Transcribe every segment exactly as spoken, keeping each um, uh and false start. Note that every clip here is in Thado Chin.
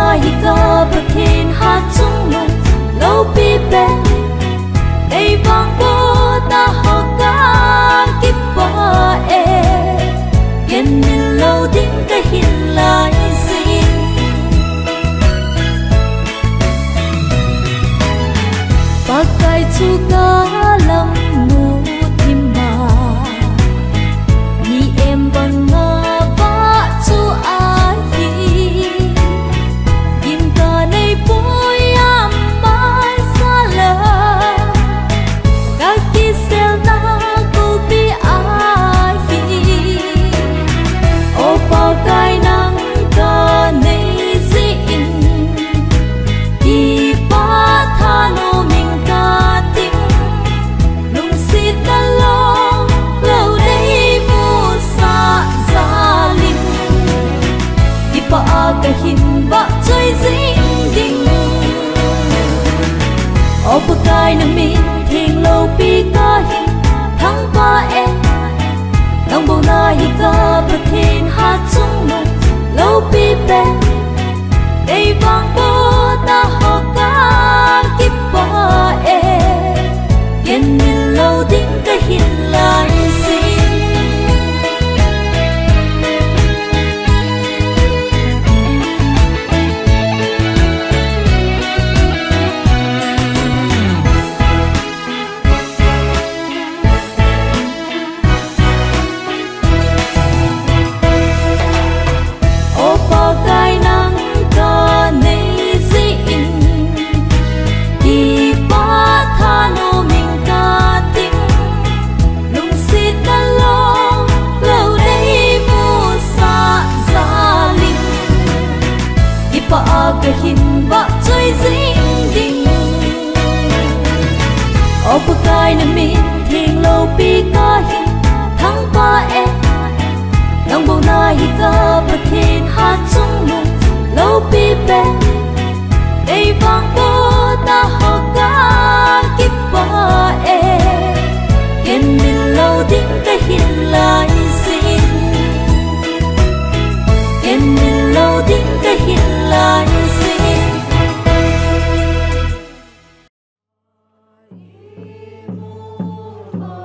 Hi ka Pathen hatchungnung loupi pen, ei vangbohna ho ka kipah e, ken min lo ding ka hin lai jing. Pakai chu ka lam mu thim a, mi em banga vah chu ahi. Gin ka nei poi, ama jal a ka kiselna kulpi ahi. O Pakai, nang ka nei jeh in, kipah thanom in ka ding, lungsetna long lou nei musah jal in, kipah a ka hin vahchoi jing ding. O Pakai, na min theng loupi ka hin thangvah e, nang bou na hi ka Pathen hatchungnung loupi pen, ei vangbohna ho ka kipah e, ken min lo ding ka hin lai jing. O Pakai, nang ka nei jeh in, kipah thanom in ka ding, lungsetna long lou nei musah jal in, kipah a ka hin vahchoi jing ding. O Pakai, na min theng loupi ka hin thangvah e, nang bou na hi ka Pathen hatchungnung loupi pen, ei vangbohna ho ka kipah e, ken min lo ding ka hin lai jing, ken min lo ding ka hin lai jing.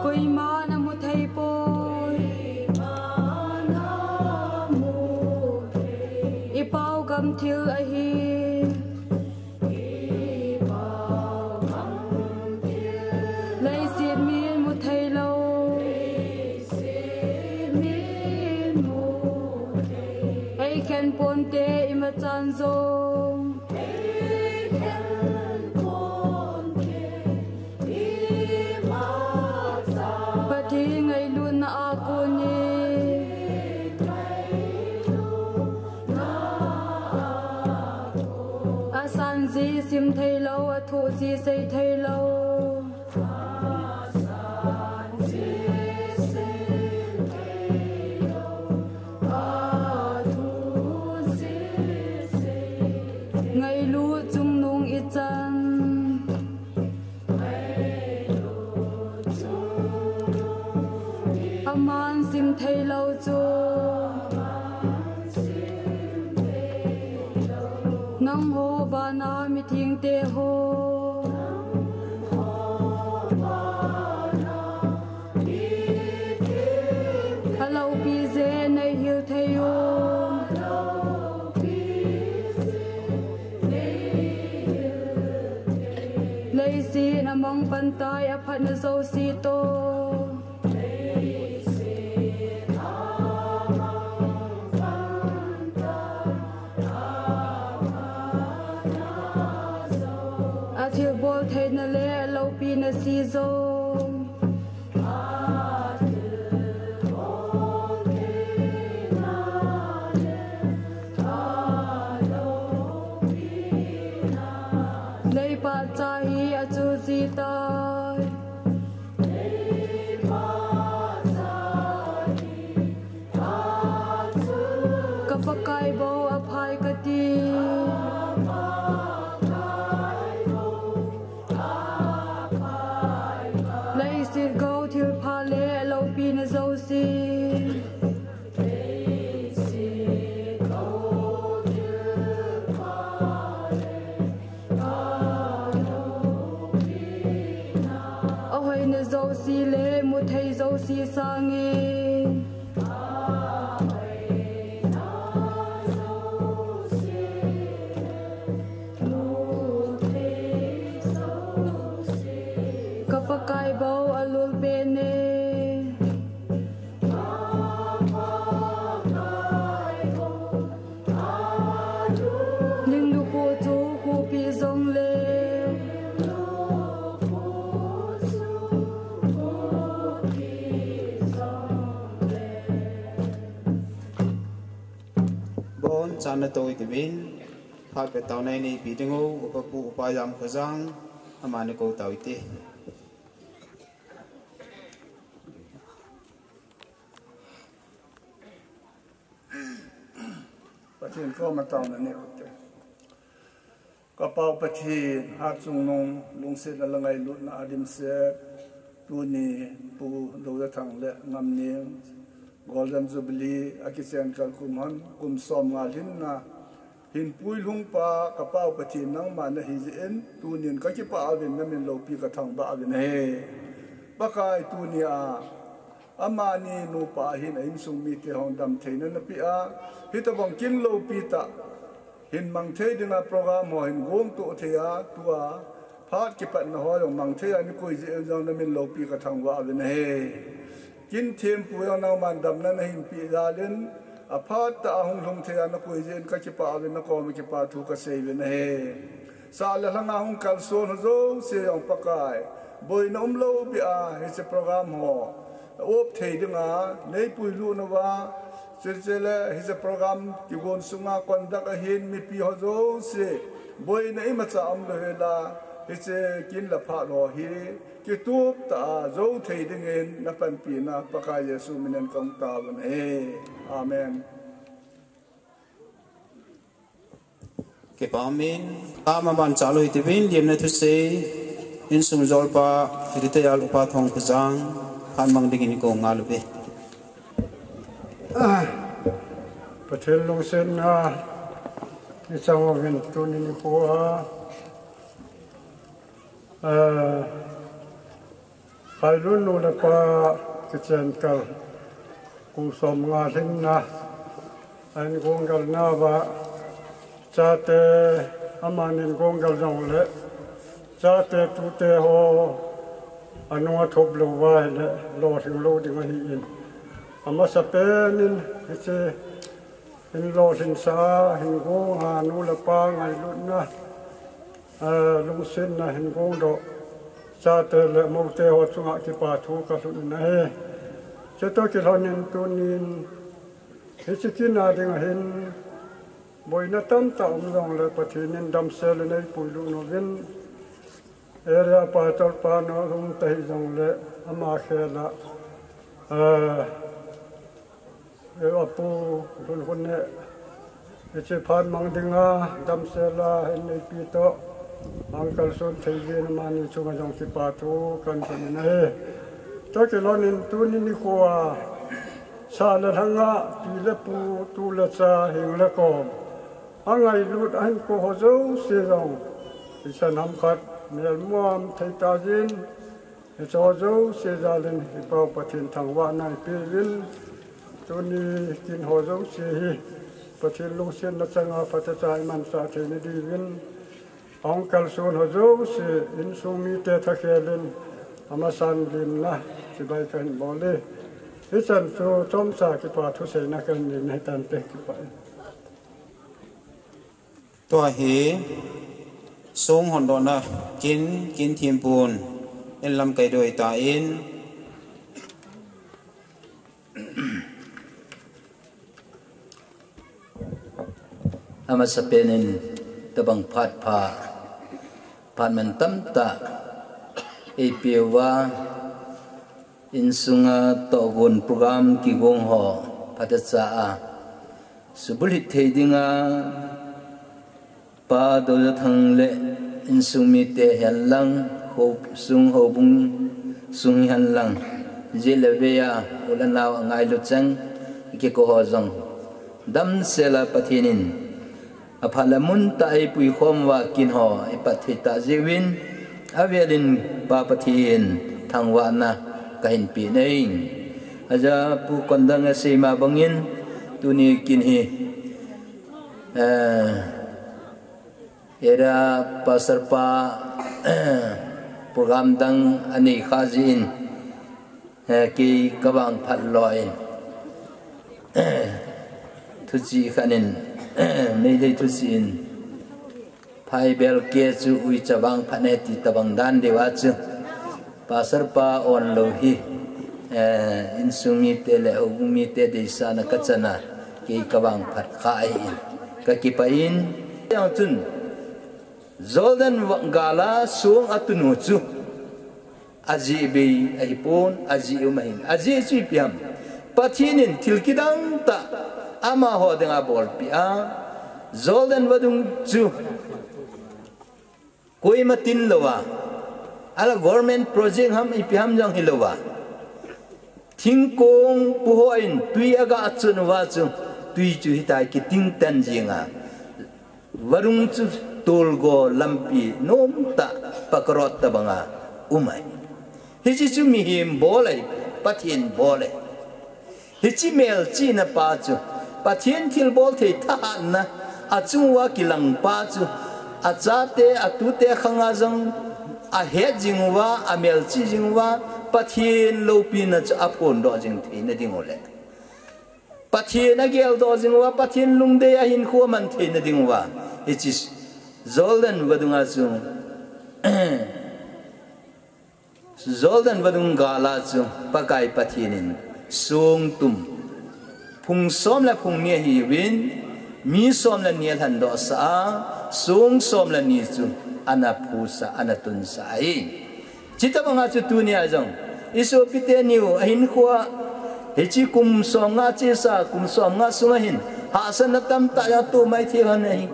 Koima na mu thei poi. I pao gam thil ahi. Leiset min mu thei lou. Ei khen ponte, i machan jong. Pathen ngailutna a kon in, asan ji sim thei lou, athoh ji sei thei lou. Ngailut chungnung i chan. Aman sim thei lou chu. Nangho vana mithengte ho. A loupi jeh nei hil thei u. Leiset a mang pan tai, a phatna jouse toh. A thilbol theina le a loupina si jong. Leipah cha hi a chu ji tai. Ka Pakai bou a phai ka ti. Jouse le muthei jouse sangin ka Pakai bou alul pen e. Linglupu chu khupi jongle. Bon chana to iti bin, phat pe tau nai nei pi ding o, upa pu, upa Yamkhojang, amani ko tau iti. Pathen koma taona nei u te. Ka Pa u Pathen, hatchungnung, lungsetna le ngailutna a dimset, tuni Pu Dojathang le Ngamneng Golden Jubilee a kichen kal kum hon, kum som nga lhinna hin puilhung pa, ka Pa u Pathen, nangma nahi jeh in, tunin ka kipah uvin, na min loupi ka thangvah uvin ahi. Pakai, tuni a amani nupa hin a insung mite hon damtheina na pe a, hitobang kin loupi tah hin mang thei dinga program ho hin gong to thei a, tua phat kipatna ho jong mang thei a na koi jeh in jong na min loupi ka thangvah uvin ahi. Kin thempu jong nangman damna na hin pe jal in, a phat tah a hung lhung thei a na koi jeh in ka kipah uvin, na koma kipa thu ka sei uvin ahi. Sah le lhanga hung kalson ho jouse jong Pakai, boina umlou beh a hiche program ho a op thei dinga nei puilut nauva, chuche le hiche program kigon sunga conduct a hin mipi ho jouse boina imacha umlou hela, hiche kin le phat ho hi kitup tah a jou thei dingin na panpina Pakai Jesu minin ka hung taovin ahi. Amen. Kipa umin, ama ban chalu hiti uvin, liemna thusei, insung jolpa, hiti tayal upa Thongkhojang, phat mang dingin ko ngal uve. Ah, Pathen lungsetna, i chang uvin tuni nikho a, ah, Khailun nu le pa kichen kal kum som nga lhinna a in gong galna uva, chate amanin gong gal jongle chate tute ho anung a thop lou uva ahile lolhing lou ding ahin, amasa pen in hiche hin lolhinsa, hin gong a nu le pa ngailutna, eh, lungsetna hin gongdoh chate le moute ho chunga kipa thu ka lhun in ahi. Chutoh kilhonin tunin hiche kin a dinga hin boina tamtah um jongle Pathen in damsel in eipuilut uvin, area pastor pa nu hung ta hijongle ama khel a, eh, Eh, apu, lhun lhun ne, hiche phat mang dinga damsel a hin neipi toh, hung kalson thei jeh in amani chunga jong kipa thu kan lhun in ahi. Chutoh kilhonin tuni nikho a, sah le lhanga, pi le pu, tu le cha, hing le kom, angailut ahin kou ho jouse jong, isan ham khat, melmuam thei ta jin, hiche ho jouse jal in i Pa u Pathen thangvahna ipeuvin, tuni kin ho jouse hi Pathen lungsetna changa phatecha imansah theina diuvin, ahung kalson ho jouse insung mite thakhel in amasan limna chibai kahin bol e. Hichan chu chomcha kipa thuseina kahin nei ahi tante, kipah e. Tua hi song hondohna kin, kin thempun in lamkai doi tan, amasapen in tabang phat pha, phat man tamtah eipeh uva, insunga tohgon program kigong ho phatecha a subulhit thei dinga Pa Dojathang le insung mite hihen lang, houbung sung, houbung sung hihen lang, jeh le vei a u le nao angailu cheng kikou ho jong damsel a Pathen in aphat le mun tah a eipui khom uva kin ho eipat thei tah jeh uvin, avel in Pa Pathen thangvahna kahin pe nei. Aja Pu Kondang asei ma bangin, tuni kin hi, eh, Area Pastor pa program dang anei kha jin, eh, kei kavangphat lou in, thuchih khat in, Meitei thuchih in, phaibel ke chu uicha vangphat ne ti tabang dan deuva chu Pastor pa onlou hi, eh, insung mite le houbung mite deisahna kachana kei kavangphat kha ahin, kakipah in. Jeng chun Jordan gala song atunu chu ajeh bei ahipon, ajeh um ahin. Ajeh chu ipi ham? Pathen in thil kidang tah amaho dinga abolpeh a, Jordan vadung chu koima tin louva, ahilouleh government project ham ipi ham jong hilouva, thingkong puho in twi aga achun uva chu, twi chu hitia kiting tan jinga, vadung chu tolgo lampi nomtah pakarot tabanga um ahi. Hiche chu mihem bol ahi, Pathen bol ahi. Hiche melchihna pa chu, Pathen thilbol thei thahatna achung uva kilang pa chu, achate, atute khanga jong ahet jing uva, amelchih jing uva, Pathen loupina chu aphondoh jing theina ding u le, Pathen ageldoh jing uva, Pathen lungdei a hinkho aman theina ding uva, hiche Jordan vadunga chu Jordan vadung gala chu Pakai Pathen in song tum phung som le phung ni ahiuvin, mi som le ni alhandoh sah a, song som le ni chu ana phusah, ana tunsah ahi. Chuti banga chu tunia jong isopite niu ahinkhoa, hiche kum somnga chesa, kum somnga sunga hin hahsatna tamtah jong atoh maithei lhon ahi.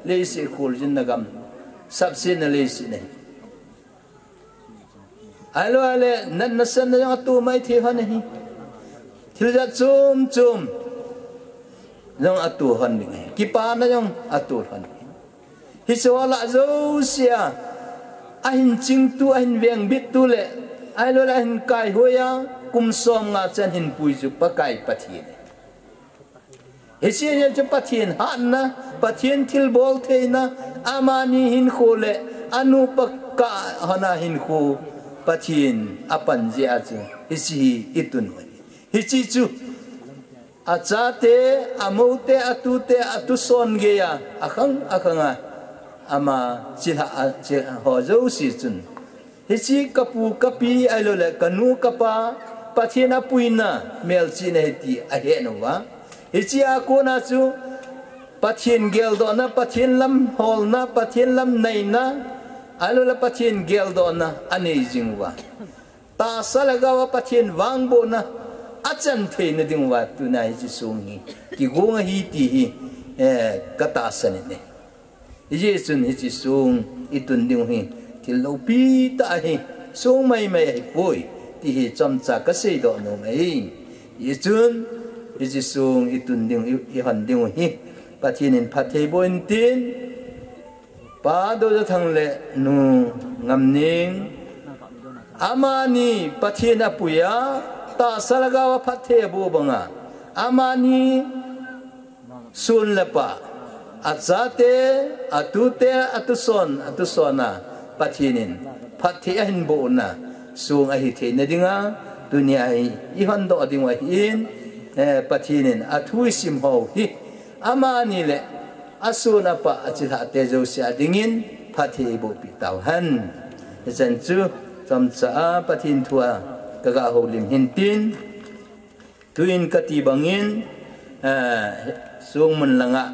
Leiset kholjinna gam, sapsetna leiset ahi. Ahilouleh natna satna jong atoh maithei lhon ahi. Thil jat chom chom jong atoh lhon ding ahi. Kipana jong atoh lhon ahi. Hiche ho lah jousea ahin chingtu, ahin vengbittu le, ahilouleh ahin kaihoiya, kum somnga chan hinpui chu Pakai Pathen ahi. Hiche hi chu Pathen hatna, Pathen thilbol theina, amani hinkho le anupa kah hon a hinkho Pathen apan jeh a chu hiche hi itun u ahi. Hiche chu achate, amoute, atute, atuson geiya, akhang akhanga ama chilhah a, chilhah ho jouse chun, hiche kapu kapi ahilouleh kanu kapa Pathen apuina melchihna ahi ti ahet uva, hiche a kona chu Pathen geldohna, Pathen lamholna, Pathen lamnaina, ahilouleh Pathen geldohna anei jing uva, tahsa lhagaova Pathen vangbohna achan theina ding uva tunia hiche song hi kigong ahi ti hi, eh, katahsan in ahi. Hijeh chun hiche song itun diu hi thil loupi tah ahi, song maimai ahipoi, ti hi chomcha kaseidoh nom ahi. Hijeh chun hiche song itun diu, i, ihon diu hi Pathen in phatthei boh intin, Pa Dojathang le Nu Ngamning, amani Pathen apuiya, tahsa lhagaova phatthei aboh banga, amani son le pa, achate, atute, atuson, atusona Pathen in phatthei ahin bohna song ahi theina dinga, tunia hi ihondoh diu ahin, eh, Pathen in athu isim ho hi amani le ason apa achilhahte jouse a dingin phatthei eibohpeh tauhen. Hichan chu chomcha a Pathen thua kaga houlim hintin, tuin kati bangin, eh, songmun langa,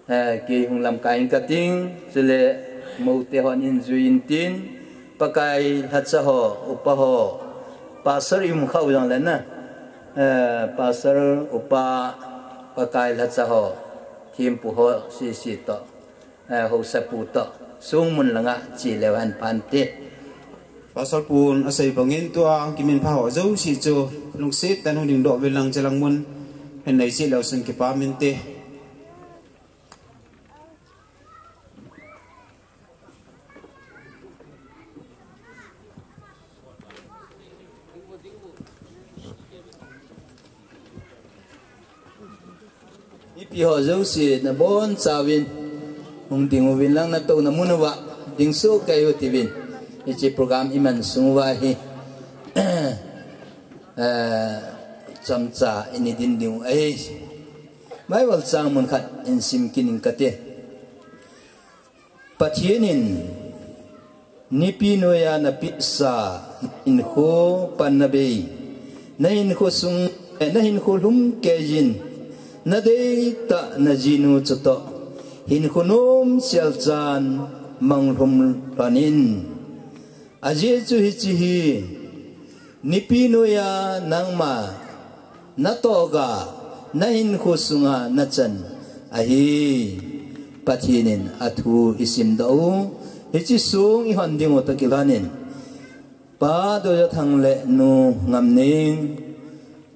eh, kei hung lamkai in kating, chule moute hon in jui intin, Pakai lhacha ho, upa ho, Pastor i um khah u jongle na, eh, Pastor, upa, Pakai lhacha ho, thempu ho sese toh, eh, haosapu toh, songmun langa che leu hen phante. Pastor pun asei bangin tua kiminpha ho jouse chu lungset tah in hung dingdoh uvin lang, chelang mun hin nei cheh leu chun kipah inte. Pi ho jouse nabonchauvin hung ding uvin lang, natouna mun uva ding soh kei u tivin. Hiche program iman sung uva hi eh, chomcha ini din ding u ahi. Bible chang mun khat in sim kit ing kate. Pathen in nipi noiya napehsa, nahinkho pan nabei, nahinkho sung, eh, nahinkho lhum keiyin, nadeitah najinu chutoh hinkho nom selchan manglhum lhonin. Ajeh chu hiche hi, nipi noiya nangma natoh ga, nahinkho sunga nachan ahi. Pathen in athu isimdoh u, hiche song ihon ding u toh kilhonin, Pa Doijothang le Nu Ngamneng,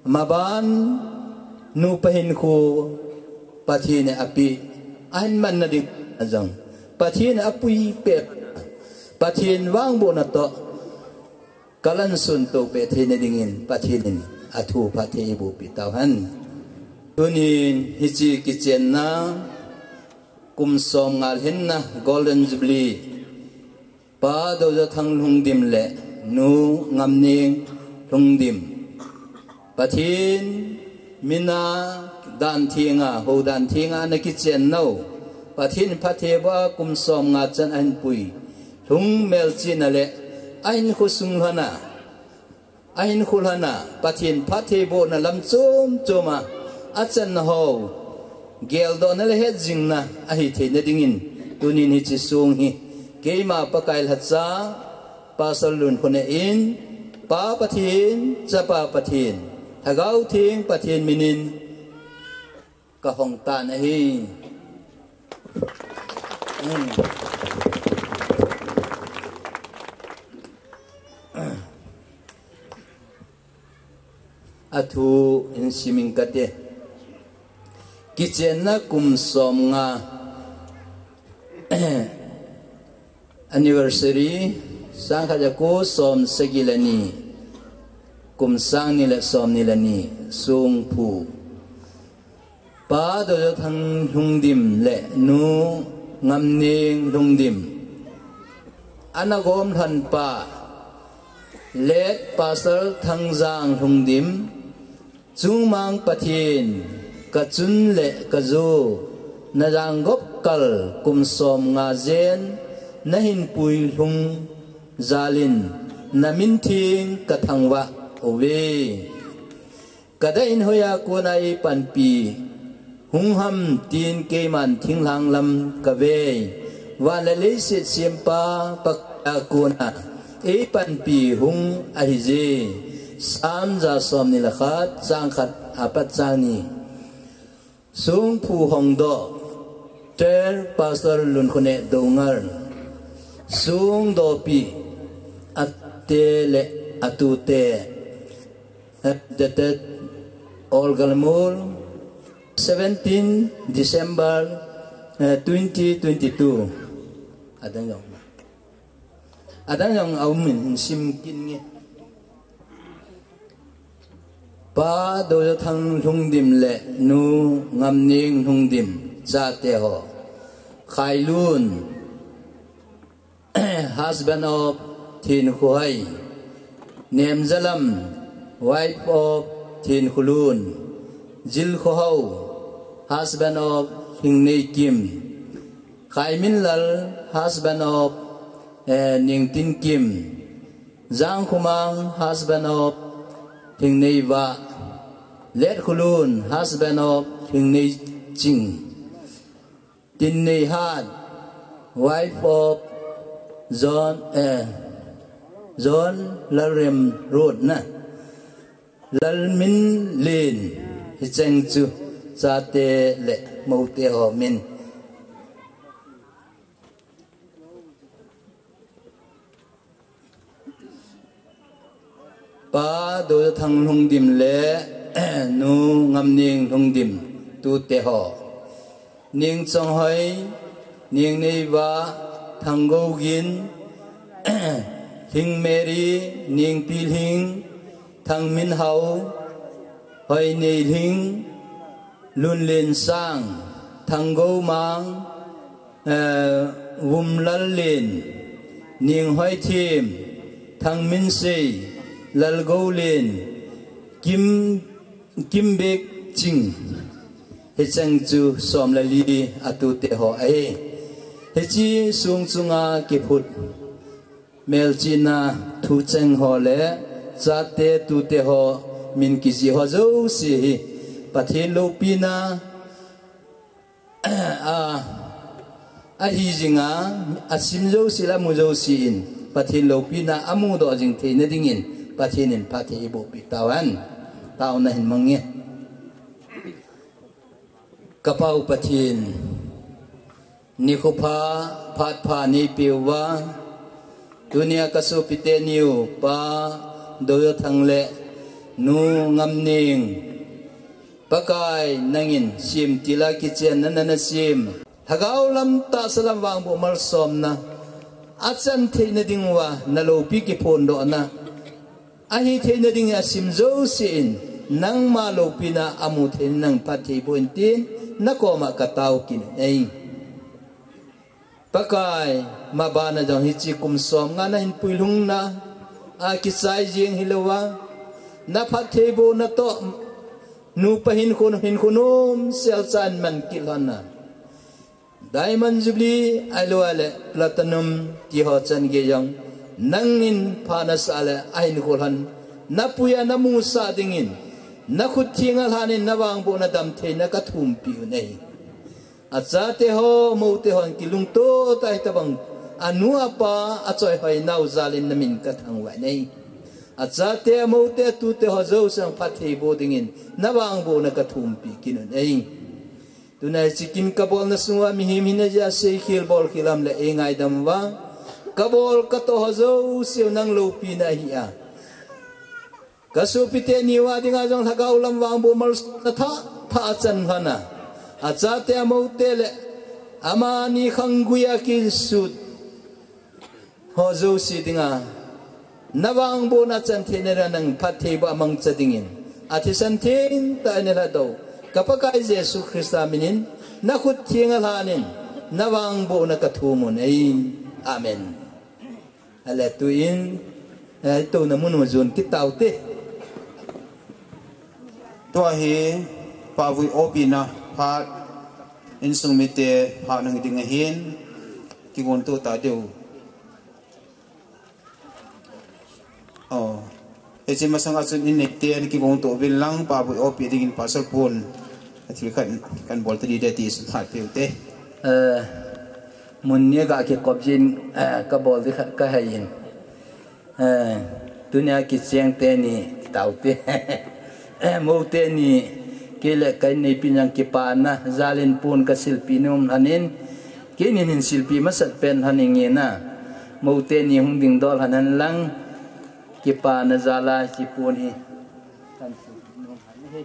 maban nupa hinkho Pathen in apeh, ahin manna ding a jong Pathen in apuipeh, Pathen vangbohna toh kalansun tohpeh theina dingin Pathen in athu phatthei eibohpeh tauhen. Tunin hiche kichenna kum somnga lhinna Golden Jubilee, Pa Doijothang Lhungdim le Nu Ngamneng Lhungdim, Pathen mina dan thenga, houdan thenga ana kichen nau, Pathen phattheiboh a kum somnga chan ahin pui lhung melchihna le ahinkho sung lhona, ahinkho lhona, Pathen phattheibohna lam chom choma achanna ho geldohna le hetjingna ahi theina dingin, tunin hiche song hi keima Pakai lhacha Pastor Lunkhonei in, Pa Pathen, Chapa Pathen, Lhagao Theng Pathen minin kahong tan ahi. Athu in sim ing kate. Kichenna kum somnga anniversary, sangkhat jako somsagi le ni, kum sangni le somni le ni, songphu. Pa Doijothang Lhungdim le Nu Ngamneng Lhungdim, ana gom lhonpa Late Pastor Thangjang Lhungdim, Chungmang Pathen, kachun le kajo, najang gop kal kum somnga jen nahin pui lhung jalin, namin theng kathangvah uve. Kadah in hoiya kona eipanpi hung ham tin keiman thinglhang lam kavei. Van le leiset sempa Pakai a kona eipanpi hung ahije. Psalm ja somni le khat, chang khat apat chang ni. Songphu hongdoh, Reverend Pastor Lunkhonei Doungel. Songdohpi, ate le atute. Dated Olgalmur, seventeen December, eh, twenty twenty-two. Adang jong. Adang jong aum in sim kit inge. Pa Doijothang Lhungdim le Nu Ngamneng Lhungdim chate ho. Khailun, husband of Thenkhohoi. Nemjalam, wife of Thenkholun. Jilkhohao, husband of Lhingneikim. Khaiminlal, husband of, eh, Nengtinkim. Jangkhomang, husband of Lhingneivah. Letkholun, husband of Lhingneiching. Tinneihat, wife of John, eh, John Lalremroad na. Lalminlen, hicheng chu chate le moute ho min. Pa Doijothang Lhungdim le Nu Ngamneng Lhungdim tute ho. Nengchonghoi, Nengneivah, Thanggogin, Lhingmary, Nengpilhing, Thangminhao, Hoineilhing, Lunlen Sang, Thanggou Mang, eh, Vumlal Len, Ninghoithim, Thangminsei, Lalgoulen, Kim, Kimbek Ching, hicheng chu som le li atute ho ahi. Hiche sung chunga kiphut melchihna thucheng ho le chate tute ho min kijih ho jouse hi Pathen loupina a, ahi jinga, asim jouse le amu jouse in Pathen loupina amudoh jing theina dingin Pathen in phatthei eiboh peh tauhen. Taona hin mang nge. Ka Pa u Pathen, nikho pha, phat pha neipeh uva, tunia ka sopite niu Pa Doyo Thang le Nu Ngamning, Pakai nangin semtil a kichenna na na sem, lhagao lam tahsa lam vangboh malsomna achan theina diuva na loupi kiphondohna ahi theina dingin asim jouse in nangma loupina amu theina nang phatthei boh in tin na koma ka tao kit u ahi. Pakai, mabana jong hiche kum somnga na hin puilhungna a kichai jeng hilouva, na phattheibohna toh nupa hinkho, hinkho nom sel chan man kit lhon na, Diamond Jubilee ahilouleh Platinum ti ho chan gei jong nangin pha nasah le ahinkho lhon na puiya na musah dingin na khut thenga lhanin na vangbohna damtheina ka thumpeh u ahi. Achate ho, moute hon kilungto tah hitobang anu apa achoi hoinau jalin na min ka thangvah e. Achate, amoute, atute ho jouse phatthei boh dingin na vangbohna ka thumpeh kit u ahi. Tuna hiche kin ka bolna sunga mihem hina jeh a seikhel bolkhel ham le eingaidam uva, ka bol ka toh ho jouse nang loupina ahi a, ka sopite niu a dinga jong lhagao lam vangboh malsomna thah thah achan lhon a, achate, amoute le amani khanggui a kisut ho jouse dinga na vangbohna chan theina dingin nang phattheiboh a mangcha dingin athisan thengtah in eilhadoh ka Pakai Jesu Christa minin na khut thenga lhanin na vangbohna ka thum u ahi. Amen. Ale tuin, eh, touna mun u jon kit taute. Tua hi pahvui opina phat, insung mite phat nang ding ahin, kigong to ta diu. Oh. Hiche masanga chun in neite in kigong to uvin lang, pahvui opi dingin Pastor Pun athil khat kan bol ta ding ahi ti sum phat peh u te. Eh, mun ni ga kikop jin, eh, ka bol ding khat ka hei in. Eh, tunia kicheng teni, taute. Eh, moute ni, kei le ka inneipi jong kipana jalin pon ka silpeh nom lhonin, keinin hin silpeh masat pen lhonin nge na. Moute ni hung dingdoh lhon hen lang, kipana jal a kipon hi kan silpeh nom lhon ahi.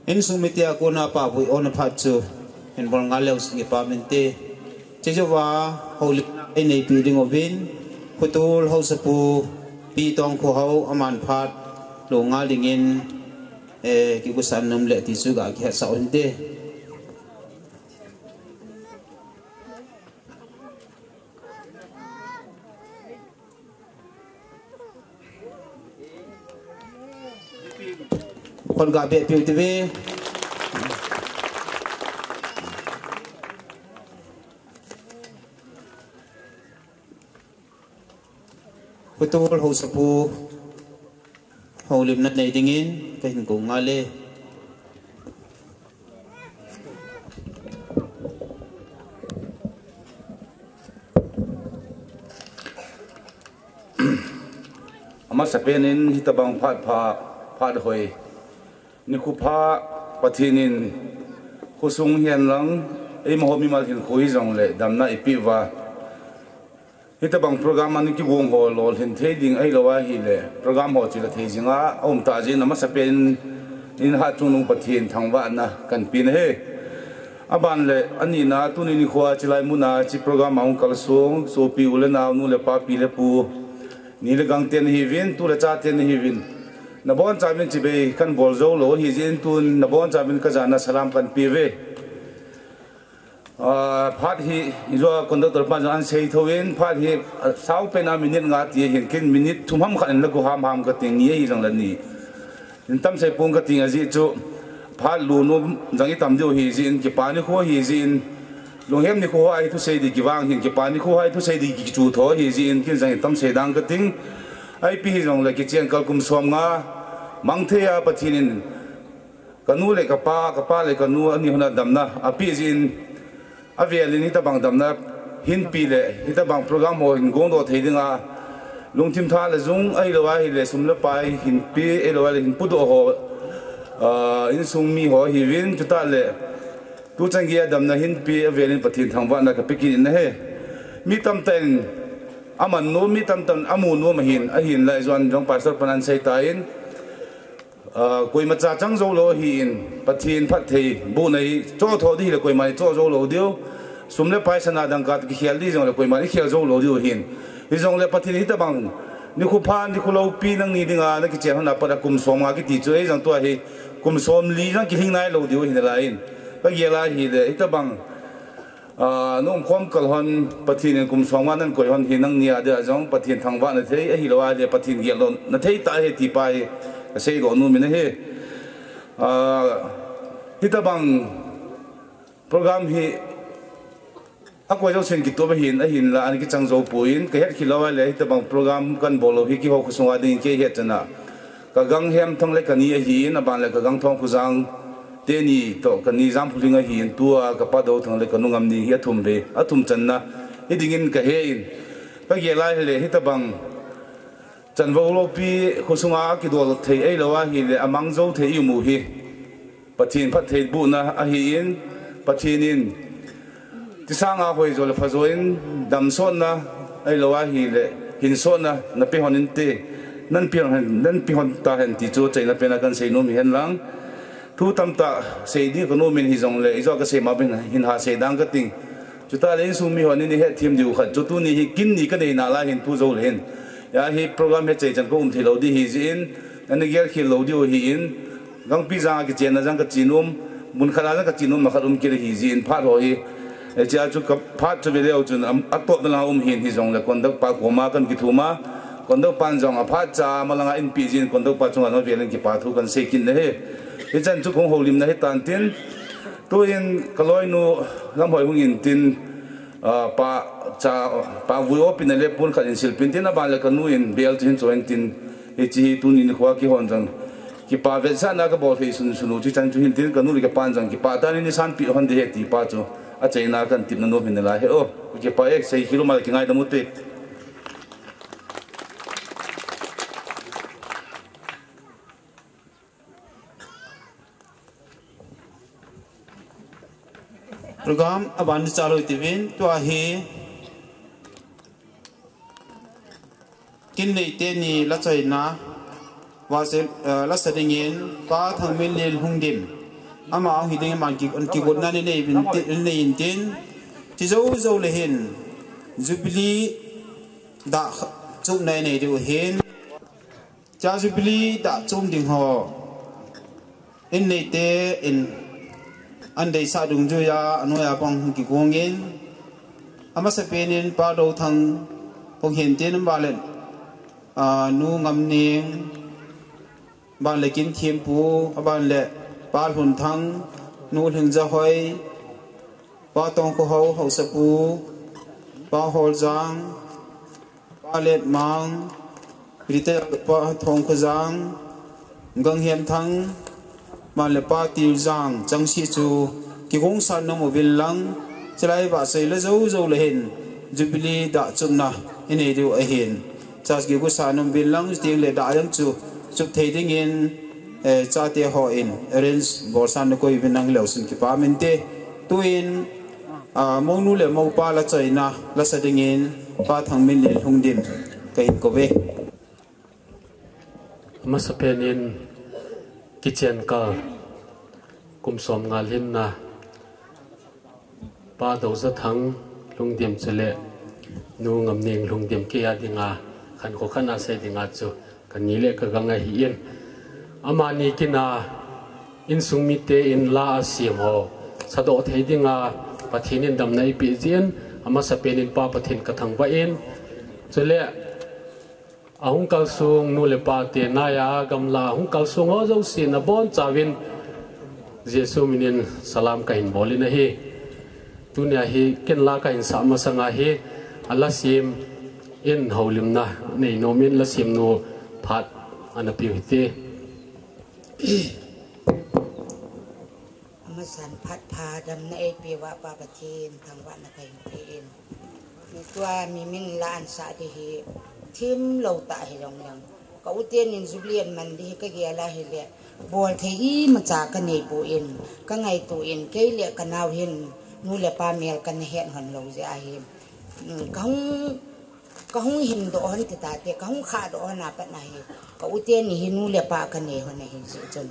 Insung mite a kona pahvui ona phat chu hin bol ngal leu sing kipa mente. Hiche jouva houlimna eineipi ding uvin, Khutol Haosapu Pi Tongkhohao aman phat lo ngal dingin, eh, kigosan nom le ti chu ga kihetsah u hinte. Khut ga beh peh u hite. Khutol Haosapu houlimna nei dingin kahin ko ngal e. Amasapen in hitabang phat pha, phat hoi, nikho pha, Pathen in khosung hihen lang, eima ho mimal hinkho hijongle damna eipeh uva, hitabang program a kigong ho lolhin thei ding ahilou ahile, program ho chila thei jinga aum tah jeh in amasapen in hatchungnung Pathen thangvahna kahin pe ahi. Aban le anina tuni nikhoa chilai muna chi program a hung kalsong, sopi u le nao, nu le pa, pi le pu, ni le gang ten hiuvin, tu le cha ten hiuvin. Nabonchauvin chibai kan bol jou lou ahi jeh in tun nabonchauvin kajana salam kan pe uve. Ah, phat hi, ijou a conductor pan jong ahin sei thou in, phat hi, ah, sao pen a minute nga ti ahin, ken minute thum ham khat in la go ham ham kating, ni ahi jong le ni. Hin tam sei pong kating ajeh chu, phat lut nom jong itam diu ahi jeh in, kipa nikho ahi jeh in, lunghem nikho a hi thusei di kivang hin, kipa nikho a hi thusei di kichu tho ahi jeh in, ken jong hin tam sei dang kating. Ipi hi jong le kichen kal kum som nga, mang thei a Pathen in, Kanu le kapa, kapa le kanu ani hon a damna apeh jeh in, avel in hitabang damna hinpe le hitabang program ho hin gongdoh thei dinga lungthim tha le jung ahilou ahile sum le pai hinpe ahilou ahile hin pudoh ho, ah, insung mi ho hiuvin, chutah le tuchan geiya damna hinpe avel in Pathen thangvahna kape kit in ahi. Mi tamtah in aman nom, mi tamtah in amu nom ahin, ahinla ijou a jong pastor pan ahin sei tan, Ah, koima cha chang jou lou ahin, Pathen phattheibohna hi choh tho di hile koima hi choh jou lou diu. Sum le pai sana dangka toh kikhel di jong le koima hi khel jou lou diu ahin. Hijong le Pathen hitabang nikho pha, nikho loupi nangni dinga nakichen hon a pat a kum som nga kiti chu, ei jong tua hi kum som li jong kilhing nai lou diu ahi nalai in. Kagel a hile hitabang Ah, na umkhom kal hon, Pathen in kum som nga nakoi hon hi nangni a dia jong Pathen thangvahna thei, ahilou ahile Pathen geldohna thei tah ahi ti pa hi kasei doh nom in ahi. Ah, hitabang program hi akoi jousen kitup ahin, ahinla ana kichang jou poi, kahet khel lou ahile hitabang program kan bol lou hi keiho khosunga dingin kei hetchan a kagang Hemthang le kani ahin, aban le kagang Thongkhojang teni toh kani Jamkholing ahin, tua kapa Douthang le kanu Ngamning hi athum ve, athum channa hi dingin kahe in, kagel a hile hitabang chanvou loupi khosunga akidol thei ahilou ahile amang jou thei i um u hi Pathen phattheibohna ahin, Pathen in tisanga hoi jo le pha jo in damsotna ahilou ahile hinsotna nape hon inte, nanpe hon, nanpe hon tahen ti chu achaina pen a kahin sei nom hi henlang. Thu tamtah sei ding kanom in hijongle ijou a kasei ma bang hin ha sei dang kating. Chutah le insung mi hon in ihet them diu khat chu tuni hi kin ni kanei nalai hin tu jou le hin, ahi program hi achaichan kaum thei lou di ahi jeh in, ana gel khel lou diu ahin, Gangpijang a kichenna jong kache nom, mun khat a jong kache nomna khat um kit ahi jeh in phat ho hi, eh, hichea chu ka phat chu ve leu chun, am, atopna lang a um hin hijongle conductor pa koma kahin kithum a, conductor pan jong aphat cha malang a einpeh jeh in conductor pa chunga jong avel in kipa thu kahin sei kit in ahi. Hichan chu kahung houlimna hitan tin, tuin kaloinu Lamhoi hung in tin, ah, pa cha, pa vui opina le pon khat in silpeh in tin, aban le kanu in bel chu hin cho in tin, hiche hi tuni nikhoa keihon jong kipa vetsahna kabol thei sunsun u chu hichan chu hin tin, kanu le kapan jong kipah tah in eisanpeh hon ding ahi ti pa chu achaina kahin tepna nom hin nalai ahi o. Kipa e, sei khel um a le kingaidam ute. Program aban chalou itiuvin, tua hi kin neite ni lachoina, vase, eh, lasa dingin Pa Thangminlel Lhungdim, ama hung hi dingin aman ki, kigotna inei uvin ti, inei in tin, ti jou jou le hin Jubilee dahchupna inei diu ahin. Cha Jubilee dahchup ding ho in neite in ahin deisah dungjuiya anoiya pang hung kigong in, amasapen in Pa Douthang hung hin tin, aban le, ah, Nu Ngamning, aban le Kinthempu, aban le Pa Lhunthang, Nu Lhingjahoi, Pa Tongkhohao, Haosapu, Pa Holjang, Pa Letmang, Retired Pa Thongkhojang, Ganghemthang, aban le Pa Tiljang, chengse chu kigongsan nom uvin lang, chulai vahchoi la jou jou le hin Jubilee dahchupna inei diu ahin. Church kigongsan nom uvin lang, chuteng le dah jong chu chup thei dingin, eh, chate hon arrange bolsan nakoi uvin lang hilou chun kipah inte. Tuin, ah, mounu le moupa lachoina lasa dingin Pa Thangminlel Lhungdim kahin kou ve. Amasapen in kichen kal kum som nga lhinna Pa Dozathang Lhungdim chule Nu Ngamneng Lhungdim kei a dinga khankho khat a sei dinga chu kani le kagang ahin, amani kin a insung mite in la asem ho sadoh thei dinga Pathen in damna eipeh jeh in, amasapen in Pa Pathen kathangvah in, chule ahung kalsung nu le pa te, naiya gamla ahung kalsung ho jousen abonchauvin Jesu minin salam kahin bol in ahi. Tunia hi ken la kahin sah masang ahi, ala sem in houlimna nei nom in la semnu phat ana peh u hite. Amasan phat pha damna eipeh uva Pa Pathen thangvahna kahin pe in. Tua mi min la ansah ding hi themlou tah hijongleng, ka u tenin Jubilee aman ding hi kagel a hile, bol thei imacha kanei poi, kangaito in, kei le kanao hin nu le pa mel kana het hon lou jeh ahi. Kahung, kahung himdoh hon ti tate, kahung khahdoh hon a pat na hi, ka u teni hi nu le pa kanei hon ahi jeh chun,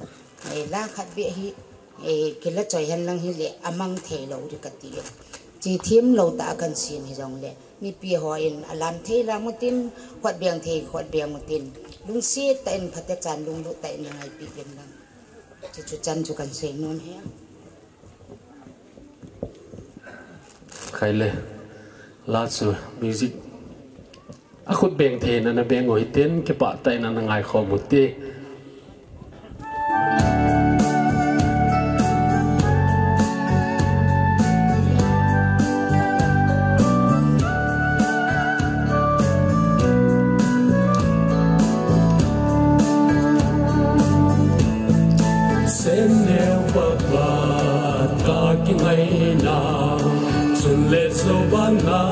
la khat beh hi kila choi hen lang hile amang thei lou ding kati. Chi themlou tah a kan sem hijongle, mipi hon alam thei lam utin, khut beng thei khut beng utin, lungset tah in phatechan lunglut tah in ngaipeh in lang. Chuchu chan chu kan sei nom e. Khaile, la chu music akhut beng thei in ana beng u hiten, kipah tah in ana ngaikhom u hite. Semneo Pathen, ka kingaina chun le jovana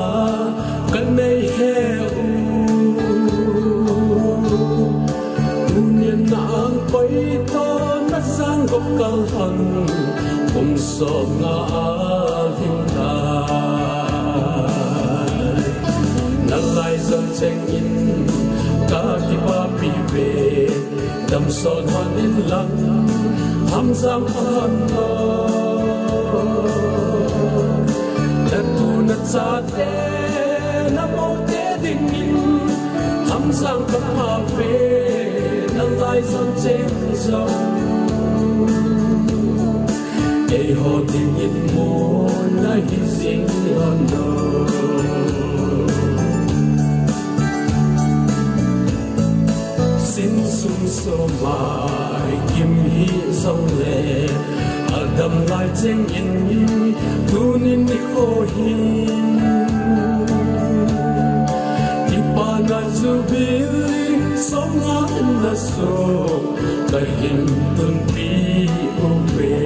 kanei he u. Tunin nang koi to na sang gop kal hon, kum som nga a lhing tai. Nalai jong chengin ka kipapi ve, damsot hon in lang, Hamjang pha hon o. Na tu na chate, na moute dingin, Hamjang ka pha ve, nalai jong cheng jong. Keiho dingin mun ahi jing lhon o. Insung somai kim hih jongle, adam lai chengin tunin nikho hin kipana Jubilee somnga in na sung kahin tunpi uve.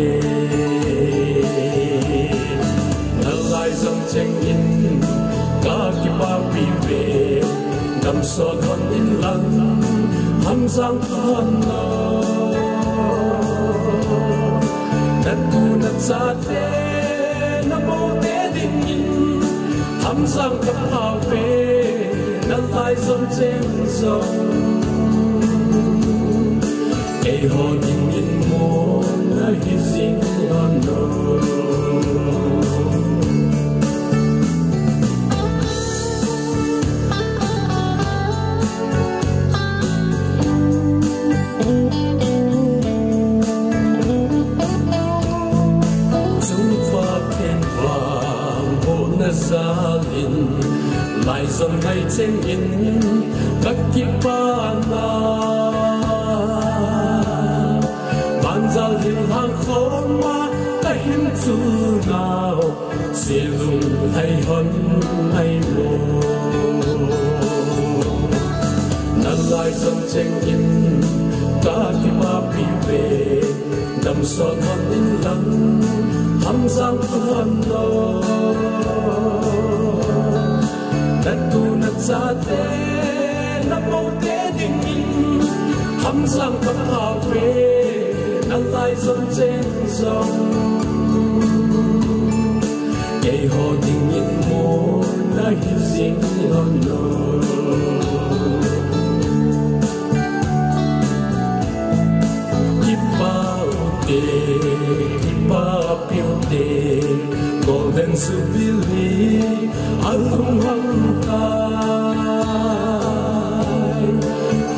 Nalai jong chengin ka kipapi ve, damsot hon in lang, Hamjang pha hon o. Na tu na chate, na moute dingin, Hamjang ka pha ve, nalai jong cheng jong. Keiho dingin mun ahi jing lhon o. Chungpa Pathen vangbohna jalin, lai jong ngai chengin ka kipana. Banjal hil hang khoma ka hin chul nau, se lunglhai hon ahi mo. Nalai jong chengin ka kipapi ve, damsot hon in lang, Hamjang pha hon o. Na tu na chate, na moute dingin, Hamjang ka pha ve, nalai jong cheng jong. Keiho dingin mun ahi jing lhon o. Kipa u te, Papiu te Golden Jubilee alhung hang tai.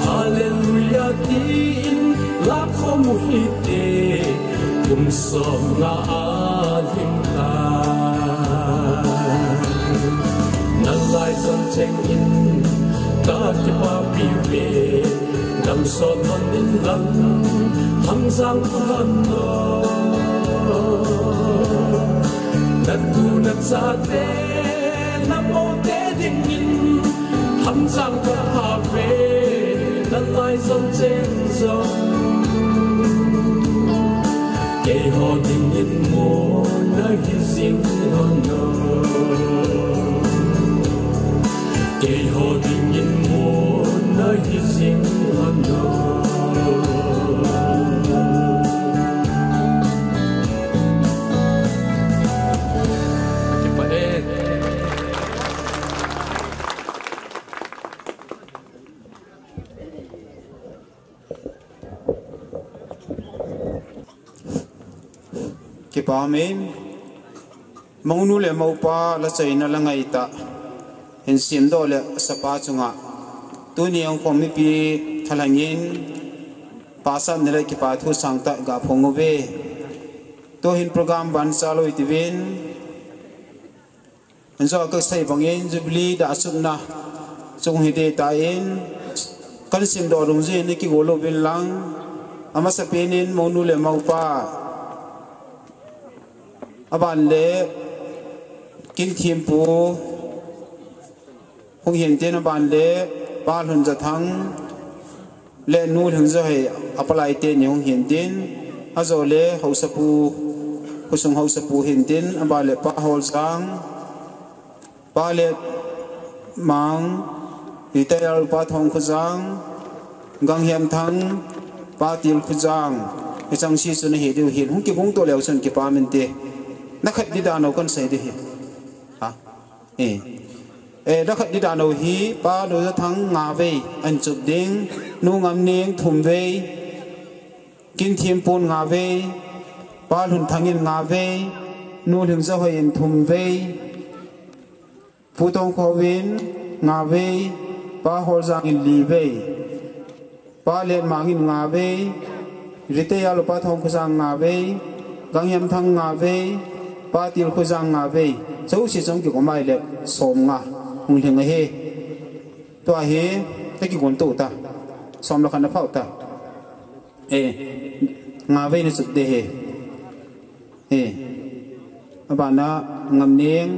Hallelujah tin lakhom u hite, kum som nga alhing tai. Nalai jong cheng in kakipapi uve. Damsot lhon in lang, Hamjang phalhon o. Natu nachate, namoute dingin, Hamjang kaphave, nalai jong cheng jong. Keiho dingin mona hijing lhon o. Keiho dingin mona hijing lhon o. Kipah e. Kipah e. Mounu le moupa lachaina la ngaitah, hin simdoh le sapa chunga tuni hung khom mipi thalheng in pachatna le kipathu sangtah gaphong uve. Tuhin program ban chalou itiuvin, Anjo kasei bangin Jubilee dahsutna chung hite tain, kan simdoh dungjui in kigol uvin lang, amasapen in mounu le moupa, aban le Kinthempu hung hintin, aban le Pa Lhunjathang le Nu Lhingjohoi apalai teni hung hintin, ajo le haosapu, khosung haosapu hintin, aban le Pa Holjang, Pa Letmang, Retired Pa Thongkhojang, Ganghiamthang, Pa Tilkhojang, hicheng se chu nahi diu hin, hung kigong to leu chun kipah inte. Nakhat di dan u kan sei di hi. Ha? Eh. Eh, nakhat di dan u hi, Pa Lhunjathang nga vei ahin chup ding, Nu Ngamneng thum vei, Kinthempun nga vei, Pa Lhunthang in nga vei, Nu Lhingjohoi in thum vei, Pu Tongkhovin nga vei, Pa Holjang in li vei, Pa Letmang in nga vei, Retired Pa Thongkhojang nga vei, Ganghiamthang nga vei, Pa Tilkhojang nga vei, jouse chang kigom mai le som nga hung lhing ahi. Tua hi, ta kigong to ta. Som le khat na phau ta. Eh, nga vei na chup de hi. Eh, abana Ngamneng,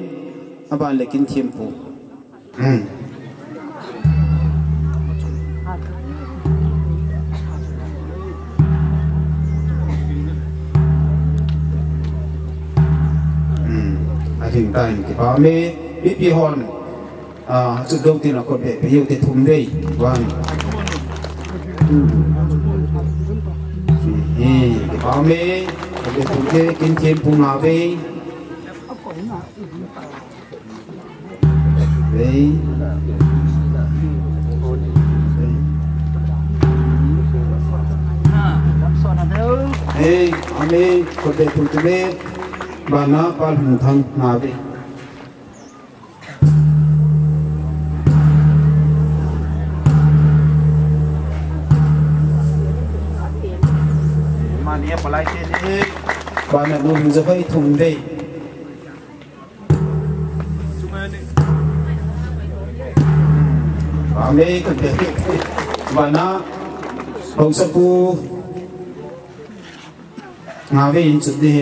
aban le Kinthempu. Hmm. Hmm. Ahin tain kipah e, mipi hon. Ah, chu dou tin a khut beh peh u te thum vei. One. Two. Hi, kipah e. Khut beh thum vei, Kinthempu nga vei. Vei. Vei. Hei, ame, khut beh thum vei. Bana Pa Lhunthang nga vei. Mani a palai te ni. Bana Nu Lhingjohoi thum vei. Amen. Bana haosapu nga vei in chup di.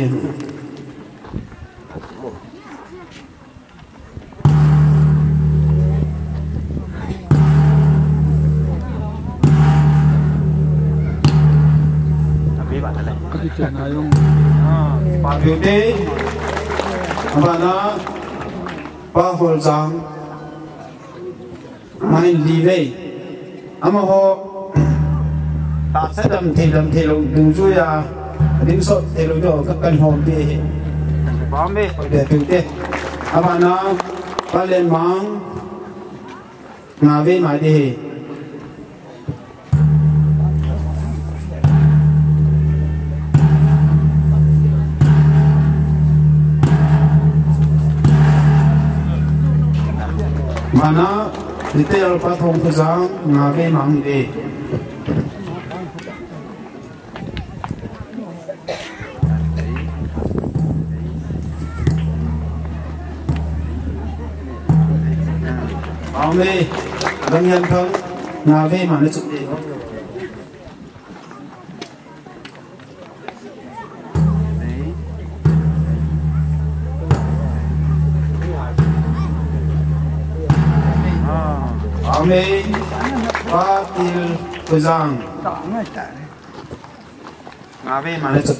Papiu te, abana, Pa Holjang, main li vei. Amaho, tahsa dam thei dam thei lou dungjuia, ding sot thei lou ding ka kan hom pe hi. Bom be. Be tu te. Abana, Pa Lenmang, nga vei mai di hi. Ana, retired pa Thongkhojang, nga vei mang ni ve. Amen. Dang Hianthang, nga vei mang ni chu. Amen. Pa Tilkhojang. Nga vei mang ni chu.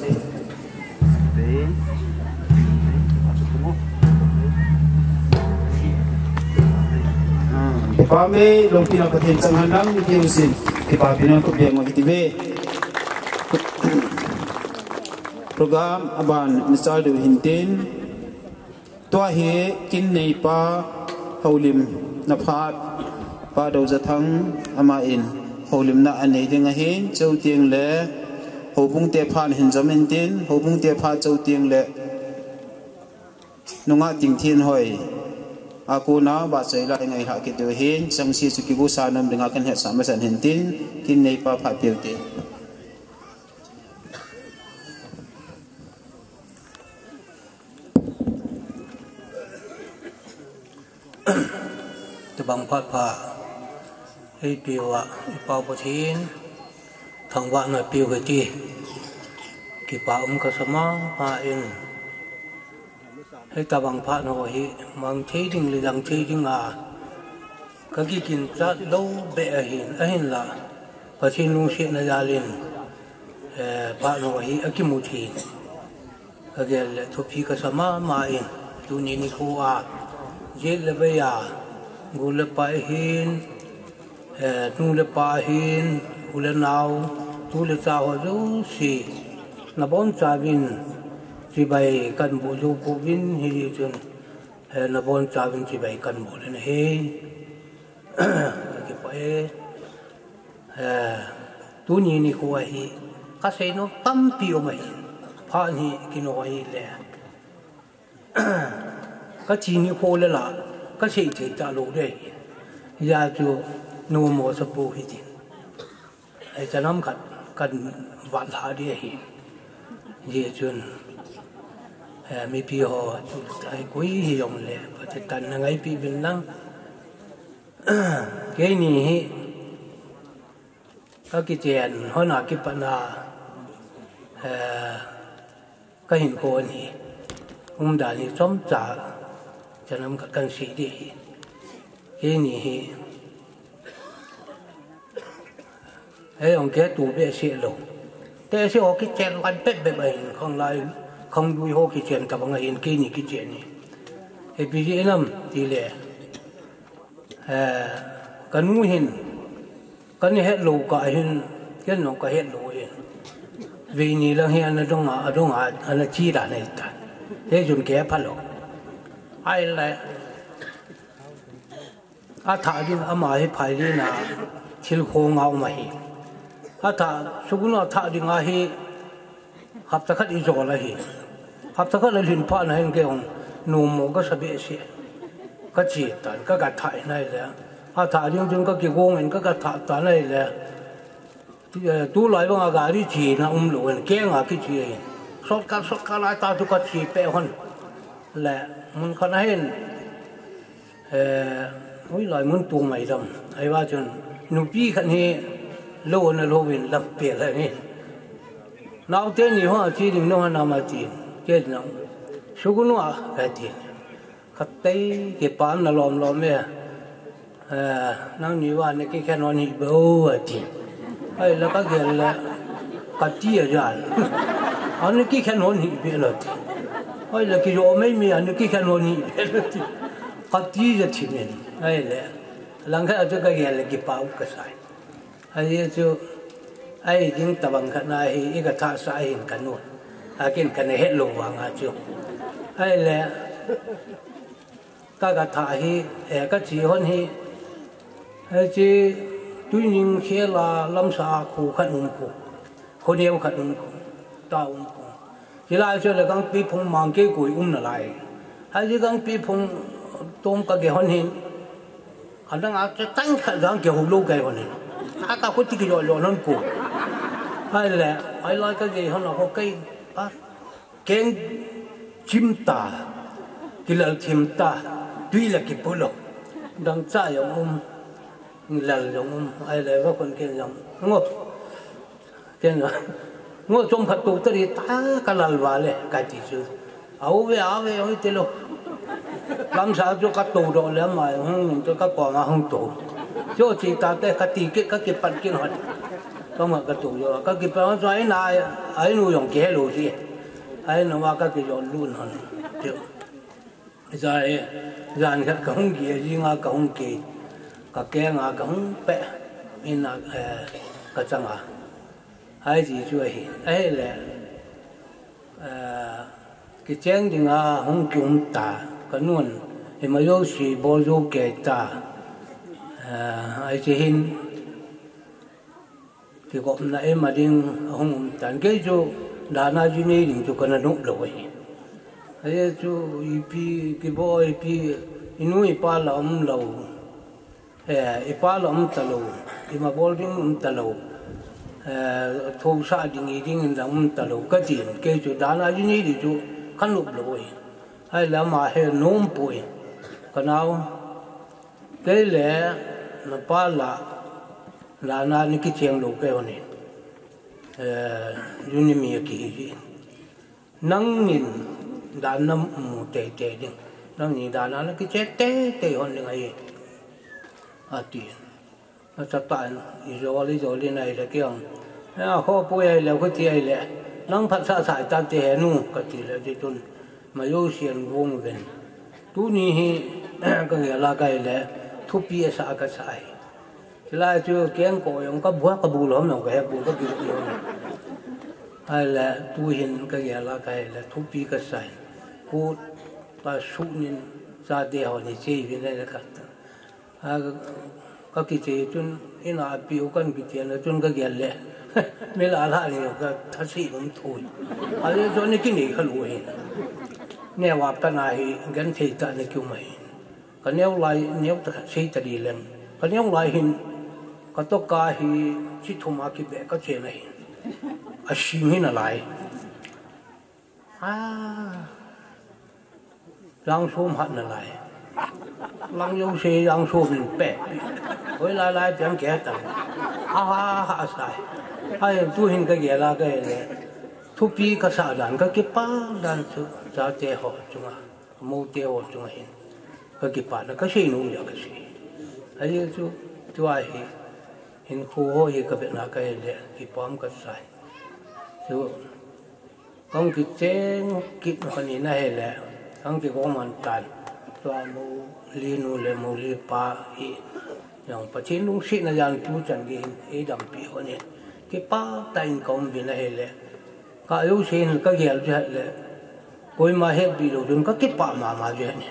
Amen. Lungpina Pathen chang hen lang, mipi hon. Kipapina khutbeng u hiti ve. Program aban ni chal diu hin tin. Tua hi kin neipa houlimna phat Pa Dojathang aman houlimna anei ding ahin, chuteng le houbung te phat hin jom in tin, houbung te phat chuteng le nungah Tingthenhoi a kona vahchoi la ngailha kit diu hin, changse chu kigosa nom dinga kan hetsah masan hin tin, kin neipa phat peh u te. Tabang phat pha eipeuva, i Pau Pathen thangvahna peu hite. Kipa um kasa mama in. Hitabang phat ho hi mang thei ding le dang thei dinga ka kiginchat lou beh ahin, ahinla Pathen lungsetna jal in, eh, phat ho hi akimu thei in. Ka gel le thupi kasa mama in, tuni nikho a, jet le vei a, gu le pai hin, eh, nu le pa hin, u le nao, tu le cha ho jouse, nabonchauvin chibai kahin boh jou pouvin, hijeh chun, eh, nabonchauvin chibai kahin boh le nahi. Kipah e. Eh, tuni nikho a hi, kasei nom tampi um ahin, phat hi kino ahile. Kache nikho le la, kasei thei talou ding ahi. Hijeh chun, nommo sa pou hitin. Ei, chanam khat, kahin vat lha ding ahi. Hijeh chun, eh, mipi ho, ei, koi hijongle, Pathen in na ngaipi uvin lang. Keini hi, ka kichen lhon a kipat a, eh, ka hinkho hi, umdan hi chomcha, chanam khat kahin sei ding ahi. Keini hi, ei, ong ke tu behseh lou. Tehse ho kichen vat bep bep ahin, khanglai, khanglui ho kichen tabang ahin, keini kichen hi. Ipi jeh ham tile, eh, ka nu hin, kahin het lou kah hin, ken jong ka het lou hin. Veini lang hi ana dong a, adong a, ana che dan ahitai. Hijeh chun kei phalou. Ahile, athah ding ama hi phai ding a, thil khong a um ahi. Athah, suknu athah ding ahi, Hapta khat ijol ahi. Hapta khat alhin phat na hin kei jong nommo kasa behseh. Kache tan, ka, kathah in ahile. Athah ding chun kakigong in ka, kathah tan ahile. Tu, eh, tulai banga gari chena umlou in, kenga kiche ahin. Shortcut, shortcut lai tah chu kache peh lhon. Le, mun khat a hin. Eh, hoilai mun tua mai dam. Ahivang chun, nupi khat hi lou ana lou in lam pel ahi. Naote ni ho a che ding nahung ham atin. Kei jong, suknu a, kati. Khatvei kipana lom lom e. Eh, nangni vang nakikhen lhon hih beh o, ati. Ahile kagel le, kati ajan. Ana kikhen lhon hih beh lou ti. Ahile kijo mai mi ana kikhen lhon hih beh lou ti. Kati ja thim in. Ahile. Langkhat a chu kagel le kipa u kasai. Ajeh chu, ahi ding tabang khat na hi, i kathahsah ahin kanu. Akin kana het lou vang a chu. Ahile, ka, kathah hi, eh, kache lhon hi, hiche, Tuining khel a lamsa a kho khat um kho. Kho neo khat um kho. Ta um kho. Hilai chu le Gangpiphung mang kei koi um nalai. Hiche Gangpiphung tom kagel lhon hin. Adang a che tang kha jang ke ho lo kai ho ni. A ka ko ti ki lo lo non ko. Hai le, hai lai ka ge ho na ho kai. A keng chim ta. Ki lal chim ta. Tui la ki pulo. Dang cha yong um. Lal yong um. Hai le va kon ke yong. Ngo. Ken ngo chom khat to tari ta ka lal va le ka ti chu. Au ve, au ve, au te lo. Lam sa chu ka to do le ma hung to ka ko ma hung to. Chu chi ta te ka ti ke ka ki pat kin hon. Ka ma ka to yo ka ki pa chu ai na ai nu yong ke lo ti. Ai na wa ka ki yo lu non. Chu. Zai, zan khat ka hung ki, zinga ka hung ki, ka kenga ka hung pe, ina, eh, ka changa. Hai ji chu ahi, ahi le, eh, kicheng dinga hung ki um ta, ka nun, ima yo si bol jo ke ta, eh, ai ji hin, Kigopna ima ding ahung um tan. Kei chu dana ji nei ding chu kana nop lou ahi. Ahi chu ipi kibo ipi inu ipa la um lou. Eh, ipa la um ta lou. Ima bol ding um ta lou. Eh, thou sa ding i ding in la um ta lou. Ka tin kei chu dana ji nei ding chu ka nop lou ahi. Hai la ma he nom poi. Ka nau. Kei le na pa la, la na ni kicheng lou kei honi. Eh, juni mi a kihi ji. Nang nin dan na mu tei tei ding. Nang nin dan na kiche tei tei hon ding ahi. Ati. Na cha ta in, i jo li jo li na i le kiang. Ya, ho pu ai le, ko ti ai le. Nang phat sa sa ta te he nu, ka ti le ti tun. Ma yo sian gong ven. Tuni hi, ka nge la kai le, thupi a sa ka sai. Ti lai chu keng ko yong ka bua ka bu lom yong ka he bu ka ki lom. Ai le, tu hin ka nge la kai le, thupi ka sai. Ku, ka su nin, sa de ho ni che vin le ka. A, ka kiche chun, ina pi u kan kiche na chun ka gel le. Mi la la ni ka thasi num thui. A le chun ni kini ka lu hin. Ne wa ka na hi, gan thei ta ni kiu mai. Ka neo lai, neo ta sei ta di lem. Ka neo lai hin, ka to ka hi, chi thum a ki be ka che na hin. A sim hin a lai. A. Yang som hat na lai. Lang yo se yang som in pe. Hoi lai lai piang ke ta. A ha ha sai. Hai tu hin ka ge la ka le. Thupi ka sa dan ka kipa dan chu. Cha te ho chunga. Mo te ho chunga hin. Ka kipa na ka sei nu ya ka sei. Hai chu tu a hi. Hin khu ho hi ka be na ka le. Kipam ka sai. Chu Kong kicheng kit honi na he le, kong kigong man tan. Tua mo li nu le mo li pa hi, jong Pathen lungsetna jan tu chan gei hin, ei dampi honi. Kipah tah in ka um vin a he le, ka yo se in ka gel jeh le, koima hetpi lou ding ka kipah mama jeh ni.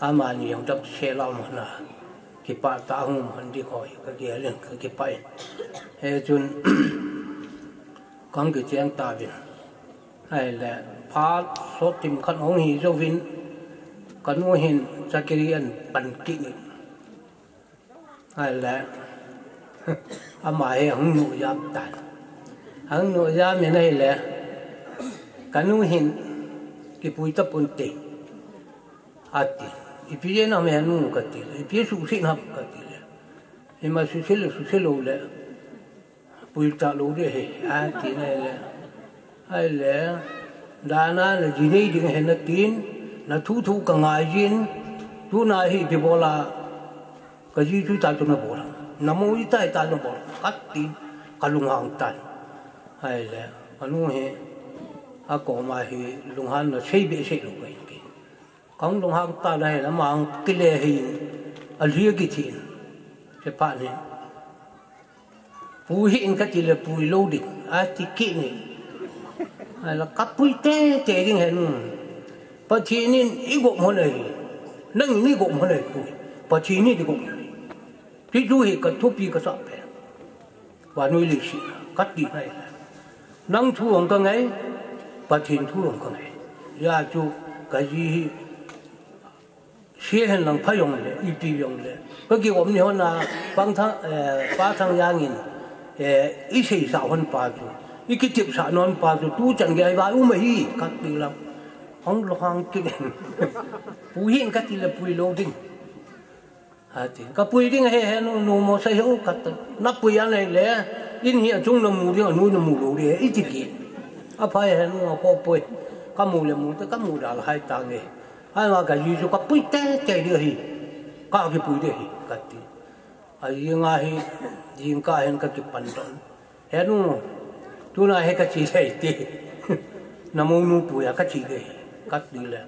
Amani jong dam se lam hon a, kipah tah hung man ding hoi, ka gel in ka kipah in. He chun, Kong kicheng ta vin. Hai le, phat sot tim khat hong hi jo vin, ka nu hin chakiri an pan kit in. Hai le, ama he hung nu jam tan. Hung nu jam in hai le, ka nu hin kipui ta pun te. Ati, ipi je na me nu ka ti, ipi su si na ka ti le. Ima su si le, su si lo le. Pui ta lou ding ahi, ati na le. Hai le, dana na ji nei ding ahi na tin, na thu thu ka ngai jin, tuna hi ipi bol a, ka ji chu ta chu na bol a. Na mo i ta i ta na bol a, ka tin, ka lunghang tan. Hai le, ka nu hi, a koma hi, lunghan na sei be sei lou ka hin ki. Kong lunghang ta na he lamang kile hi a lia ki thi in. Che pa ni. Pu hi in ka ti le pui lo ding. A ti ki ni. A la ka pui te te ding he nu. Pathen in i gop mo nei. Nang ni gop mo nei pui. Pathen ni di gop mo nei. Ti chu hi ka thupi ka sa pe. Vanui leiset a, ka ti nai. Nang thu hong ka ngai, Pathen thu hong ka ngai. Hijeh chun ka ji hi Sia hen lang pha jong le, ipi jong le. Ka ki om ni hon a, pang thang, eh, pa thang jang in, eh, i sei sa hon pa chu, i ki tip sa non pa chu, tu chan ge ai va um hi, ka ti la. Hong lo hang ki den. Pui hin ka ti le pui lo ding. Ha ti, ka pui ding he he nu, nu mo sa hi u ka ta. Na pui a nei le, in hi a chung na mu ding, a nu na mu lo ding, i ti ki. A phai he nu a ko pui. Ka mu le mu te, ka mu dal hai ta nge. Ai ma ka ji chu ka pui te te ding hi. Ka ki pui ding hi, ka ti. A ji nga hi, ji ka hen ka ki pan don. He nu, tu na he ka chi thei ti. Na mo nu pui a ka chi ding hi, ka ti le.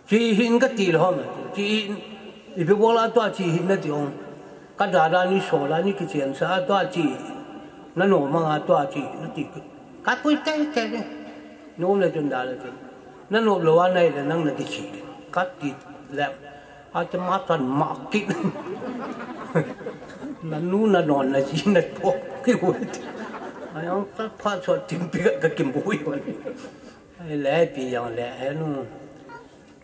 Chi hin ka ti le hom, chi hin. I bi bol a tua chi hin na ti ong. Ka da da ni so la ni ki chen sa a tua chi. Na no ma nga tua chi, na ti. Ka pui te te ni. Nom le chun da le chun. Na nop lou a nai le nang na kichi. Ka ti le. A te ma tan ma ki. Na nu na non na ji na po. Ki hu. Ai ong ta pha so tin pi ka kim bui wan. Ai le pi yang le he nu.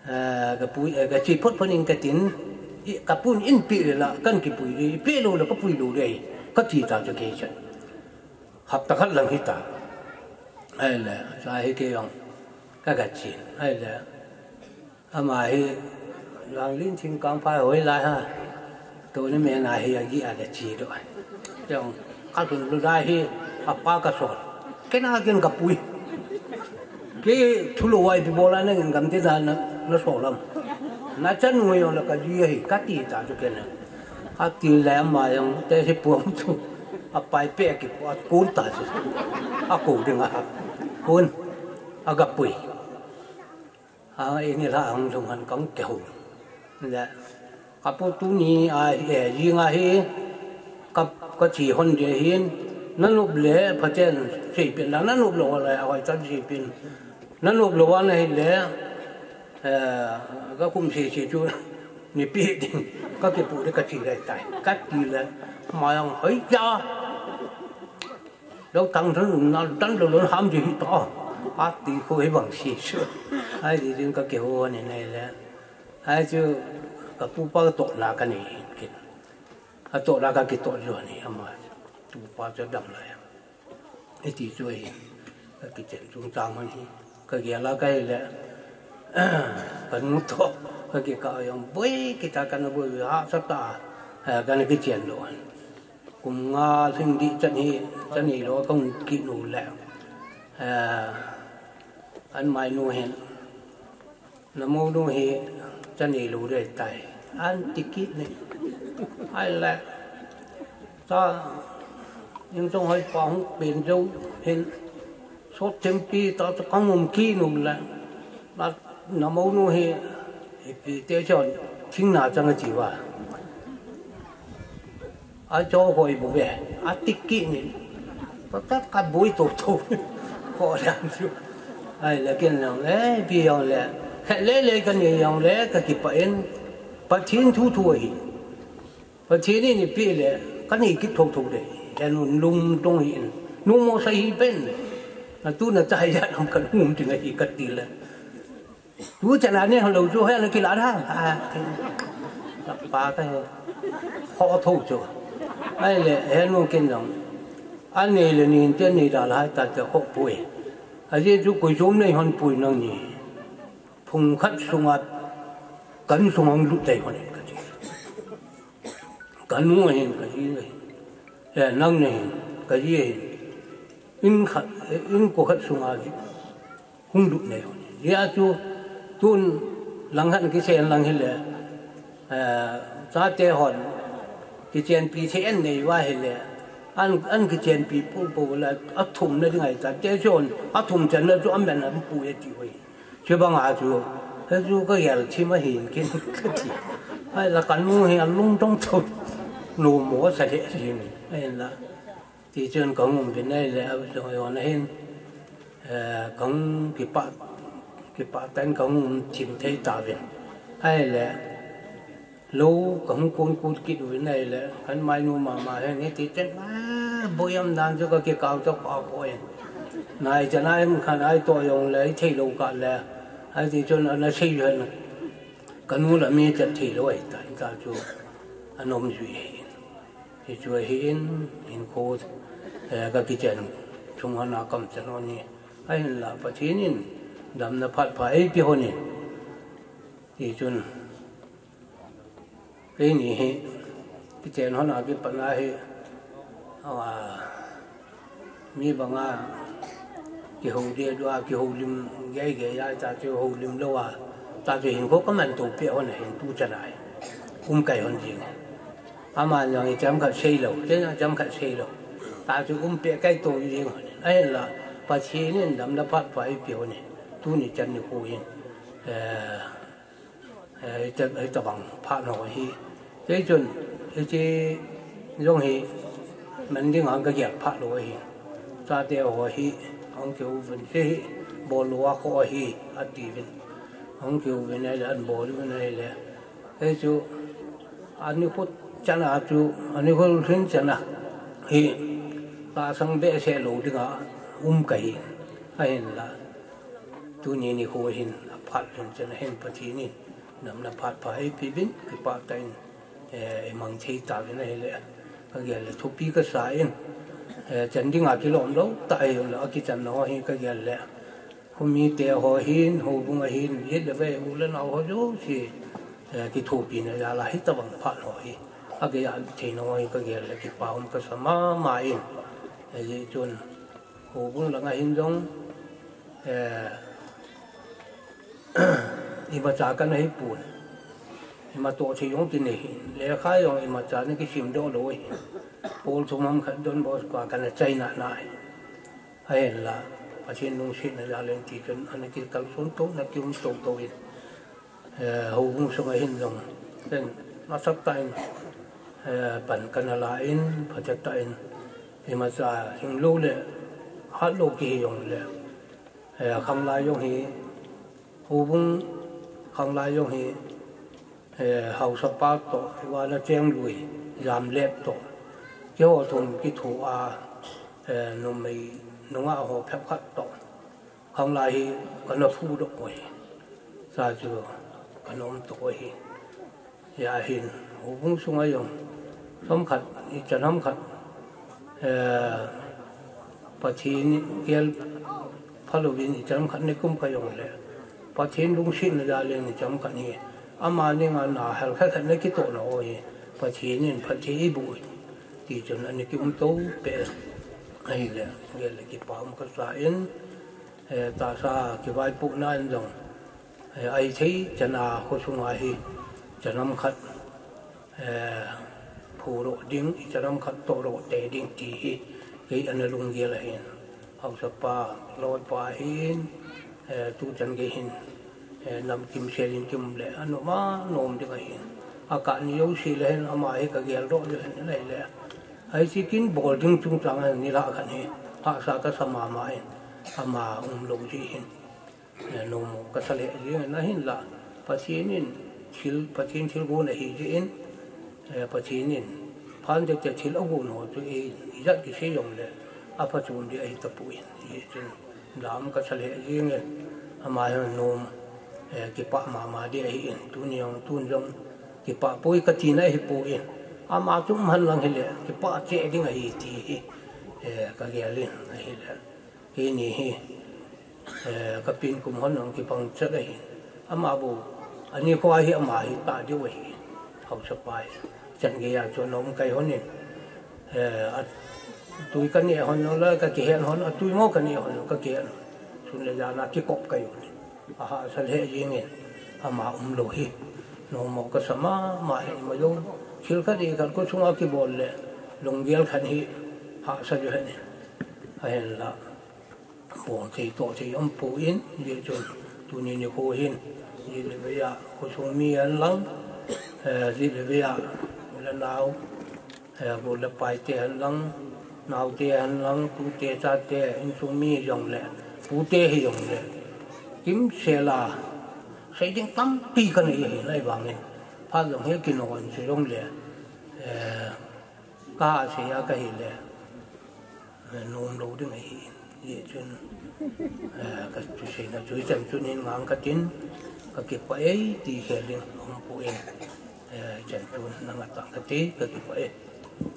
Eh, ka pui, eh, ka chi phot phot in ka tin. I, ka pun in pi le la kan ki pui le. Pi lo le ka pui lo le. Ka ti ta chu ke chan. Hapta khat lang hi ta. Ai le, sa hi ke jong. Ka ka chin. Ai le. Ama hi, jang lin thing kang phai hoi lai ha. Tu ni me na hi a gi a ka chi do. Jong, ka tun lu dai hi, a pa ka sol. Ke na kin ka pui. Ke thu lo wai pi bola na ngin gam ti da na, na sol lam. Na chan ngui jong la ka ji hi, ka ti ta chu ke na. Ka ti le ama jong, te hi puang chu. A pai pe ki pu a kun ta chu. A ko ding a. Kun. A ka pui. A, ini la ang lung han kang ke hu. Le. Ka pu tu ni a, eh, ji nga hi. Ka, ka chi hon de hin. Na nup le, phaten, sei pin la, na nup lo le, a hoi chan sei pin. Na nup lo wa na hi le. Eh, ka kum sei sei chu ni pi ding, ka kipu le ka chi lai tai. Ka ti le, ma yang hoi ja. Lo tang thun na dan lo lo ham ji hi to. A ti ko hi bang si su. Ai di ding ka ke ho ni nei le. Ai chu ka pu pa to na ka ni kin. A to la ka ki to jo ni ama. Tu pa cho dam lai. Iti chu hi, ka kichen chung chang man hi, ka gel a ka hi le, ka nu to, ka ki ka jong boi, kita ka na boi, ha sa ta, eh, ka na kichen lo. Kum nga thing di chan hi, chan hi lo ka ngu ki nu le. Eh, an mai nu hin. Na mo nu hi chan nei lo de tai. An ti ki ni. Ai le. Ta, ning tong hoi pa hung pen jo hin. So tem pi ta ta kang um ki nu le. Na, na mo nu hi, hi pi te chon, thing na chang a chi wa. A cho hoi bu ve, a tik ki ni. Pa ta ka bui to to. Ko dan chu. Ai le ken long le, pi yong le. He le le ka ni yong le, ka ki pa in. Pathen thu thu hi. Pathen ni ni pi le, ka ni ki tho tho de. He nun lung tong hi in. Nu mo sa hi pen. Na tu na chai ya nam ka num ti na hi ka ti le. Tu chan a ne ho lo chu he na ki la da. A, ti. Pa ka he. Ho tho chu. Ai le, he nu ken long. A nei le ni te nei da la ta te ho pui. A je chu kui chom nei hon pui nang ni. Phung khat sunga kan sung hong lut dai hon ka ji. Ka nu hin ka ji hin. Eh, nang ne hin ka ji hin. In khat, in ko khat sunga ji. Hung lut nei hon. Ji a chu tun lang han ki sen lang hi le. Eh, cha te hon. Ki chen pi che en nei wa hi le. An, an ki chen pi pu pu la a thum na ding ai ta. Te chon a thum chan na chu a men a pu e ti hoi. Chu bang a chu, he chu ka gel thim a hin kin ka ti. Ai la ka nu hi a lung tong tho. Nu mo sa le hin. Ai la. Ti chun ka hung um vin ai le a jong yon a hin. Eh, ka hung kipa, kipa tan ka hung um thim thei ta vin. Ai le. Lo ka hung kun kut kit uvin ai le, kan mai nu mama he nge ti chen ma, boyam dan chu ka ki kau to pa ko e. Nai chan ai mun khan ai to yong le, ai thei lo ka le. Ai ti chun ana sei hen. Kanu la mi chat thei lou ahi ta, ta chu anom jui ahi. Hichu ahin, hinkho, eh, ka kichen chung hon a kam chan hon hi. Ahinla Pathen in damna phat pha eipe hon in. Hichun, keini hi, kichen hon a kipat a hi, ah, mi banga kihou deh dua, kihoulim gei gei a, ta chu houlim lou a, ta chu hinkho kaman to peh hon ahin tu chan a hi. Um kai hon jing. Ama jong icham khat sei lou, ken jong icham khat sei lou. Ta chu um peh kai to jing hon. Ahinla, Pathen in damna phat pha eipe hon in. Tuni chan nikho hin. Eh, Eh, hita, hitabang phat ho hi. Kei chun, hiche jong hi, man ding a ka gel phat lou ahi. Chate ho hi, hung kihouvin, hiche hi, bol lou a kho ahi, ati uvin. Hung kihouvin ahile, an bol uvin ahile. Hichu, ani khut chan a chu, ani khut lhin chan a hi, tahsan behseh lou ding a um kahi. Ahinla. Tuni nikho hin aphat lhon chan a hin Pathen in damna phat pha eipe uvin, kipah tah in, eh, imang thei tauvin ahile, ka gel le thupi kasa in, eh, chan ding a kilom lou tah ahi le, akichan ho hi ka gel le, khomite ho hin, houbung a hin, it le ve, u le nao ho jouse, eh, kithopina jal a hitabang phat ho hi, agei a theina ho hi ka gel le, kipa um kasa mama in, eh, hijeh chun, houbung lang a hin jong, eh, imacha kana hi pon. Ima toh thei jong kinei hi. Lekha jong imacha na kisim doh lou hi. Pol thum ham khat Don Bosco a kana chai nana hi. Ahinla, Pathen lungsetna jal in ti chun, ana kikalson to, ana kium to to in. Eh, houbung sung a hin jong, ken, masat tah in, eh, pan kana la in, phatet tah in, imacha hing lou le, hat lou kihi jong le, eh, khanglai jong hi, houbung khanglai jong hi, eh, haosapa toh, ivana cheng lui, jamlep toh, keiho thum kitho a, eh, numei, nungah ho phep khat toh, khanglai hi kana phu doh poi. Sa chu kana um to hi. Hia hin, houbung sung a jong, chomkhat, ichan ham khat, eh, Pathen gel phalou vin ichan ham khat na kium kha jong le. Pathen lungsetna jal in ichan ham khat hi. Ama ning a na hal khat khat na kitoh na ho hi. Pathen in phatthei eiboh in. Ti chun ana kium to peh. Ahile, gel le kipa um kasa in. Eh, tahsa kivaipohna in jong, eh, ahithei chan a khosung a hi, chan ham khat, eh, phu doh ding, ichan ham khat toh doh tei ding ti hi, kei ana lunggel ahin. Haosapa, loipa hin, eh, tuchan gei hin, eh, nam kimsel in kium le, anom a nom ding ahin. Akah ni jouse le hin, ama hi ka gel doh ding ahin, ahile. Hiche kin bol ding chungchang a nilhah khat hi, hahsa kasa mama in, ama umlou jeh hin. Eh, nom kasa lheh jeng in ahinla, Pathen in thil, Pathen thilgon ahi jeh in, eh, Pathen in phat tete thil agon ho chu i, ijat kisei jong le, aphachom ding ahi tapoi, hijeh chun, Lam kasa lheh jeng in, ama hi nom, eh, kipah mama ding ahi in, tuni jong, tun jong, kipah poi katina ahipoi. Ama chu um hen lang hile, kipah cheh ding ahi ti hi, eh, ka gel in ahile. Keini hi, eh, ka pen kum hon jong kibang chet ahi. Ama bou, ani kho hi ama hi tah diu ahi. Haosapa hi. Chan gei a chu anom kai hon in. Eh, atui ka neh hon jong le ka kihen hon, atui mo ka neh hon jong ka kihen hon. Sun le jan a kikop kai hon. Ahahsa lheh jeng in. Ama umlou hi. Nom mo kasa mama hi ma jong. Thil khat ikhat khosung a kibol le. Lunggel khat hi. Hahsa ju hen in. Ahinla. Bol thei toh thei um poi, hijeh chun tuni nikho hin, jit le vei a, khosung mi hen lang, eh, jit le vei a, u le nao, eh, pu le pai te hen lang, naote hen lang, tute chate, insung mi jong le, pute hi jong le, kimsel a, sei ding tampi ka nei ahi, lai vang in, phat jong hi kinon se jong le, eh, ka sei a ka hile, eh, nom lou ding ahi. Hijeh chun, eh, ka thuseina chu hichan chu nin ngang katin, kakipah e ti khel ding umpoi. Eh, hichan chu nanga tang kati, kakipah e.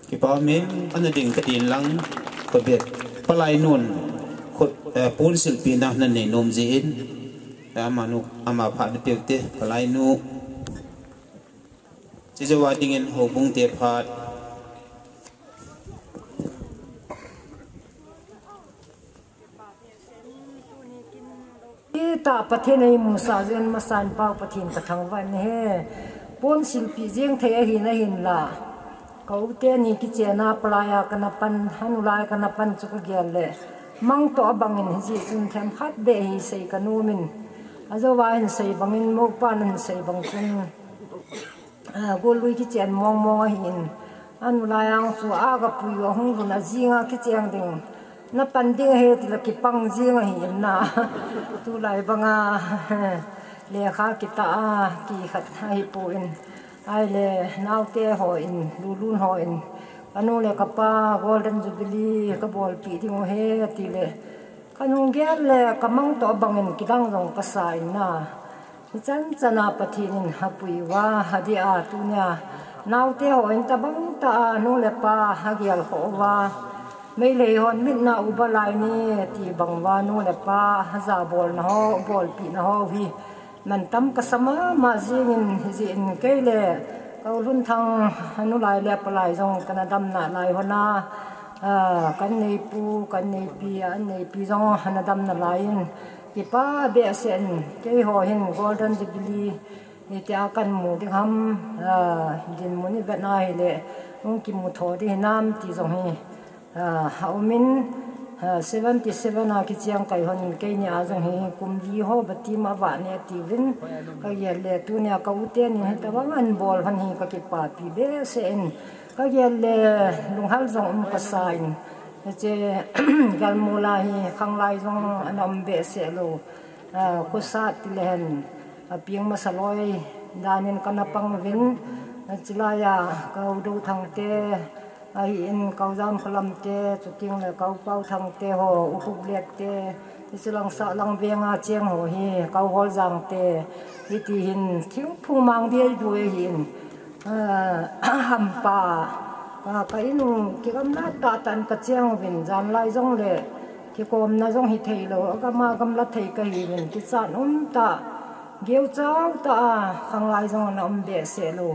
Kipah min, ana ding katin lang, kobet. Palai nun, khut, eh, pon silpina nanei nom jeh in, eh, amanu, ama phat napeh ute, palai nu. Chujouva dingin houbung te phat. Itah Pathen eimusah jeh in masan pau Pathen kathangvah in ahi. Pon silpi jeng thei ahin ahinla, ka u teni kichen a palai a kana pan, anulai kana pan chu kagel le mang toh abang in hijeh chun themkhat beh hi sei kanom in. Ajouva hin sei bang in, mopa nan sei bang chun, ah, gollui kichen mong mong ahin. Anulai ang chu aga pui u ahung lhun a jing a kicheng ding. Napan ding ahi tile kipang jing ahin na. Tulai banga lekha kitah a kikhat ahipon. Ahile naote hon, lulun hon, kanu le kapa Golden Jubilee kabolpeh ding u ahi tile, kanung gel le kamang toh bangin kidang jong kasa in na. Hichan chan a Pathen in apui uva, adeh a tunia naote hon tabang tah a nu le pa agel khoh uva, Meitei hon mitna uba lai ni ti bang uva nu le pa ajabolna ho, bolpehna ho hi mantam kasa mama jing in, hijeh in kei le ka u Lunthang anulai le palai jong kana damna lai hon a, ah, kan neipu, kan neipi, an neipi jong ana damna lai in, kipah behseh in, keiho hin Golden Jubilee hitia kan mu ding ham, ah, dinmun ivet na hile, hung kimu tho ding hinam ti jong hi, ah, aum in, ah, seventy seven a kicheng kai hon keini a jong hi kum li ho bati ma vah ne tiuvin, kagel le tunia ka u teni hitabang an bol hon hi kakipapi behseh in, kagel le lunghel jong um kasa in, hiche galmol a hi khanglai jong ana um behseh lou, ah, khosat tile hen, apeng masa loi dan in kana pang uvin, ah, chulai a ka u Douthang te, ahin ka u Jamkholam te, chuteng le ka u Pauthang te ho, u Khuplet te, hiche lang sahlang veng a cheng ho hi ka u Holjang te, hiti hin thingphung mang dei dei ahin, ah, hampa, ah, ka in u kigamla tah tah in kacheng uvin, janlai jong le kikomna jong hithei lou, agam a gamla thei kahiuvin, kichat um tah, geuchau tah a khanglai jong ana um behseh lou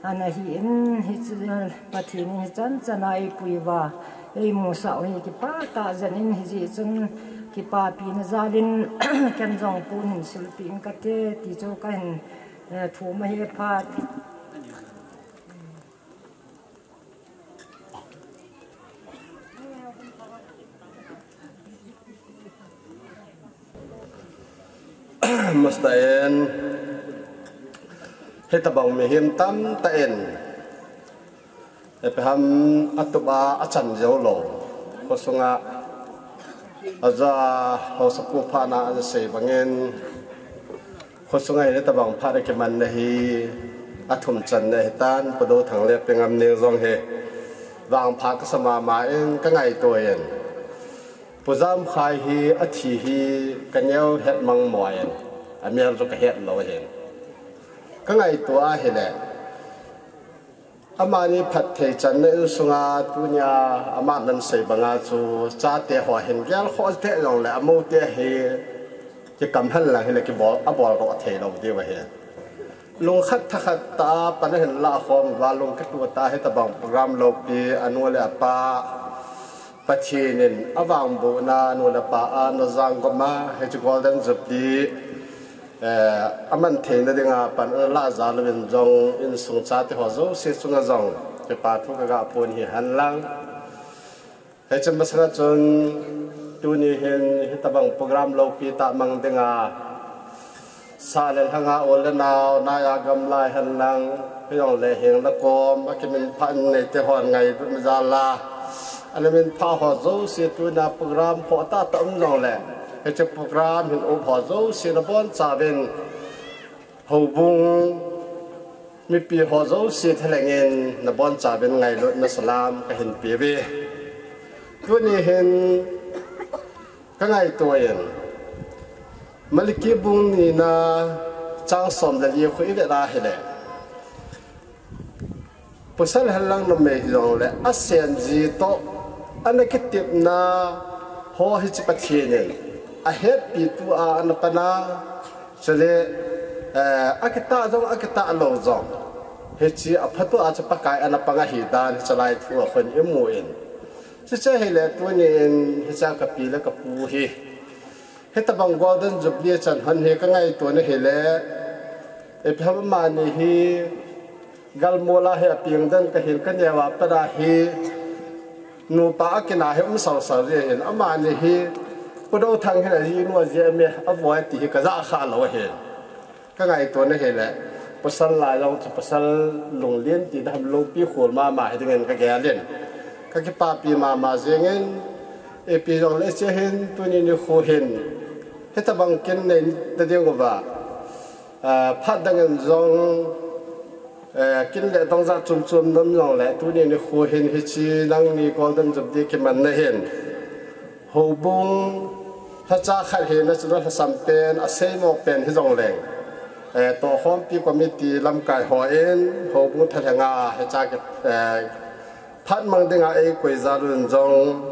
ana hi in, hiche Pathen in hichan chan a eipui uva, eimusah u hi kipah tah jeng in, hijeh chun kipapina jal in ken jong pon hin silpeh in kate ti chu kahin, eh, thum ahi phat. Master in, hitabang mihem tamtah in, ipi ham atup a achan jou lou, khosunga aja haosapu phat na ana sei bangin, khosunga hitabang phat akimanna hi athum channa ahitan, Pu Douthang le Pi Ngamning jong hi vangpha kasa mama in kangaito in, Pu Jamkhai hi athi hi kaneo het mang mo in, amel chu kahet lou ahin. Kangaito ahile, amani phatthei channa insunga tunia aman ana sei banga chu chate ho hin gelkhoh teh jongle amoute hi kikam henlang hile kibol, aboldoh thei lou diu ahi. Lungkhat thakhat tah a pan ahin lahkhom uva, lungkituh tah a hitabang program loupi anu le apa Pathen in avangbohna anu le apa a ana jangkhom a, hiche Golden Jubilee, eh, aman theina dinga pan ana lah jal uvin jong insung chate ho jouse chunga jong kipa thu kaga phon hi henlang. Hiche masanga chun tuni hin hitabang program loupi tah mang dinga, sah le lhanga u le nao, naiya gamlai henlang, hijongle heng le kom, akiminphah neite hon ngailutna jal a, ana minphah ho jouse tunia program phoh tah tah um jongle, hiche program hin up ho jouse nabonchauvin, houbung mipi ho jouse thalheng in nabonchauvin ngailutna salam kahin peuve. Tuni hin Ka ngaito in, Malaki bung nina chang som le li khu i vet a hile, pasal henlang numei hijongle asen ji toh ana kitepna ho hiche Pathen in ahetpi tua ana pan a, chule, eh, akitah jong akitah lou jong, hiche aphatua chu Pakai ana pang ahi dan hiche lai thu a khun i mu in. Chuche hile tuni in hiche ka pi le ka pu hi, hitabang Golden Jubilee chan hon hi ka ngaito na hile, ipi ham amani hi galmol a hi apeng den ka hil ka neo a pat a hi, nupa a kin a hi um sau sau ji hin, amani hi Pu Dothang hin ajinu ajinu me avoi ti hi ka ja kha lou hin. Ka ngaito na hile, pasal lai jong chu pasal lunglen ti dam loupi khol mama hi ding in ka gel in. Ka kipapi mama jeng in, ipi jongle hiche hin tuni nikho hin, hitabang kin nei na ding uva, ah, phat dang in jong, eh, kin le dong jat chom chom nom jongle tuni nikho hin hiche nangni Golden Jubilee kiman na hin, houbung lhacha khat hina chun alhasam pen, aseimo pen hijongleng, eh, tohkhompi committee lamkai hon houbung thalheng a hiche, eh, phat mang dinga eikoi jal un jong,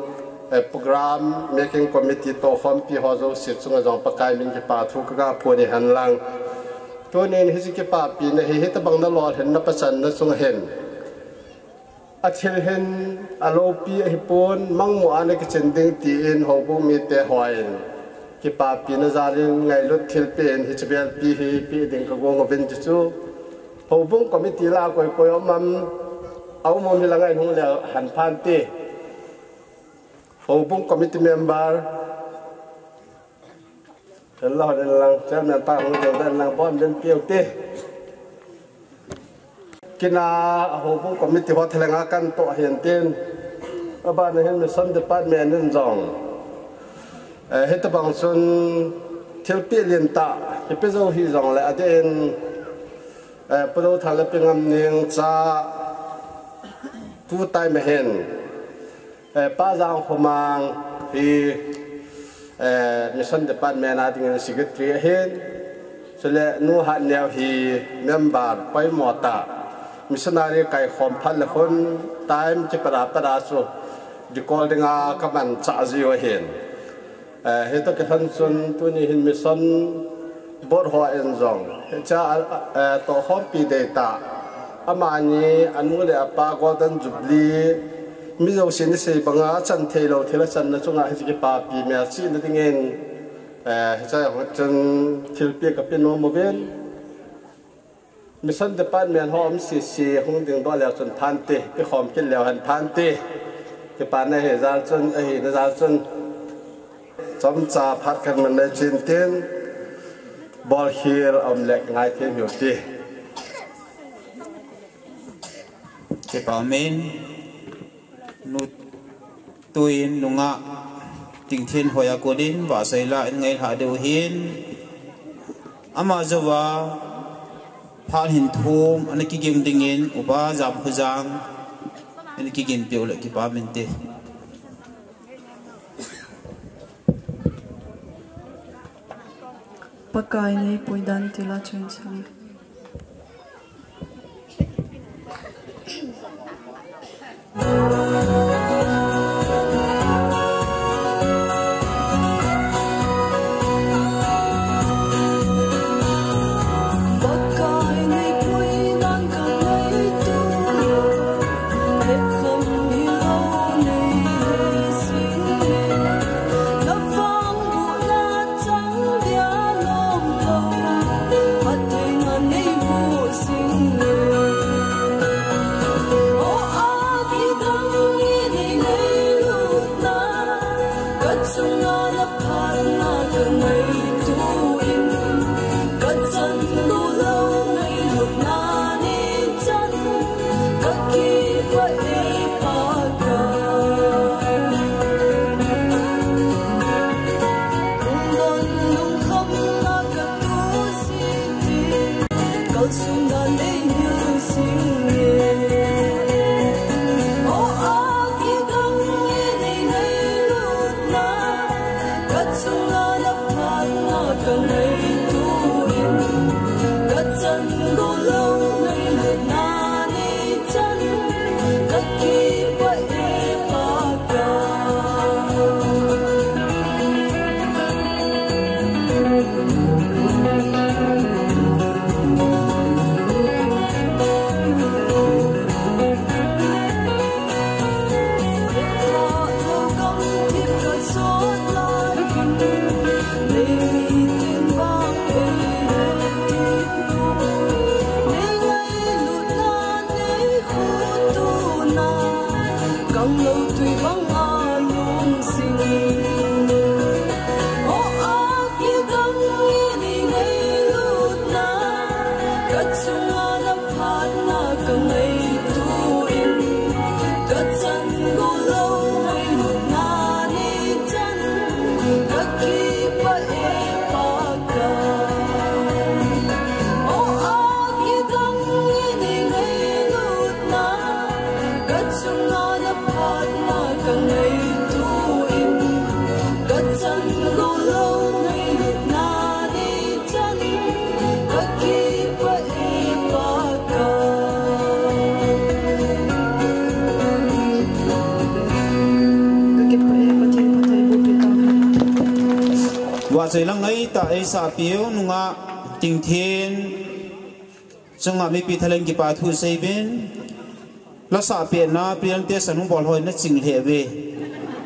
eh, program making committee tohkhompi ho jouse chunga jong Pakai min kipa thu ka ga phon ahi henlang. Tunin hiche kipapina hi hitabang na lolhinna pachan na chunga hin athil hin aloupi ahipon, mangmo a na kichen ding tin houbung mite hon kipapina jal in ngailut thilpeh in hiche belpi hi peh ding ka gong uvin, chuchu houbung committee la koi koi um am, aum um hi la ngai hung le hen phante. Houbung committee member, Hello, hello, chairman pa hung jeng dan lang bon den piu te. Kin a houbung committee ho thalheng a kan toh hin tin. Abana hin mission department in jong, eh, hitabang chun thilpeh lentah kipe jou hijongle adeh in, eh, Pu Dothang le Pi Ngamneng cha tu time ahin. Eh, Pa Jangkhomang hi, eh, Mission Department a dingin secretary ahin. Chule Nu Hatneo hi member poimo tah. Missionary kaikhom phat le khun time kipat a pat a chu dikol dinga ka manchah jiu ahin. Eh, hitoh kilhon chun tuni hin mission board hon jong hiche, eh, tohkhompi deitah, amani anu le apa Golden Jubilee, mi jousen isei banga achan theilou thil achanna chunga hiche kipapi melchihna dingin, eh, hiche hon chun thilpeh ka pe nom uvin. Mission Department ho um sese hung dingdoh leu chun phante, kikhom kit leu hen phante. Kipana hi jal chun, ahina jal chun, chomcha phat khat man nei chin tin, bolkhel aum le ngai thei miu ti. Kipa min. Nu tuin nungah Tingthin Hoiya konin vahsei la in ngailhah diu hin, ama jouva phat hin thum ana kiging dingin Upa Jamkhojang in kigin peh u le kipa min te. Pakai nei puidan tila chun sang. Vahchoi lang ngaitah eisahpiu nungah Tingthin chunga mipi thalheng kipa thu seiyuvin, la sahpehna presentation hung bol hon naching lheh uve.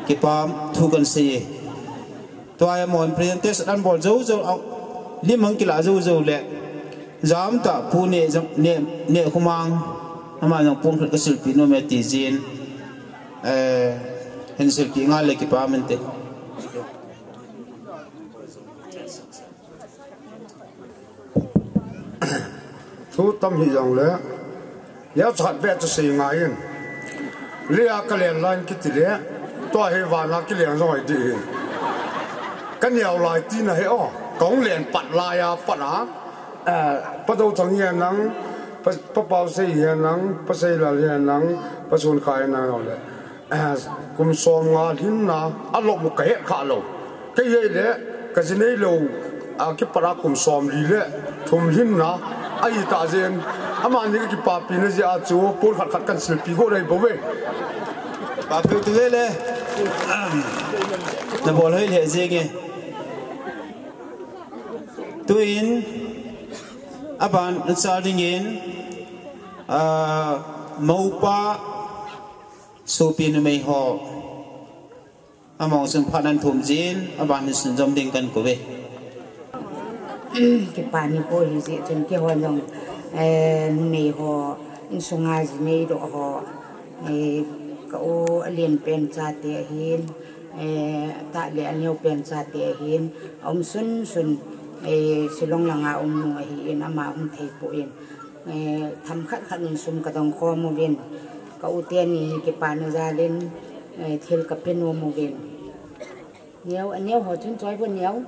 Kipa thu kahin seiye. Tua hi amahon presentation ahin bol jou jou, lim ahin kilah jou jou le, jamtah Pu Neh, Neh, Nehkhomang, ama jong pon khat kasilpeh nom e tijin, eh, hin silpeh ngal le kipa mante. Thu tam hijongle, neocha khat beh chu sei ngai in. Leia kalen lai in kiti le, tua hi vana kilen jong ahi ding ahin. Kaneo lai tina hi o, kahung len pat laiya pat a, eh, Pa Dothang hihen lang, Pa, Pa Pausei hihen lang, Pa Seilal hihen lang, Pa Sunkhai hihen lang le. Eh, kum somnga lhinna, alop u kahet khalou. Kei hile, kaji neilou, akipat a kum somli le thum lhinna, ahitah jeh in, amani kakipapina jeh a chu, pon khat khat kahin silpeh got ahi bouve. Papi tu ve le, nabol hoi lheh jenge. Tuin, aban, achal dingin, ah, moupa, sopi numei ho, amahon phat nahin thum jin, aban hin sunjom ding kahin kouve. Kipa nikho hijeh chun keiho jong, eh, numei ho, insunga ji neidoh ho, eh, ka u alen pen chate ahin, eh, atah le aneo pen chate ahin, aum sunsun, eh, Shillong langa um nu ahin, ama hung thei poi. Eh, themkhat khat in sum kadong khom uvin, ka u teni kipana jalin, eh, thil kape nom uvin. Neo, aneo ho chun choi bo neo.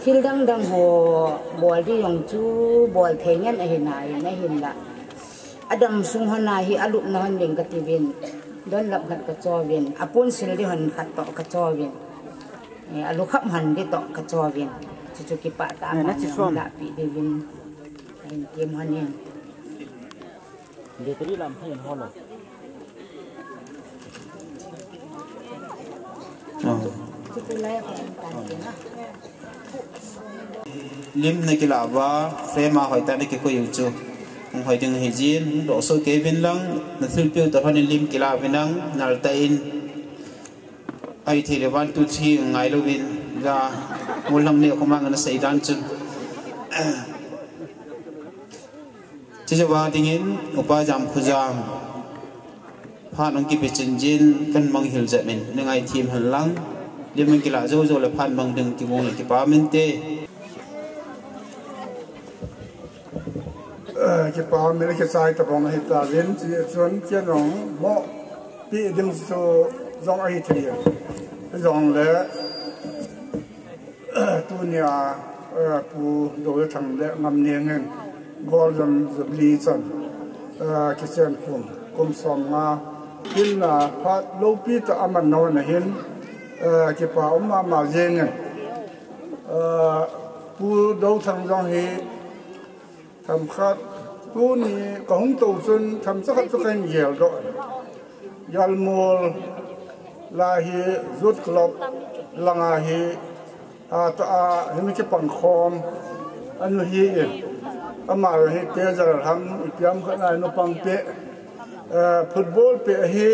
Thil dang dang ho bol ding jong chu bol thei ngen ahi nai, ahinla. Adam sung hon ahi alupna hon ding kati uvin. Donlap khat kacho uvin. Aponsil ding hon khat toh kacho uvin. Eh, alukhap hon ding toh kacho uvin. Chuchu kipah tah a, eh, nachi som. Lahpeh ding uvin. Ahin tem hon in. Battery lam hi holo. Oh. Lim nakilah uva, frame a hoitah a nakikoi u chu. Hung hoi ding ahi jin, hung doh soh kei uvin lang, nathilpeh u toh lhon in lim kilah uvin lang, nal tah in. Ahithei le one, two, three ngai louvin, ja, ngol lang Nehkhomang in asei dan chun. Chujouva dingin, Upa Jamkhojam. Phat nung kipe chin jin, kahin manghil jep in, na ngaithem hen lang. Lim in kilah jou jou le phat mang ding kigong le kipa minte. Eh, kipa min kichai tabang ahi tauvin, chuin kei jong mo pi ding chu jong ahi thei. Jongle, eh, tunia, eh, Pu Dothang le Ngamneng in Golden Jubilee chan, eh, kichen kum, kum somnga hinna phat loupi tah a aman nau na hin, Eh, kipa um mama jeng e. Eh, Pu Dothang jong hi themkhat tuni kahung tou chun themcha khat chu kahin geldoh. Galmol lah hi Youth Club langa hi, ah, ta, ah, himi kipang khom anu hi e. Ama hi te jar ham ipi ham khat nai nu pang pe. Eh, football pe hi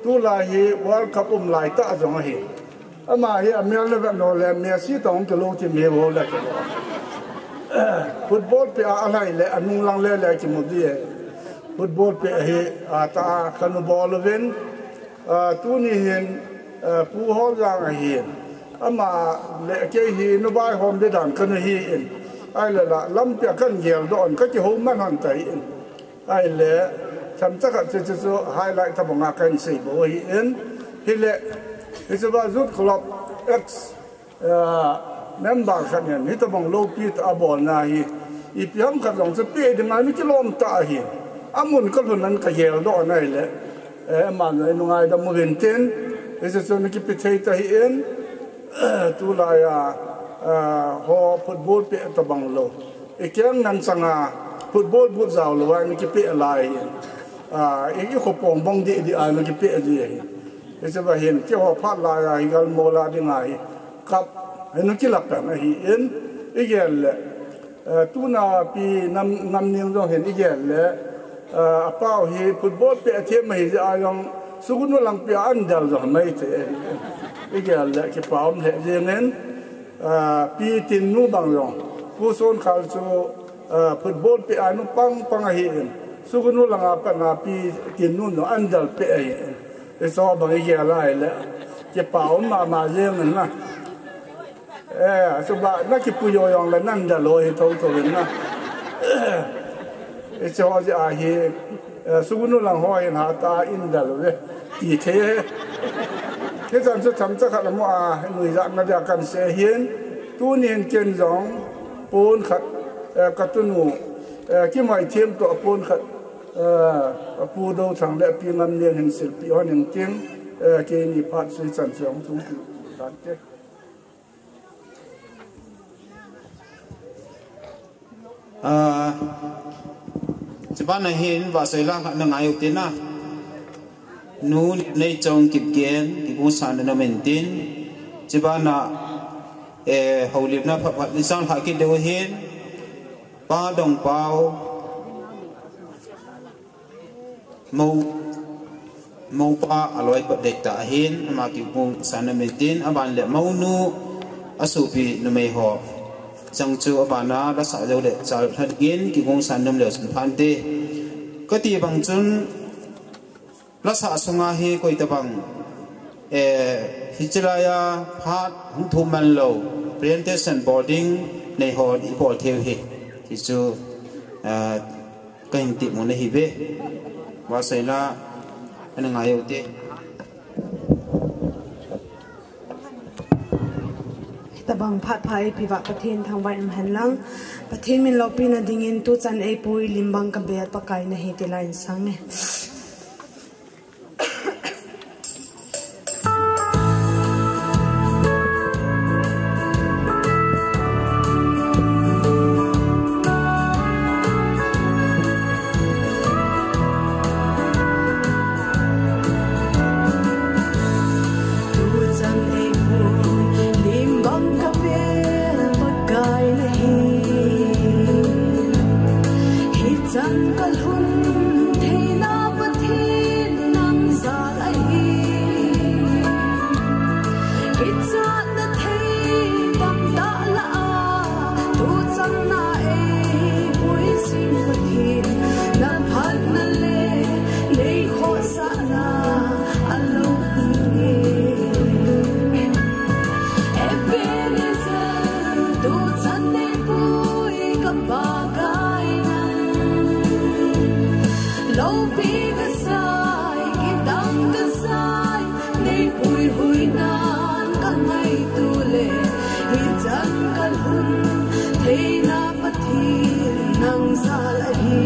tulai hi World Cup um lai ta jong ahi. Ama hi amel le ve no le Messi tong ke lo ti me bo le ke. Football pe a alai le anung lang le le ki mu di e. Football pe hi a ta kanu bol vin. Ah, tuni hin, ah, Pu Hol Jang ahin. Ama le kei hi nu bai hom de dan kanu hi in. Ai le la lampi a kan geldoh on ka kihou man hon tai in. Ai le, themcha khat chu, chu, chu highlight ta banga kan sei bo hi in. Hi le, hi chu ba Youth Club X, ah, member khat nen, hi ta bang lo pi ta a bol na hi. Ipi ham khat jong chu pi ding a ni kilom ta hi. Amun ka lhun an ka geldoh nai le. Eh, man ngai nu ngai da mu vin tin. Hi chu chu ni kipi thei ta hi in. Tulai a, ah, ho football pe ta bang lo. I keng nan changa football boot jao lo a, mi kipe lai. Ah, i, i khopong bong di, di a, mi kipe di. I che ba hin, ki ho phat lai a, hi Galmol a ding a hi. Cup, hi nu kilap pen a hi in, i gel le. Eh, tuna pi nam, nam ning jong hin i gel le. Eh, a pau hi football pe a thiam a hi a jong, sugunu lang pi a an dal jong mai te. I gel le, kipa um le jeng in. Ah, pi tin nu bang jong, Pu Son Khal chu, ah, football pe a nu pang pang ahi in. Sugunu langa pat na pi tin nu jong an dal pe ahi in. I so bang i gel lai le. Kipa um mama jeng in na. Eh, so ba na kipu yo jong le nan dal lo hi tho tho in na. I so ji ahi. Eh, sugunu lang ho hin ha ta in dal ve. Ti thei he. Hichan chu themcha khat la mo a, nuijat na dia kan sei hin. Tuni hin ken jong, pon khat, eh, ka tunu, eh, kimai thiam to a pon khat, eh, a Pu Dothang le Pi Ngamlian hin silpi hon in ting, eh, keini phat sui chan chu hung tung tan te. Ah, chuban a hin vahsoi la khat na ngai u tin a. Nu Neichong Kipgen, Kigungsan na min tin. Chuban a, eh, houlimna phat phat ni sang lha kit deu hin. Pa Dongpau. Mo, mopa a loi pat dei ta ahin, ama Kigungsan na min tin, aban le monu, a sopi numei ho. Chang chu aban a, la sa jo le, chal than gin, Kigungsan num le sun phan te. Ka ti bang chun, la sa sunga hi koi ta bang, eh, hichi lai a phat hung thum man lo, presentation boarding nei ho i bol theu hi. Hi chu, eh, Ka hin ti mo na hi ve. Vahsoi la, ana ngai u te. Tabang phat pha ei pi va Pathen thangvah in hen lang. Pathen min lopi na ding in tu chan ei pui lim bang ka bel Pakai na hi ti la in sang e. Tuchan ei pui lim bang ka bel Pakai na hi. Hichan ka lhun theina Pathen nang jal ahi. Kichatna thei tamtah lah a, tuchan na ei pui jing Pathen, na phatna le nei khohsahna a lopi e. Ebenezer, tuchan nei pui ka Pakai nang. Lopi ka sai, kidang ka sai, nei puihuina ka ngaito le, hichan ka lhun theina Pathen nang jal ahi.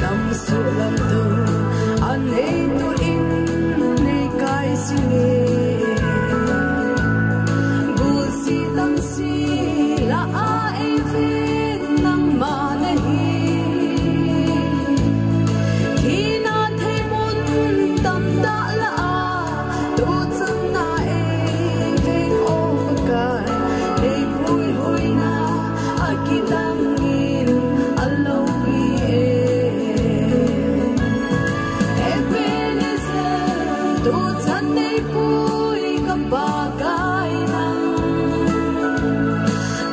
Lamsuh lamdung a nei Chan neipui ka Pa kai nang.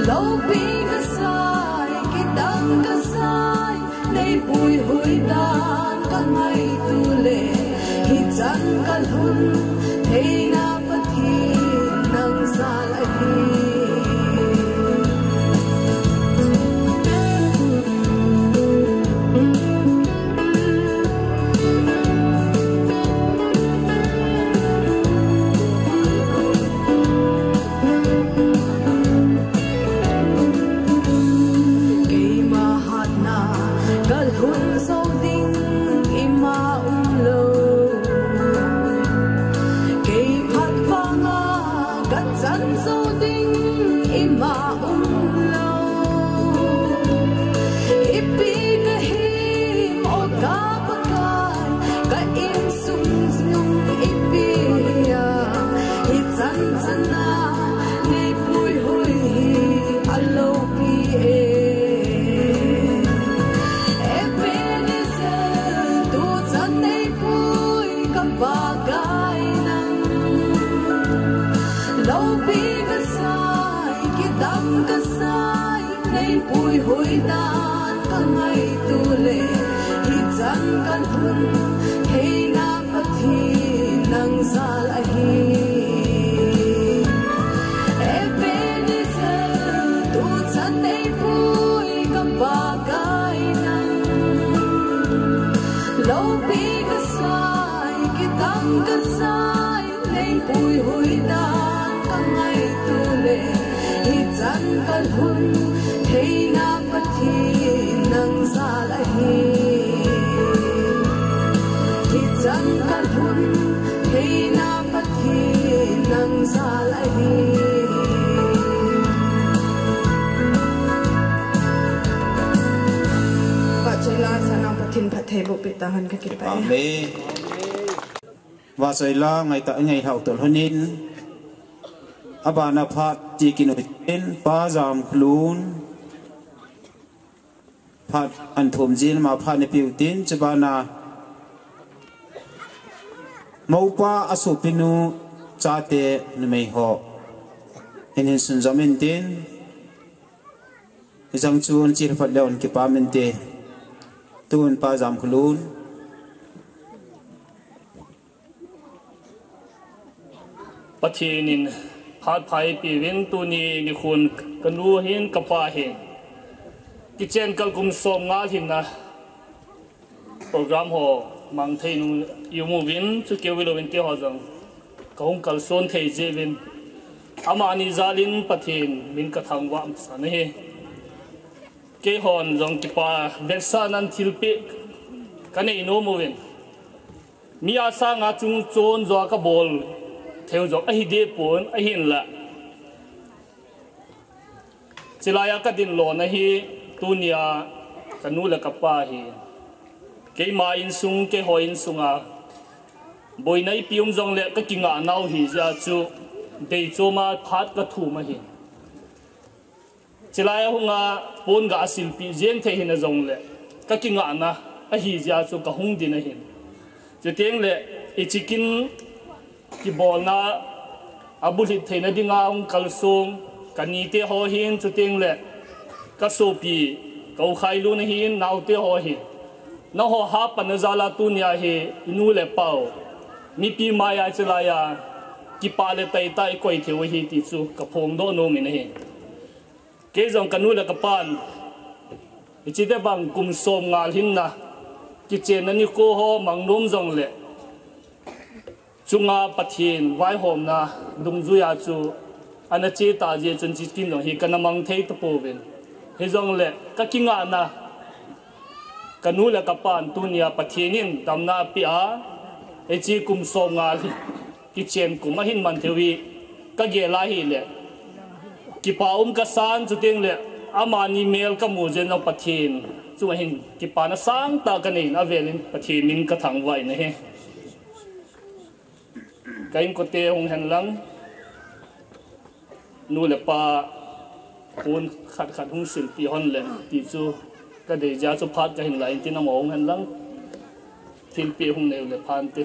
Loupi ka sai, kidang ka sai, neipui hui dan ka ngaito le, hichan ka lhun theina Pathen nang jal ahi. Keima hatna ka lhun jou ding ima umlou. Kei phat vanga ka chan jou ding ima umlou. Ipi ka him o ka Pakai, ka insung nung ipi a, hichan chana neipui hui hi aloupi e. Ebenezer, tuchan neipui ka Pa kai nang. Loupi ka sai, kidang ka sai, neipui hui dan ka ngaito le, hichan ka lhun theina Pathen nang jal ahi. Ebenezer, tuchan neipui ka Pa kai nang. Loupi ka sai, kidang ka sai, neipui hui dan ka ngaito le, hichan ka lhun theina Pathen nang jal ahi. Hichan ka lhun theina Pathen nang jal ahi. Vahchoila sana Pathen phattheiboh peh tahen, ka kipah e. Amen. Vahchoila ngaitah a ngai lhau tol lhonin, abana phat ti kinu tin, Pa Jamkholun phat ahin thum jin, ama phat ana peh u tin, chubana mopa asopinu chate numei ho hin hin sunjom intin, hijong chun chilphat leu hin kipah inte. Tun Pa Jamkholun. Pathen in phat pha eipeuvin, tuni nikhon kanu hin kapa hin kichen kal kum som nga lhinna program ho mang thei nung i um uvin, chukeu hilouvin keiho jong kahung kalson thei jeh uvin, amani jal in Pathen min kathangvah masa ahi. Keihon jong kipa vetsahnan thilpeh kanei nom uvin, mi a sanga chungchon jo a kabol theiu jong ahi deh pon, ahinla chulai a kadin lona hi, tunia kanu le kapa hi keima insung, keiho insunga boina ipi um jongle kakingah nau ahi jeh chun deichoma phat kathum ahi. Chulai a hunga pon ga asilpeh jeng thei hina jongle kakingahna ahi jeh chun kahung din ahin. Chutengle hiche kin kibolna abulhit theina dinga hung kalsong kanite ho hin, chutengle kasopi ka u Khailun ahin, naote ho ahin, nangho hapanna jal a tunia hi inu le pau mipi mai a chulai a kipah le taitah ikoi theiu ahi ti chu kaphongdoh nom in ahi. Kei jong kanu le kapan hiche tobang kum som nga lhinna kichenna nikho ho mang nom jongle, chunga Pathen vaihomna dungjuia chu ana che ta jeh chun hiche kin jong hi kana mang thei tapouvin, hijongle kakingahna kanu le kapan tunia Pathen in damna apeh a, hiche kum som nga lhin kichen kum ahin man theiu hi kagel ahile, kipa um kasan, chutengle amani mel kamu jeh in jong Pathen chunga hin kipana sangtah kanei in, avel in Pathen min kathangvah in ahi. Ka inkote hung hen lang, nu le pa pon khat khat hung silpeh hon le ti chu kadei jeh chun phat kahin la intin, amaho hung hen lang thilpeh hung neiu le phante.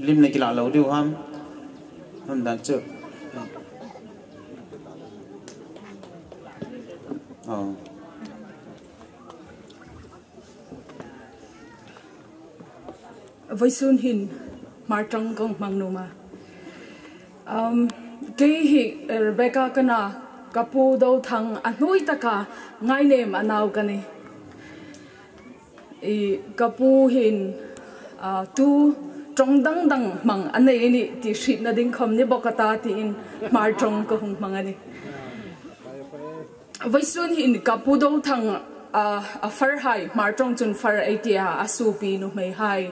Lim le kila lo diu ham. Ham dan chu. Oh. Voisun hin Hmartong kong mang numa. Um, kei hi Rebecca kana, kapu Dothang a hnui taka Ngainem a nau kani. I, kapu hin, ah, tu tong dang dang mang anei ni ti hriet na ding khom ni bok ata tiin Hmartong ka hung mang ani. Voisun hin kapu Dothang, ah, a far hai, Hmartong chun far ei tia, a supi numei hai.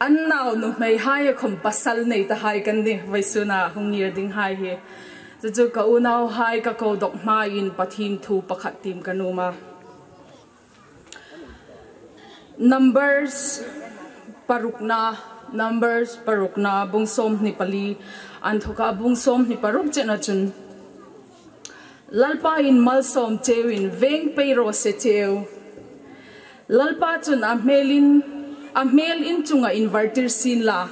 An nau numei hai a khom pasal nei ta hai kan ni, voisun a hung ngir ding hai hi. Chuchu ka unau hai ka ko dok hma in Pathin thu pakhat tim ka numa. Numbers parukna, Numbers parukna, bung som ni pali, an thoka bung som ni paruk chena chun. Lalpa in malsom cheu in veng pei ro se cheu. Lalpa chun a hmel in, a hmel in chunga in vartir sin la.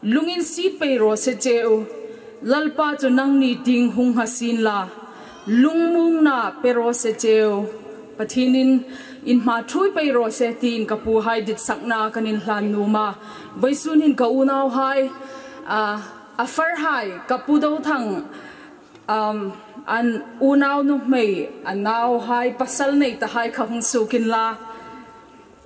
Lungin si pei ro se cheu. Lalpa chu nangni ting hung ha sin la. Lungmung na pe ro se cheu. Pathin in in hma thui pei ro se tin kapu hai dit sakna kan in hlan numa. Voisun hin ka unau hai, a, a far hai, kapu Dothang, um, an unau numei, a nau hai, pasal nei ta hai kha hung sukin la.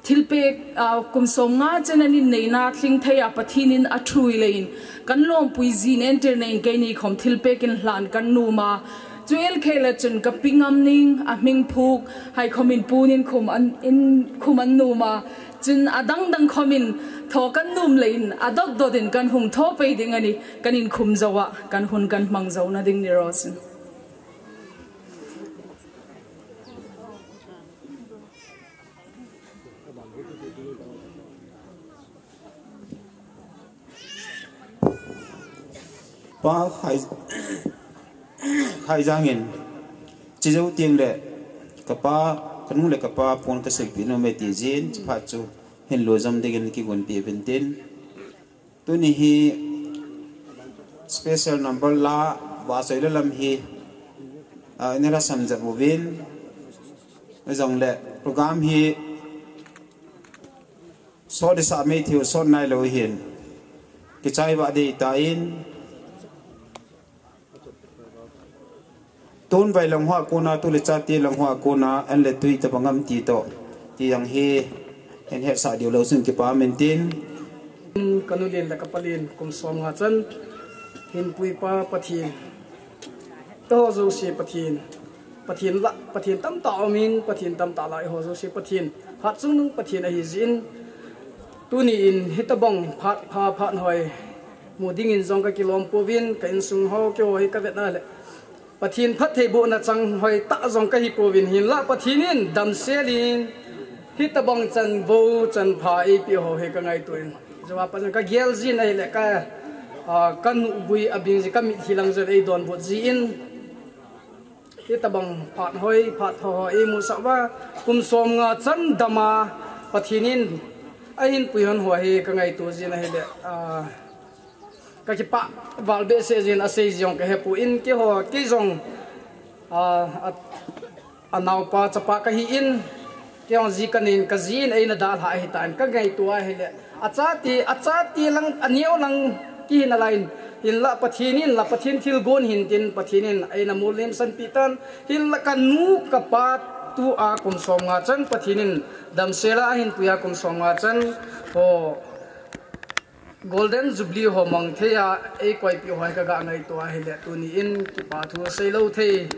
Thilpek, ah, kum som nga chen an in neina tling thei a Pathin in a thui le in. Kan lompui zin enter nei in keini khom thilpek in hlan kan numa. Chu el khela chun ka pingam ning a hming phuk hai khom in pun in khum an, in khum an numa. Chun a dang dang khom in tho kan num le in a dot dot in kan hung tho pei ding ani kan in khum zo a kan hun kan mang zo na ding ni ro sin. Pa khai, khai jangin, chi jou tieng le, kapa, kanu le kapa pon ka silpi no me ti jin, chi phat chu, hin lo jam dingin ki gon pi vintin. Tuni hi special number la, va soi le lam hi, ah, nera sam jat uvin, jong le program hi, sot disa mei thiu sot nai lo hin, kichai va dei ta in, Tun vai lang hoa kona, tu le chate lang hoa kona, an le tui ta bangam ti to. Ti jang hi, en het sa diu lo sun kipa men tin. Kanu len le kapa len kum som nga chan, hin pui pa Pathin. To ho jo si Pathin. Pathin la, Pathin tam ta om in, Pathin tam ta la ho jo si Pathin. Hat chung nung Pathin ahi jin. Tuni in hitabang phat pha phat hoi. Mu ding in jong ka kilom puvin, ka insung ho, kei ho hi ka vet na le. Pathin phattheibohna chang hoi ta jong ka hi puvin hin la, Pathin in damsel in, hitabang chan vo chan pha eipe ho hi ka ngaito in. Jua pa jong ka gel jin ahi le ka, ah, ka nu gui a bing ji ka mit hi lang jong ei don bot ji in. Hitabang phat hoi, phat tho ho ei mu sa va, kum som nga chan dama, Pathin in, a hin pui hon ho hi ka ngaito jin ahi le, ah, Ka kipah val behseh jin a sei jong ka he poi, keiho, kei jong, a, a, a naopa chapa ka hi in, kei jong ji ka nei in, ka ji in eina dalha ahi tan, ka ngaito ahi le. A chate, a chate lang, a neo lang kihi nalai in, hinlah Pathen in, la Pathen thilgon hin tin, Pathen in eina molhemsan pi tan, hinlah ka nu ka pa tua kum som nga chan Pathen in damsel a ahin pui a kum som nga chan, ho, Golden Jubilee ho mang thei a, ei koipi ho hi ka ga ngaito ahi le, tuni in kipa thu sei lou thei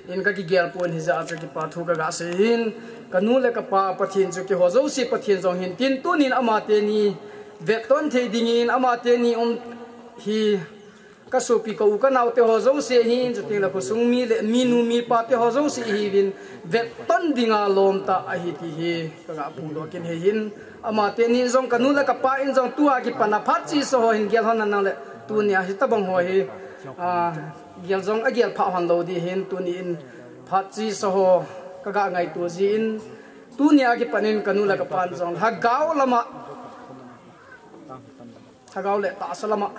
in ka kigel pon, hijeh a chu kipa thu ka ga sei hin, ka nu le ka pa Pathen chu keiho jouse Pathen jong hin tin, tuni in ama teni vetton thei ding in, ama teni um hi ka sopi ka u ka nao te ho jouse hin, chuteng le khosung mi le mi nu mi pa te ho jouse hi vin vetton ding a lom tah ahi ti hi ka ga phongdoh kit in, hei hin. Ama teni jong ka nu le ka pa in jong tua kipan a phat chesa ho hin gel hon nang le, tuni a hitabang ho hi, a, gel jong a gel pha hon lou ding hin, tuni in phat chesa ho ka ga ngaito ji in, tuni a kipan in ka nu le ka pa in jong lhagao lam a Lhagao le tahsa lama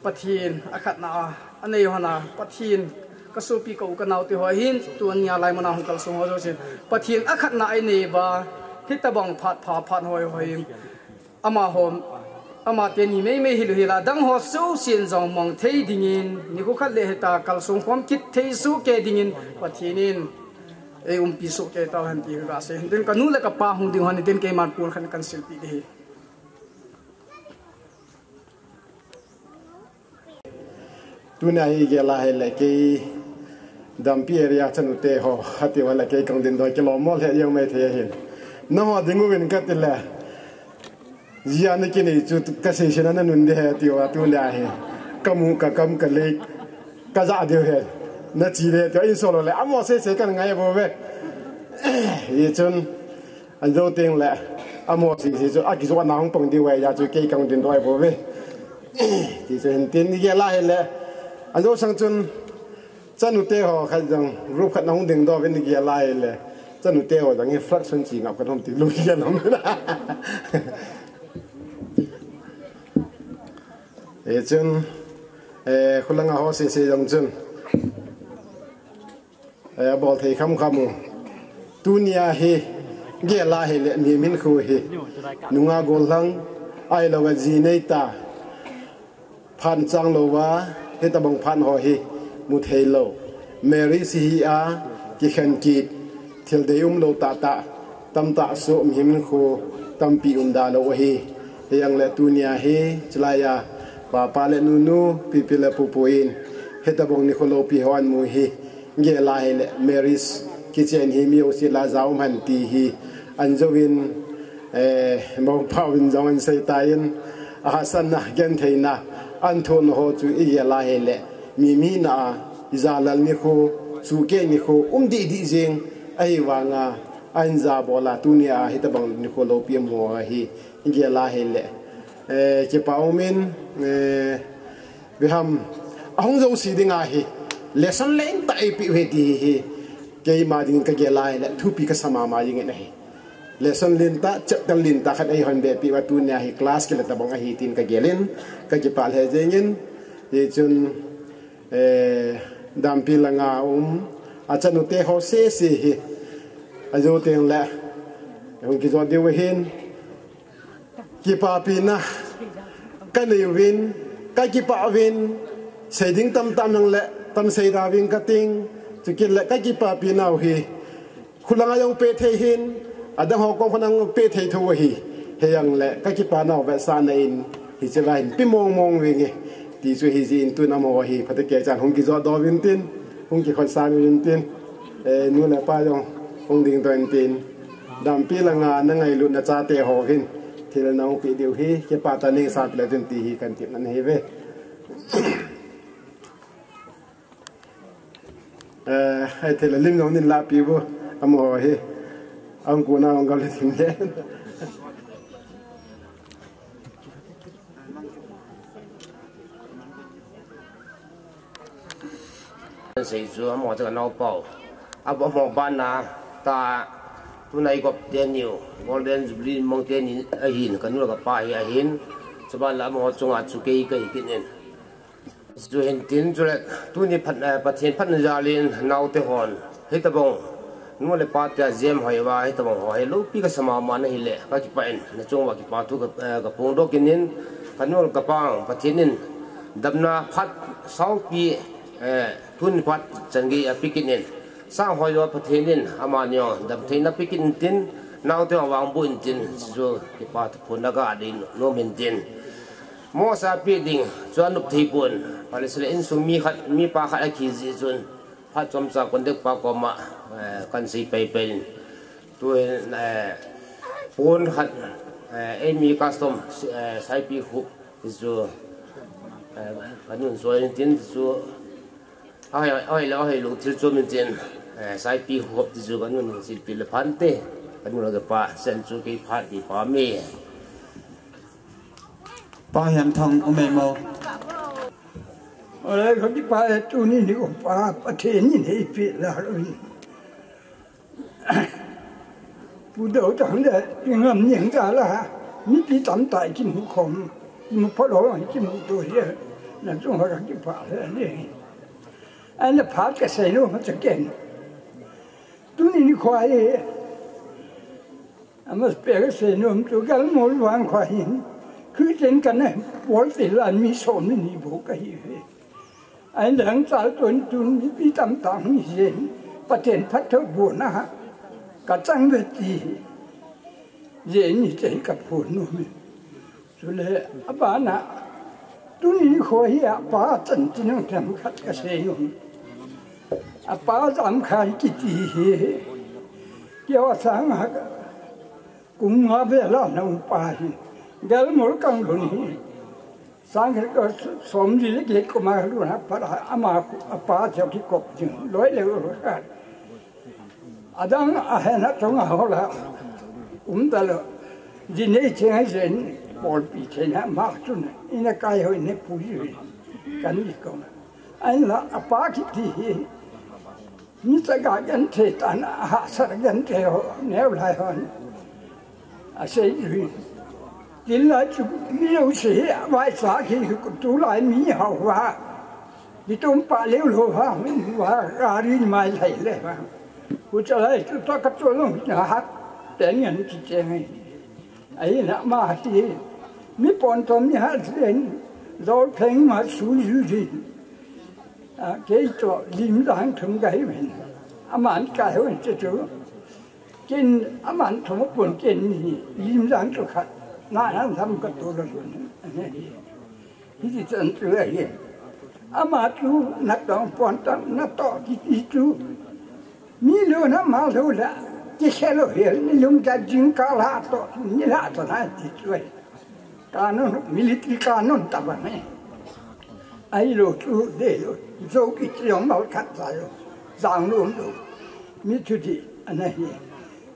Pathen akhatna a, anei hon a, Pathen ka sopi ka u ka naote ho hin, tunia lai muna hung kalsong ho jousen Pathen akhatna a inei uva, hitabang phat pha phat hoi hoi, amaho, amateni meimei hilou hila, dang ho jousen jong mang thei dingin, nikho khat le hita kalsong khom kit thei soh kei dingin, Pathen in ei umpi soh kei tauhen ti ka sei. Tin kanu le kapa hung ding hon tin keiman pon khat kan silpeh ding ahi. Tunia hi igel a hile kei Dampi area chanu te ho, hati uva le kei kong ding doi kilom mol he jong mai thei ahin. Nangho ding uvin kati le, jia na kinei chu ka sei sei na na nun ding ahi ati uva tunia hi. Ka mu ka kam ka lei ka ja diu ahi. Na chi le ti uva insol le amaho sei sei kan ngai bou ve. Hichun An jou teng le, amaho sei sei chu, akijoh na hung pang diu ahi, hijeh chun kei kong ding doi bou ve. Ti chu hin tin, igel a hile, an jou sang chun, chanu te ho khat jong, group khat na hung ding dou vin igel a hile, chanu te ho jong, hi fraction chi ngap kan hom ti lu igel hom. Hichun, eh, khulanga ho sei sei jong chun. Eh, abol thei kham kham u. Tunia hi, gel a hile, mihem hinkho hi. Nunga gollhang, ahilou le ji nei ta. Phat chang lou va, hitabang phat ho hi, mu thei lou. Marriage hi a, kikhen kit, thil dei um lou tah tah, tamtah soh mihem hinkho, tampi um da lou ahi. Hijeng le tunia hi, chulai a, papa le nunu, pipi le pupu in, hitabang nikho loupi ho an mu hi, Gel a hile, marriage kichen hi mi usit la jao man ti hi an jouvin, eh, mopa uvin jong an sei tan, ahahsatna, gentheina, an thon ho chu igel a hile, mi mina a, ijalal nikho, sukeh nikho, um didi jing, ahivanga, an ja bol a, tunia hitabang nikho loupi amu ahi, igel a hile, eh, kipa umin, eh, Biham, ahung jouse dinga hi, lesson lentah eipeh u ahi ti hi, keima dingin kagel a hile, thupi kasa mama jingin ahi. Lesson lentah, chapter lentah khat eihon bepeh uva tunia hi class kile tabang ahi tin kagelin, kakipah lheh jengin, hichun, eh, Dampi langa um, achanu te ho sese hi, ajou teng le, hung kijot diu ahin, Kipapina kanei uvin, kakipah uvin, sei ding tamtah nang le, tam sei da uvin kating, chukit le kakipapina u hi, khulanga jong peh thei hin, adang ho kom khulanga peh thei thou ahi, hijeng le kakipana u vetsahna in, hiche va hin pe mong mong uvinge, ti chu hijeh in tun amaho hi, phatecha chan hung kijot doh uvin tin, hung kikhotsan uvin tin, eh, nu le pa jong hung ding doh in tin. Dampi langa na ngailutna chate ho hin thil nahung peh diu hi, kipah tah in neisanpeh le chun ti hi kan tepna ahi ve. Eh, hiti le lim jong neilahpeh uvo, amaho hi. Ahung kona hung gam le tin le. Sei chu amaho chu kanaopa u. Amaho bana ta tuna igop teni u, Golden Jubilee mang teni ahin, kanu le kapa hi ahin. Chuban le amaho chunga chu kei kahi kit in. Chu hin tin chule, tuni phat, eh, Pathen phatna jal in naote hon. Hitabang, nu le pa tia jem hoi uva, hitabang ho hi loupi kasa mama na hile, kakipah in, nachung uva kipa thu ka, eh, kaphongdoh kit in, kanu le kapa, Pathen in, damna phat saopi, eh, tuni phat chan gei apeh kit in, sang hoi uva Pathen in, amani jong, damtheina peh kit in tin, naote jong vangboh in tin, chu kipa thu phongna kadeih nom in tin. Mosa peh ding, chu anop thei pon, Palestine insung mi khat, mipa khat akhi jeh chun, Phat chomcha contact pa koma, eh, kan sei paipai in. Tuhin, eh, pon khat, eh, eimi custom, eh, saipi khup ti chu, eh, kanun soi in tin chu, ahoi, ahoi le, ahoi lou thil chom in tin, eh, saipi khup ti chu kanun silpeh le phante, kanun le kapa, sen chu kei phat ti pa me. Pa Hiamthang um e mo. Ole, kakipah e, tuni nikho pa, Pathen in eipeh lal uvin. Pu Doutang le, i ngam ning jal a, mipi tamtah i kimu khom. Mu pha lo, ki mu to hi. Na chung ha ki pha le ni. An le pha ka sei lo ma cha ken. Tuni nikho hi. Ama pe ka sei nom tu gal mo luang kho hin. Khu chen ka na pol te la mi so mi ni bo ka hi ve. Ai dang chal tun tun mi pi tam tam ni zen. Pathen phat tho bu na ha. Ka chang ve ti. Zen ni te ka phu nu mi. Chule abana tuni nikho hi apa chan chin nang them khat ka sei nom. Apa jam khai kiti hi. Kio sang ha kum nga ve la na pa hi. Gal mol kang lun hi. Sang khat ko som ji le get ko ma lu na pa ama apa jo ki kop jing. Loi le ro ka. Adang a hen a tong a hola. Um ta lo. Ji nei cheng a zen. Bol pi cheng a ma chun. Ina kai hoi ne pu ji. Kan ni ko. An la apa kiti hi. Ni ta ga gan te ta na ha sa gan te ho. Ne lai hon. A sei ji. Tin lai chu mi lo se hi. Vai sa ki ku tu lai mi ha wa. Ki tum pa leu lo ha, ha, ha, ri mai lai le ha. Ku cha lai tu ta ka tu lo ha, ha, te ngen ki che ngai. Ai na ma ti. Mi pon to mi ha zen. Dol pheng ma su ju ji. A, ke to lim dang thum ga hi men. A man ka ho che tu. Ken a man thum pon ken ni lim dang tu khat. Na han tham ka tu lo. Hiti chan chu ahi. Ama chu na tong pon tong na to kiti chu. Mi lo na ma lo la. Ki se lo he ni lum ka jing ka la to. Ni la to na ti chu ahi. Ka no military ka no ta ba ne. Ai lo chu de lo. Zo ki chi yong mal khat sa lo. Zang lo lo. Mi chu di ana hi.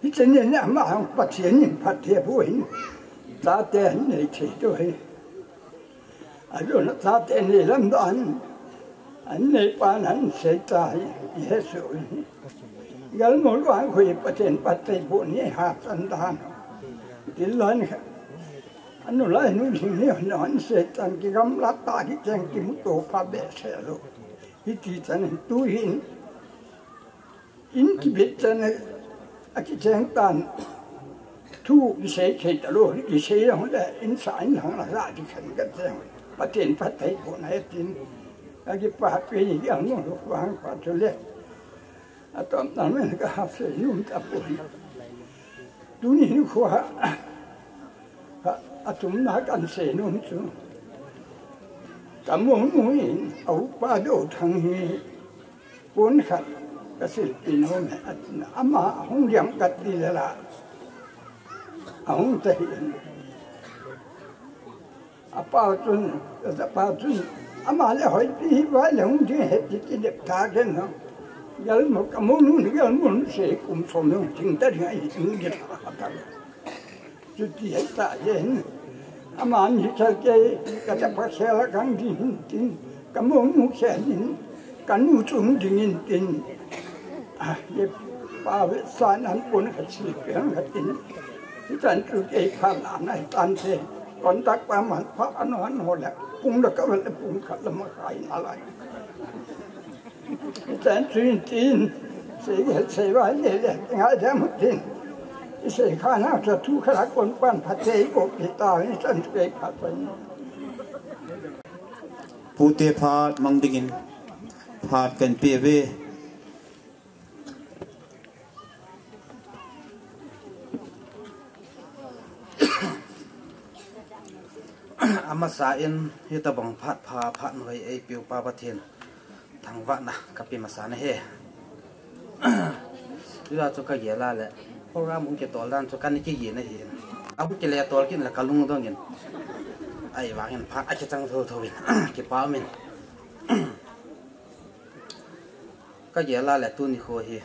Hi chen ni na ma hang pa chi ni pa te bu hin. Ta te nei thei to hi. A lo na ta te ni lam dan. An nei pa nan sei ta hi, i he su hi. Gal mo lo an khui pa chen pa te bu ni ha chan dan. Ti lan kha. Anu lai nu jing ni nan sei tan ki gam la ta ki cheng ki mu to pa be se lo. Hi ti tan tu hin. In ki bit tan a ki cheng tan. Thu ki sei thei ta lo, ki sei lo le, in sa in hang la la ki khen ka cheng. Pa chen pa te bu na tin. A ki pa pe ni ki ang lo wang pa chu le. A tom na men ka ha se yum ta pu. Tuni nikho ha. Ha, a tum na kan se nom chu. Ka mu mu in, a u pa do thang hi. Pon khat ka sil pi nom he a tin. Ama hung liam ka ti le la. A hung ta hi. A pa chun, a pa chun, ama le hoi pi hi vai le hung ding he ti ti dep ta ken no. Gal mo ka mo nu ni gal mo nu se kum som nu ting ta ding ai ting dep ta ta. Chu ti he ta yen. Ama ni cha ke ka cha pa se la kang ding hin tin. Ka mo nu se hin. Ka nu chung ding in tin. A, ye pa ve sa nan pon ka chi pe ka tin. Ti tan chu ke pha la na tan te. Kon tak pa man pha ano ano le. Pung da ka le pung kha la ma khai na lai. Ti tan chu in tin. Se ye se va le le. Ngai da mu tin. Se kha na cha tu kha la kon pan pha te ko pe ta ni tan chu ke pha pa ni. Pute phat mang dingin phat kan pe ve. Amasa in hitabang phat pha phat noi ei piu pa Pathen thangvahna ka pe masa na he. Ila chu ka gel a le program hung kitol dan chu kan kigel na hi. A hung kile tol kin la ka lungdong in. Ahivangin phat a kichang tho tho in. Kipa min. Ka gel a le tuni kho hi.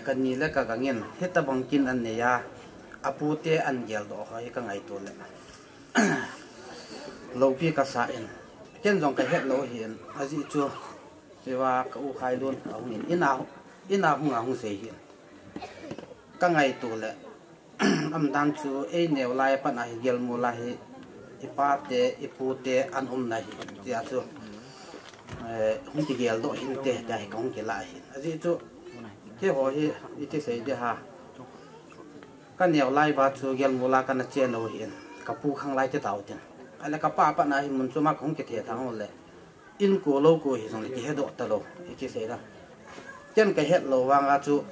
Ka ni le ka gang in hitabang kin an nei a. A pute an gel doh ho hi ka ngaito le. Lopi ka sa in. Ken jong ka het lo hi in. Ajeh chu. Hiva ka u Khailun a hung in. Ina, ina hung a hung sei hi in. Ka ngaito le. Am dan chu ei neo lai pan a hi gel mu lai hi. Ipate, ipute an umna hi, tia chu, eh, hung kigeldoh hinte, tia hi kahung kilah ahi. Ajeh chu, keiho hi, iti sei ding ham. Kaneo lai uva chu Gelmul a kana chen u ahin, kapu khang lai ti tau tin. Ahile kapa patna hi mun chom a kahung kithethang u le, in ko lou ko hijongle kihedoh talou, iti sei ding ham. Ken kahet lou vanga chu,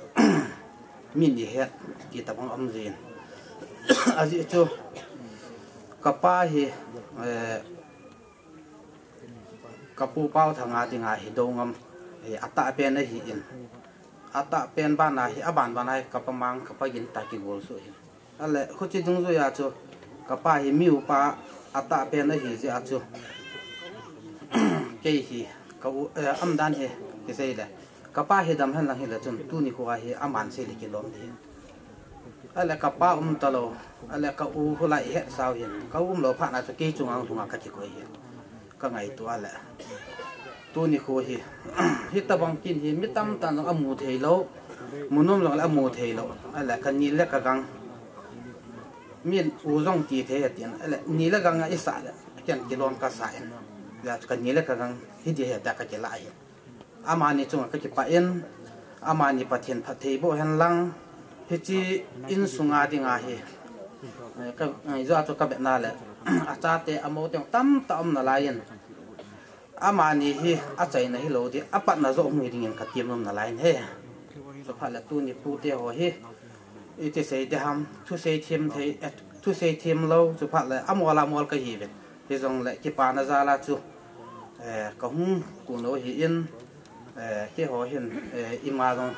min ihet, ti tabang um jin. Ajeh chu, kapa hi, eh, kapu Paothang a dinga hi dou ngam, eh, atahpen ahin. Atahpen bana hi, aban bana hi, kapa mang, kapa gin tah kigol soh ahi. Ahile, huche dungjuia chu, kapa hi mi upa atahpen ahi jeh a chu, kei hi, ka u, eh, umdan hi, kisei le, kapa hi dam henlang hile chun, tuni khoa hi, aman sei le kilom ding ahi. Ahile kapa um talou, ahile ka u khu lai ihetsau hin, ka u umlou phatna chu kei chunga hung lhunga kakikoi ahi. Kangaito a le, tuni kho hi, hitabang kin hi, mi tamtah in jong amu theilou, mu nom jongle amu theilou, ahile kani le kagang, min u jong ti thei atin, ahile ni le gang a isah le, ken kilom kasa in, hijeh chun kani le kagang hi ding ahi tia kakilah ahi. Amani chunga kakipah in, amani Pathen phatthei boh hen lang, hiche insunga dinga hi, eh, ka, eh, ijeh chu kavetna le, achate, amoute tamtah um nalai in, amani hi achaina hilou ding, apatna joh hung hi dingin katem nom nalai in ahi. Chuphat le tuni pute ho hi, iti sei ding ham, thusei them thei, eh, thusei them lou, chuphat le amol amol kahiuvin. Hijongle kipana jal a chu, eh, kahung kon u ahin, eh, keiho hin, eh, ima jong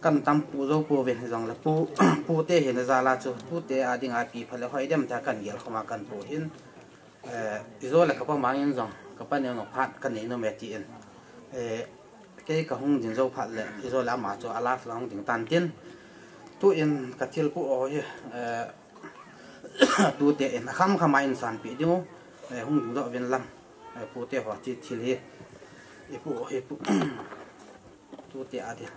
kan tam pu jou pouvin hijongle pu, pute hina jal a chu, pute a dinga ipi phat le hoi dem tia kan gel khom a kan pu hin, eh, ijole kapa mang in jong, kapa neo jong phat kanei nom e tin, eh, kei kahung ding jou phat le, ijole ama chu a last la hung ding tan tin, tuin kathilpu ho hi, eh, tute in akham kham a in sanpeh diu, eh, hung dingdoh uvin lang, eh, pute ho chi thil hi, ipu, ipu, tute a ding.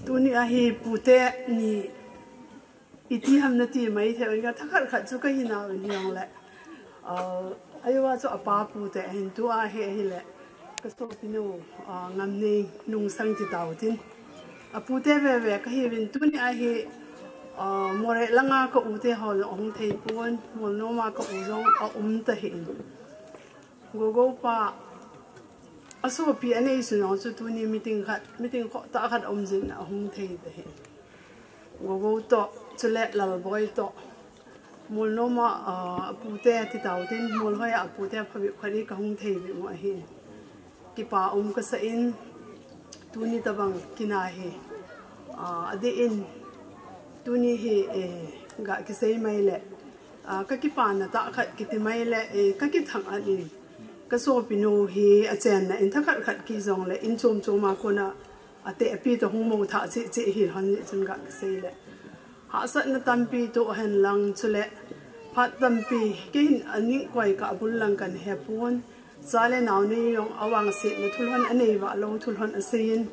Tuni a hi pute ni iti ham nati maithei uvin ka, thakhat khat chu kahi nau in hijongle, ah, ahiuva chu apa pute ahin, tua hi ahile ka sopinu, ah, Ngamnei Nungsang ti tau tin, apute veve kahiuvin, tuni a hi, ah, Moreh langa ka u te ho jong ahung thei pon, Molnom a ka u jong aum tahih in. Gogo pa asopi anei sun jong chu tuni meeting khat, meeting khohtah khat aum jin ahung thei tahih. Gogo toh, chule Lalboi toh, Molnom a, ah, apute ti tau tin, Molhoi a apute phabep khat hi kahung thei bep u ahi. Kipa um kasa in, tuni tabang kin a hi, ah, adeh in, tuni hi, eh, ga kisei mai le, ah, kakipana tah khat kiti mai le, eh, kakithang an in, ka sopinu hi achenna in thakhat khat kihi jongle, in chom chom a kona atehpi toh hung mo thah cheh cheh hi lhon jeh chun ga kisei le, hahsatna tampi toh hen lang chule, phat tampi, keihin aning koi kah bul lang kan he pon, cha le nao nei jong avangsetna thu lhon anei vah lou thu lhon asei in,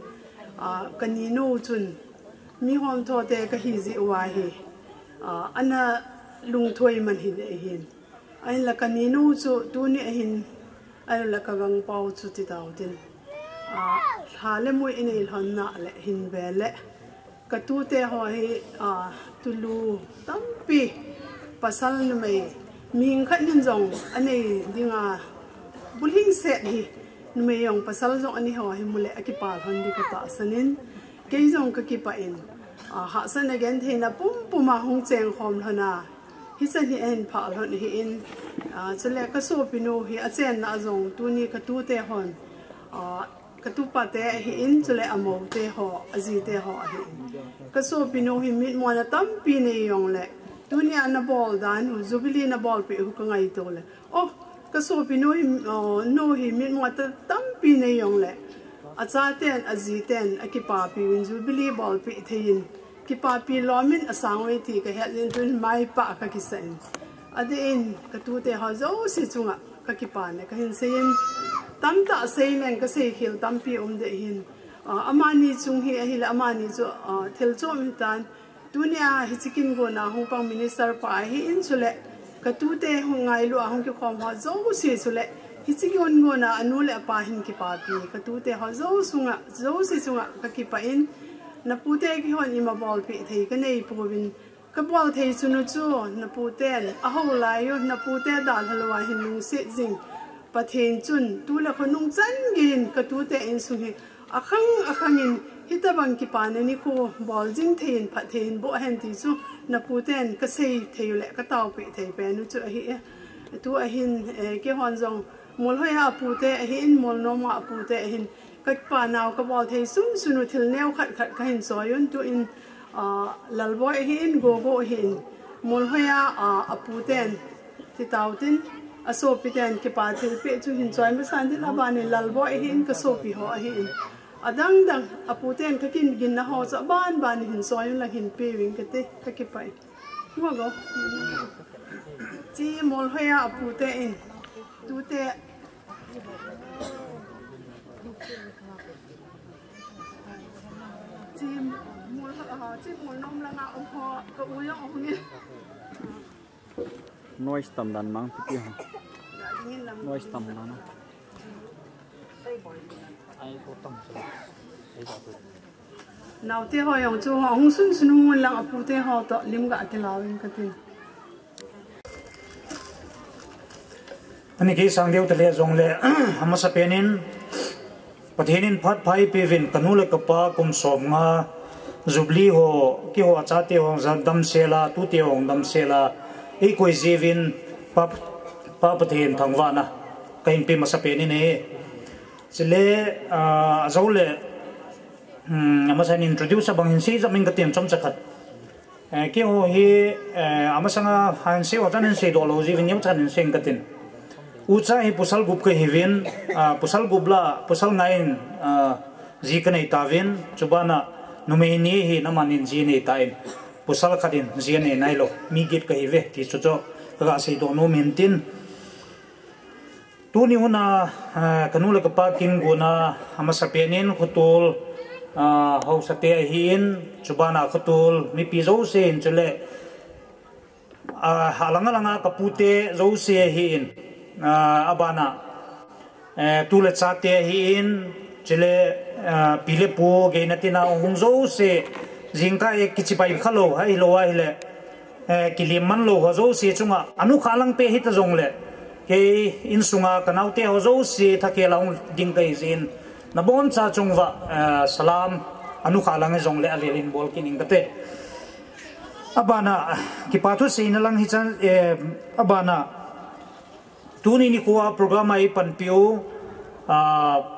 ah, kaninu chun, mihom tho te kahi jeh uva hi, ah, ana lungthoi man hideh ahin. Ahinla kaninu chu tuni ahin, ahinla ka gangpao chu ti tau tin, ah, lha le mui inei lhon na le hin ve le, ka tute ho hi, ah, tulu tampi, pasal numei, mihing khat nin jong anei dinga, bulhing set hi, numei jong pasal jong anei ho hi mu le akipa lhon ding katahsan in, kei jong kakipah in, ah, hahsatna gentheina pumpum a hung cheng khom lhon a, hichan hi ahin phah lhon ahin, ah, chule ka sopinu hi achenna a jong tuni ka tute hon, ah, Ka tupa te ahin, chule amou te ho, aji te ho ahin. Ka sopi nu hi mitmu a tampi nei jongle, tunia nabol dan u, Jubilee nabol peh u ka ngaito le. Oh, ka sopi nu hi, oh, nu hi mitmu a ta-, tampi nei jongle, achaten, ajiten, akipapi uvin Jubilee bolpeh thei in, kipapi lom in asang uve ti ka het in tun maipah ka kisa in. Adeh in ka tute ho jouse chunga ka kipana ka hin sei in. Tamtah sei leng ka seikhel tampi um deh hin. Ah, amani chung hi ahile amani chu, ah, thil chom hitan. Tunia hiche kin gona hung pang minister pa ahin chule ka tute hung ngailu a hung kikhom ho jouse chule hiche kin gona anu le apa hin kipapi ka tute ho jouse chunga, jouse chunga ka kipah in. Napute kihon ima bolpeh thei ka neipouvin. Ka bol thei chunu chu, naputen, aho lai u, napute dalha lou a hin lungset jing. Pathen chun, tu le khonung chan geiyin, ka tute insung hi, akhang, akhang in, hitabang kipana nikho, bol jing thei in, phatthei in, boh hen ti chu, naputen, ka sei thei u le, ka taopeh thei pen u chu ahi e. Tu ahin, eh, keihon jong, Molhoi a apute ahin, Molnom a apute ahin, ka panau ka bol thei sunsun u thil neo khat khat ka hin choi un tu in, ah, Lalboi ahin, Gogo ahin, Molhoi a, ah, aputen, ti tau tin, asopi ten, kipa thilpeh chu hin choi masan tin, abanin Lalboi ahin, ka sopi ho ahin. Adang dang, aputen ka kin ginna ho chu aban ban hin choi un lang hin pe uving kate, ka kipah e. Mo go. Chi Molhoi a apute in. Tute. Chi Mol, ah, chi Molnom langa um ho, ka u jong um e. Noise tam dan mang piti ho. Noise tam dan. Ai ko tam. Naote ho jong chu ho hung sunsun un lang apute ho toh lim ga kilauvin kati. Ani kei sang deu tale jongle, amasapen in, Pathen in phat pha eipeuvin, kanu le kapa kum somnga, Jubilee ho, keiho achate ho jong damsel a, tute ho jong damsel a, eikoi jiuvin, Pa, Pa Pathen thangvahna, kahin pe masapen in ahi. Chule, ah, ajole, Hmm, amasan introduce abang hin sei jep ing kati chomcha khat. Eh, keiho hi, eh, amasanga hin sei, achanin seidoh lou jiuvin achanin sei ing kati. Ucha hi pasal gup kahiuvin, ah, pasal gup lah, pasal nga in, ah, ji kanei tauvin, chubana numei ni hi amanin ji anei tan. Pasal khat in ji anei nailou, mi get kahiuve, ti chu chu, kaga seidoh nom in tin. Tuni huna, ah, kanu le kapa kin gona amasapen in khotol, ah, haosate ahin, chubana khotol, mipi jouse in chule, ah, alang alanga kapute jouse ahin, ah, abana, eh, tu le chate ahin, chule, ah, pi le pu geina tina hung jouse, jingkah e kichibai khalou, ahilou ahile, eh, kilim manlou ho jouse chunga, anukhah lang pe hita jongle, kei insunga kanaote ho jouse thakhel a hung ding kahi jeh in, naboncha chunguva, eh, salam, anukhah lang hijongle alel in bol kit ing kate. Abana, kipa thu seina lang hichan, eh, abana, tuni nikhoa program a eipanpiu, ah,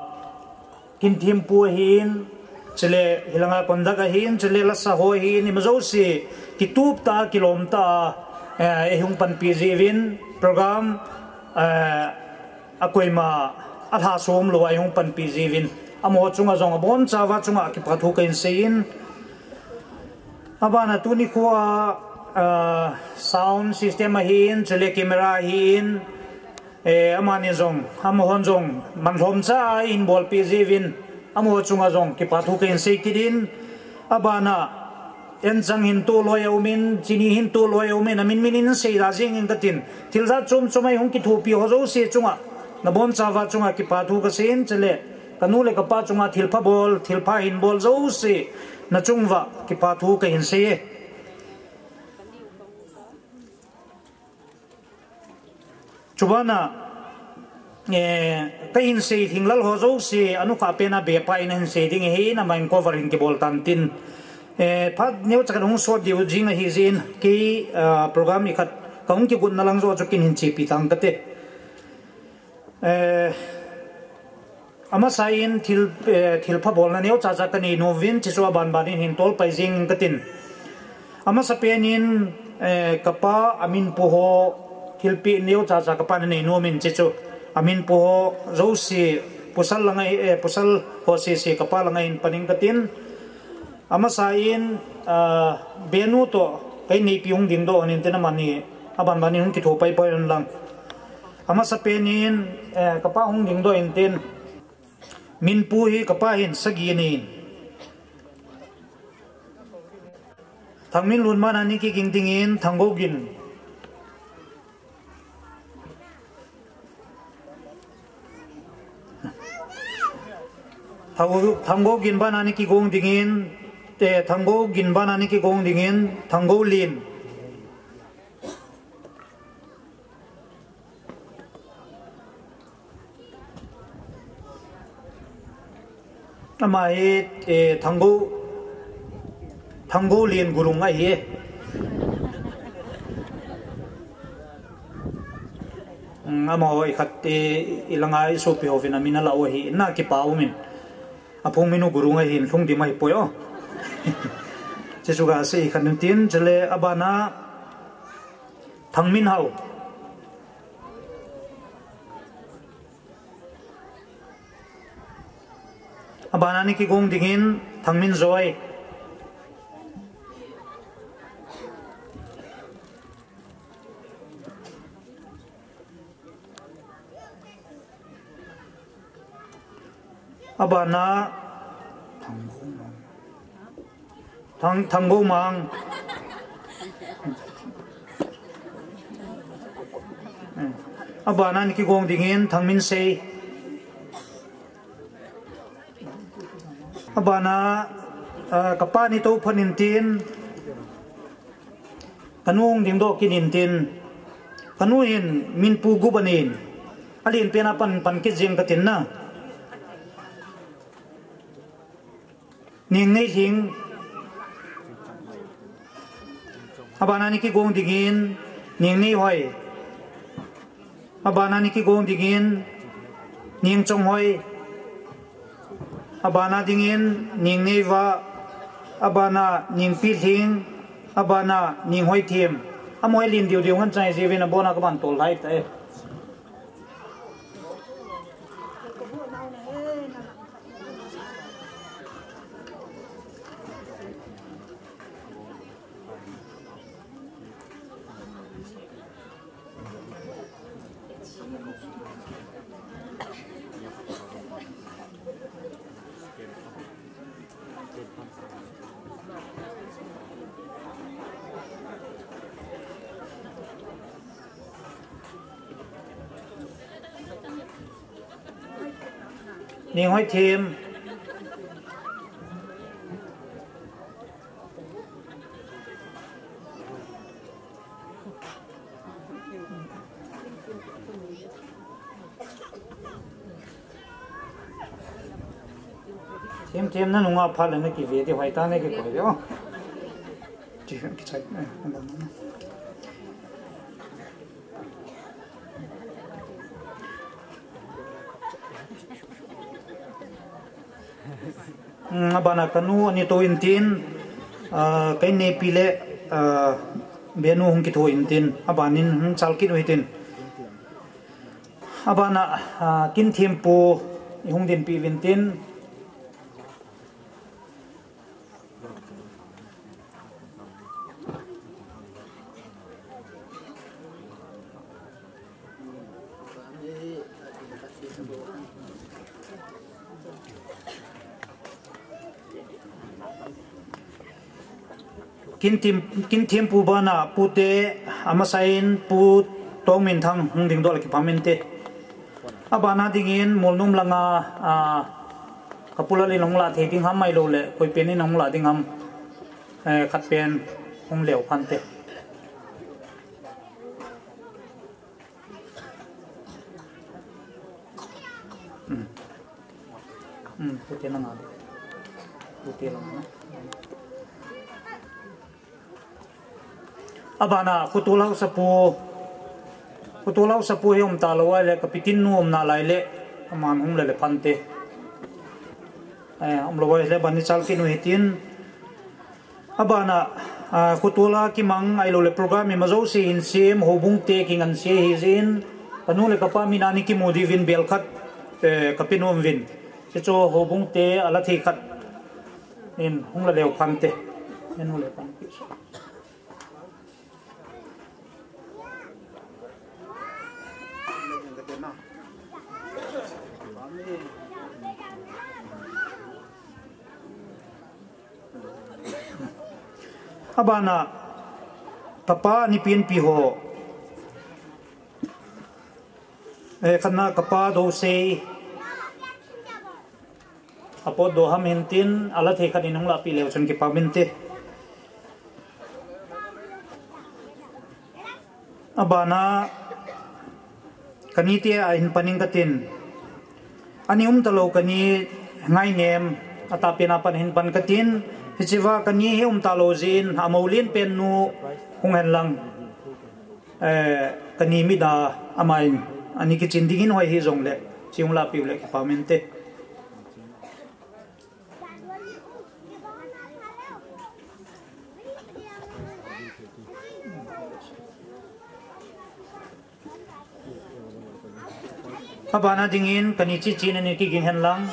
Kinthem pu ahin, chule hilanga conduct ahin, chule lasa ho ahin, ima jouse, kitup tah a, kilom tah a, eh, eihung panpi jiuvin, program, eh, akoima, alhasom lou a eihung panpi jiuvin, amaho chunga jong abonchauva chunga kipa thu kahin sei in, Abana tuni khoa, ah, sound system ahin, chule camera ahin, eh, amani jong, amahon jong, manlhomcha a eihin bolpeh jiuvin, amaho chunga jong, kipa thu kahin sei kit in, abana, enchang hin toh loi a um in, chini hin toh loi a um in, amin min in sei da jing in katin, thil jat chom chom a eihung kithopi ho jouse chunga, nabonchauva chunga kipa thu kasei in, chule, kanu le kapa chunga thilpha bol, thilpha hin bol jouse, nachunguva, kipa thu kahin sei e. Chubana, eh, kahin sei lhinglel ho jouse, anukhah pen a bepa in ahin sei ding ahin, amahin cover hin kibol tan tin. Eh, phat neocha kahung sot diu jing ahi jeh in, kei, ah, program ikhat kahung kigotna lang joh chu kin hin chepi tang kate. Eh, Amasa in thil, eh, thilpha bolna neocha cha kanei nom uvin, chuchu aban ban in hin tol pai jing katin. Amasa pen in, eh, kapa amin pu ho, thilpeh neocha cha kapa nanei nom in chuchu amin pu ho jouse, pasal langa, eh, pasal ho sese kapa langa hin pan ing katin. Amasa in, ah, benu toh, kei neipi hung dingdoh in tin amani, aban ban in hung kitho pai pai un lang. Amasa pen in, eh, kapa hung dingdoh in tin. Min pu hi kapa hin sagi ahin. Thangminlun bana ana kiging dingin Thanggogin. Thang-, Thanggogin bana ana kigong dingin, eh, Thanggogin bana ana kigong dingin, Thanggolin. Ama hi, eh, Thanggo, Thanggolin Gurung ahi. Hmm, amaho ikhat, eh, ilanga isopi hovin amin ala u ahi, na kipa umin. Aphung min u Gurung ahin lhung dim ahipoi o. Chuchu kasei khat in tin, chule abana Thangminhao. Abana ana kigong dingin Thangminjoi. Abana Thang, Thanggomang. Abana ana kigong dingin Thangminsei. Abana, ah, kapa ana tou phat in tin. Kanu hung dingdoh kit in tin. Kanu hin min pu gup ahin. Alen pen a pan, pan kit jing katin na. Nengneilhing. Abana ana kigong dingin Nengneihoi. Abana ana kigong dingin Nengchonghoi. Abana dingin Nengneiva. Abana Nengpilhing. Abana Nenghoithem. Amaho alen diu diu ngan chang jiuvin abona kaban tol lai tai. Nenghoithem. Themthem na nunga phat le na kive ti hoitah na kikoi diu. Ti kichai, eh, Hmm, abana kanu ana tou in tin, ah, kei neipi le, ah, benu hung kitho in tin, abanin hung chal kit u hitin. Abana, ah, Kinthem pu ihung dinpi uvin tin. Kinthem, Kinthem pu bana pute, amasa in Pu Tongminthang hung dingdoh le kipah inte. Abana dingin Molnom langa, ah, Kapulal in hung la thei ding ham ahilou le, koi pen in hung la ding ham, eh, khat pen hung leu phante. Hmm. Hmm, pute na nga. Pute lang na. Abana, Khotol Haosapu. Khotol Haosapu hi um talou ahile, Kapitin nu um nalai le, aman hung le le phante. Eh, umlou ahile ban ni chal kit u hitin. Abana, ah, khutol a kimang ahilou le program ima jouse hin sem, houbung te kinganse hijin. Kanu le kapa min a ni kimu diuvin bel khat, eh, kape nom uvin. Hichu houbung te ala thei khat in hung la leu phante. Hin hung leu phante. Abana, kapa ni penpi ho. Eh, khatna kapa Dousei. Apot doham hintin, ala thei khat in hung lahpeh leu chun kipa uvinte. Abana, kani te a hin pan ing katin. Ani um talou kani ngainem, atahpen a pan hin pan katin. Hichea kani hi um talou jin, amou lenpen nu hung hen lang. Eh, kani mit a amain, ani kichin dingin hoi hijongle, chi hung lahpeh u le kipa uvinte. Abana dingin, kani chichi in ani kigin hen lang.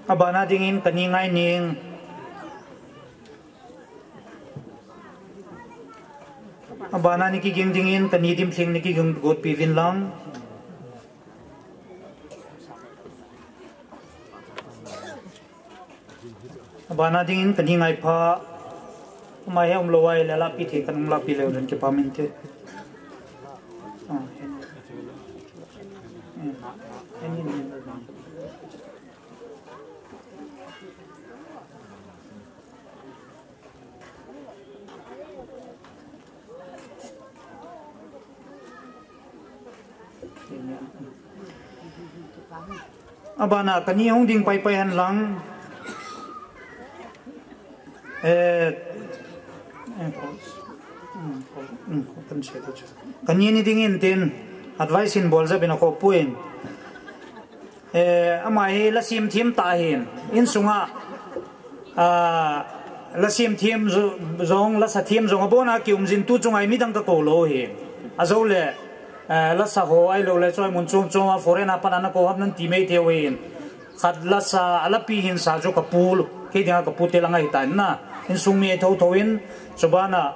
Abana dingin kani ngaining. Abana ni kiging dingin kani dimthing ni kiging gotpi uvin lang. Abana dingin kani ngaipha. Ama hi umlou ahile lahpeh thei khat hung lahpeh leu chun kipa uvinte. Ah, hen. Hen, hen, hen. Abana, kani hung ding paipai hen lang. Eh, eh, kani ni dingin tin advice hin bol jep in akhoh poi. Eh, ama hi la semthem tah ahin. Insunga, ah, la semthem jo-, jong, la sathem jong abona kium jin tu chunga midang kakou lou ahin. Ajou le, eh, lasa ho ahilou le choi mun chom chom a foreign a pat a nakou ham nan ti mai thei uvin. Khat lasa, alapi hinsa chu kapu, kei dinga kapu te langa hitan na. Insung mi thotho in, chubana,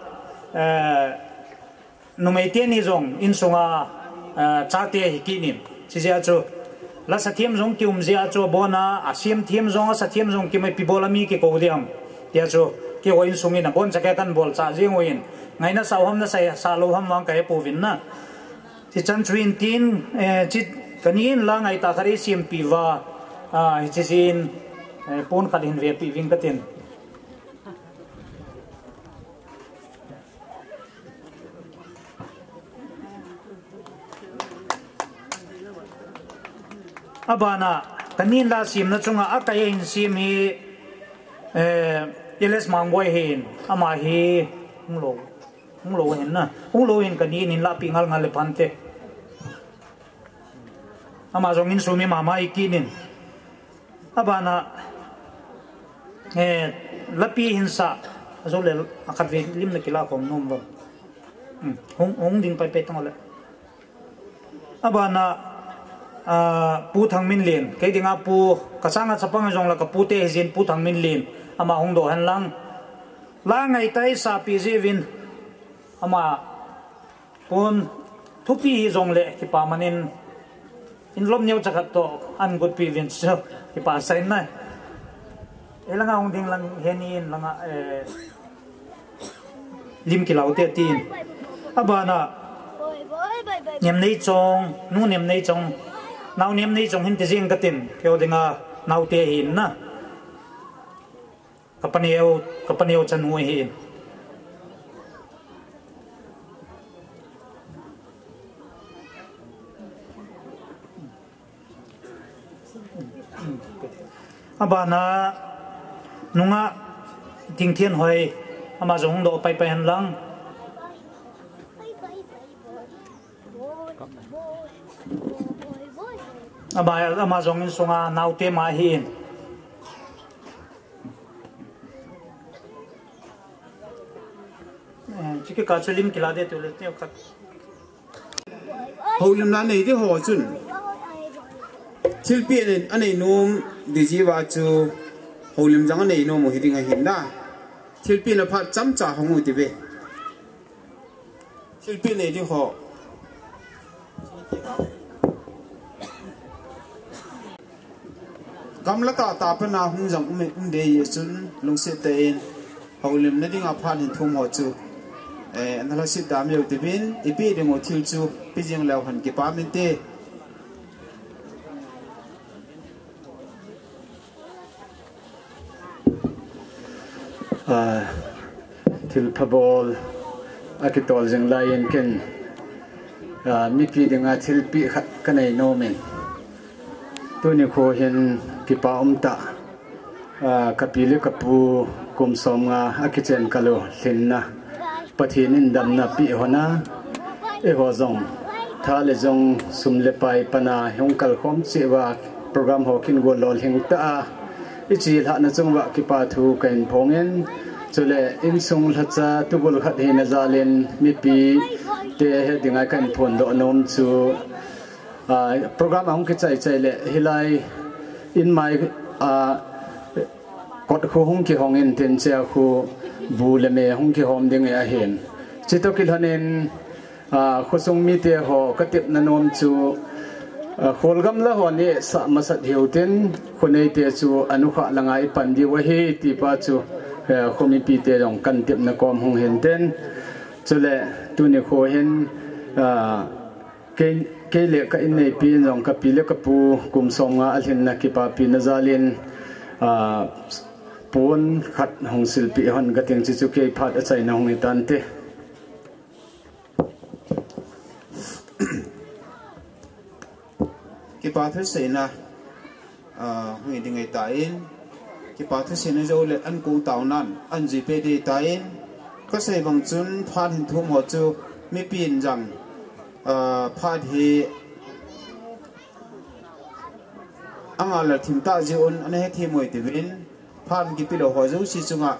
eh, numei teni jong insunga, eh, chate hi kinin. Chijeh a chu, la sathem jong kium jeh a chu, abona, asemthem jong, asathem jong kimai pi bol a mi kikou ding ham. Tia chu, keiho insung in abon chake kan bol cha jing uvin. Ngaina sah u ham nasah lou ham vang kahe pouvin na. Hichan chu hin tin, eh, chi, kani in la ngaitah khat eisempeh uva, ah, hiche jeh in, eh, pon khat hin vepeh uving katin. Abana, kani in la semna chunga akai a hin sem hi, eh, L S Mangboi hin, ama hi, hung lou, hung lou hin na, hung lou hin kani in hin lahpeh ngal ngal le phante. Ama jong insung mi mama ikinin. Abana, eh, lapi hinsa, ajou le, akhat ve lim na kila khom nom uvin. Hmm, hung, hung ding paipai tang le. Abana, ah, Pu Thangminlen, kei dinga pu, kasanga chapang jong la kapu te hijin Pu Thangminlen, ama hung doh hen lang. La ngaitah eisapeh jeh uvin, ama pon thupi hijongle kipa manin, in lom neo chakhat toh an gotpeh uvin chu kipa sa in na. Elanga hung ding lang heni in langa, eh, lim kilau te tin. Abana, Nemneichong, Nu Nemneichong, Nao Nemneichong hin ti jing katin, keiho dinga naote ahin na. Ka paneo, ka paneo chanu ahin. Abana nunga Tingthianhoi, ama jong hung doh paipai hen lang. Ama, ama jong insunga naote ma ahin. Eh, chiki ka chu lim kila de tu le teu khat. Houlimna nei ding ho chun thilpeh anei, anei nom ding jiuva chu houlim jong anei nom u hiding ahin na. Thilpeh na phat chomcha hung u ti ve. Thilpeh nei ding ho. Gamla tah tah pana hung jong um, um ding ahi chun lungset tah in houlimna dinga phat hin thum ho chu, eh, ana lhaset da meu tivin, ipeh ding u thil chu pe jing leu hen kipa min te. Ah, thilpha bol akitol jing lai in ken, ah, mipi dinga thilpeh khat kanei nom in. Tuni kho hin kipa um tah, ah, kapi le kapu kum som nga akichen kal u lhinna Pathen in damna peh hon a, eiho jong tha le jong sum le pai pana hung kalkhom cheh uva program ho kin gol lolhing tah a, ichi lhahna chung uva kipa thu kahin phong in, chule insung lhacha tubul khat hina jal in mipi te het dinga kahin phondoh nom chu, ah, program ahung kichai chai le hilai in mai, ah, kot khu hung kihong in tin, chea khu bu le me hung kihom ding ahin. Chutoh kilhon in, ah, khosung mite ho katepna nom chu, ah, kholgam la ho neh sah masat hiu tin, khoneite chu anukhah langa ipan diu ahi ti pa chu, eh, khomipite jong kan tepna kom hung hin tin. Chule tuni kho hin, ah, Kei, kei le ka inneipi in jong kapi le kapu kum som nga alhinna kipapina jal in, ah, pon khat hung silpeh hon kating, chuchu kei phat achaina hung hitante. Kipa thuseina, ah, hung hi ding ahitan, kipa thuseina jou le an kou taunan an juipeh ding ahitan, kasei bang chun phat hin thum ho chu mipin jong, ah, phat hi angal le thim tah jeh un ana hethem u ahi tivin, phat kipelou ho jouse chunga,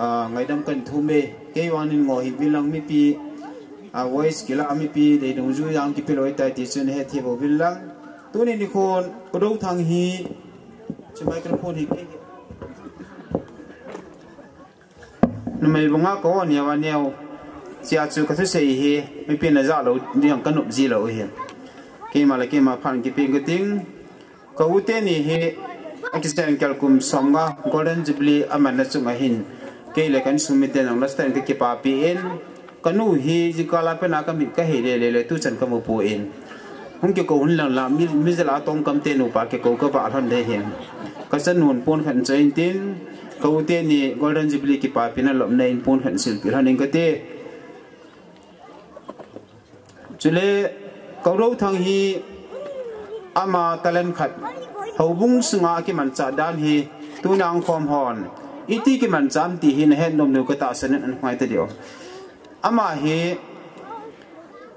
ah, ngaidam kahin thum e, kei vang in ngol hih uvin lang mipi, ah, voice kila mipi dei dungjui jong kipelou ahitai ti chu nahethem uvin lang. Tuni nikhon Kudou Thang hi, chu microphone hi kei. Numei banga ka o neo a neo. Chea chu ka thusei hi, mipin ajah lou ding ka nop ji lou hi. Keima le keima phat kipe kating. Ka u teni hi, akichen kal kum som nga Golden Jubilee amanna chunga hin, kei le ka insung miten jong last time ka kipapi in, ka nu hi jingkah a pat a ka mit ka hei lele le tuchan ka mu poi. Hung kikou hon lang lang, mi, mi jal a tongkam te nupa kikou ka vah lhon ding ahi. Ka chanun pon khat choi intin, ka u teni Golden Jubilee kipapina lopna in pon khat silpeh lhon ing kate. Chule, Kudou Thang hi ama talent khat, houbung sunga kimanchah dan hi, tuna hung khom hon iti kimanchah ham ti hi nahet nom diu ka tahsan in ana ngai ta diu. Ama hi,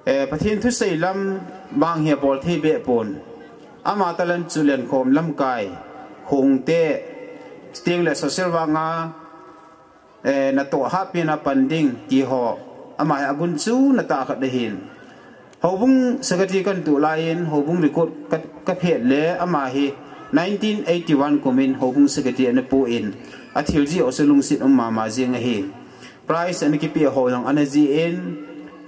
eh, Pathen thusei lam vang hi abol thei beh pon. Ama talent chu lenkhom lamkai, hung te, chuteng le social work a, eh, natoh hahpina pan ding ti ho, ama hi agunchu na tah khat ahin. Houbung secretary kan tuh lai in, houbung recruit ka, ka phet le ama hi nineteen eighty-one kum in houbung secretary ana pu in, athil jeh u chu lungset um mama jing ahi. Prize ana kipe ho jong ana jih in,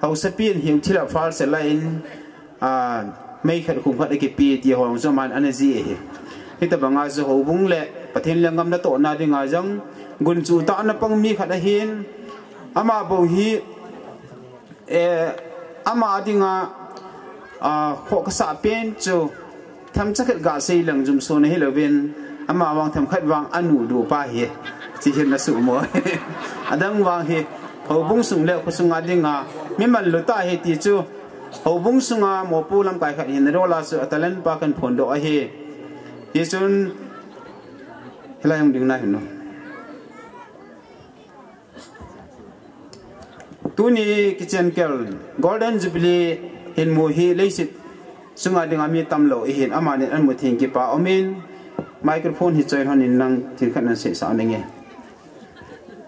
haosapi in hiu thil a phal se lai in, a, mei khat khum khat akipe ti ho jong chu aman ana jih ahi. Hitabanga chu houbung le Pathen lenggam natohna dinga jong gunchu tah na pang mi khat ahin, ama bou hi, eh, ama dinga, ah, khoh kasah pen chu themcha khat gasei lang jumso na hilouvin, ama vang themkhat vang anu du pa hi, chi hin na suhmo. Adang vang hi, houbung sung le khosung a dinga mi manlu tah hi ti chu, houbung sunga mopo lamkai khat hin na dola chu a talent pa kan phondoh ahi. Hichun, Hilai hung ding na hin no. Tuni kichen kel Golden Jubilee hin mu hi leiset sunga dinga mi tamlou ihin, amani an mu thing kipa umin, microphone hi choi hon in nang thil khat nan sei sa nange.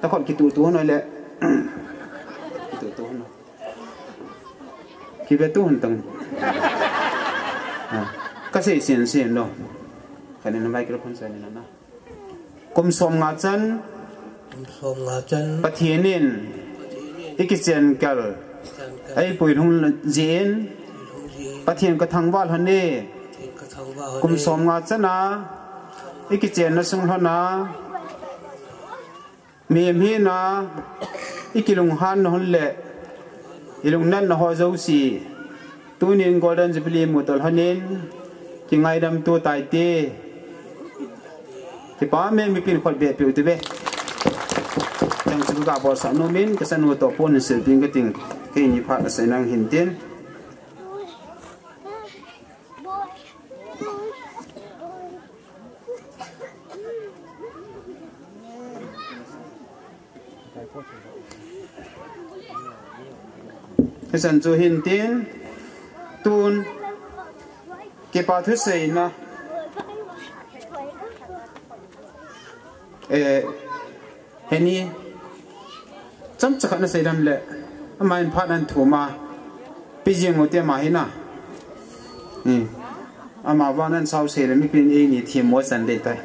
Takhot kitu tu hon le. Kitu tu hon. Kibe tu hon tang. Ha. Ka sei sin sin lo. Kanin microphone sa ni na. Kum som nga chan. Kum som nga chan. Pathian in. Pathian in. I kichen kal. Kichen kal. Ei pui lhung jin. Pui lhung jin. Pathian ka thangvah lhon e. Pathian ka thangvah lhon e. Kum som nga chan a. I kichen na sung lhon a. Mihem hina, i kilunghan na hon le, i lungnatna ho jouse, tunin Golden Jubilee mu tol honin, kingaidam tu tai te. Kipa me mipin khot be piu te be. Chang chu ka bol sa nomin, ka sanu to pon sil pin ka ting, keini phat a sai nang hin tin. Hisan chu hin tin tun kipa thu seina. Eh, Heni, chomcha khat na sei dam le, ama in phat an thum a, pi jing u te ama hi na. Hmm. Ama van an sao sei le, mipin eini thim mo chan dei tai.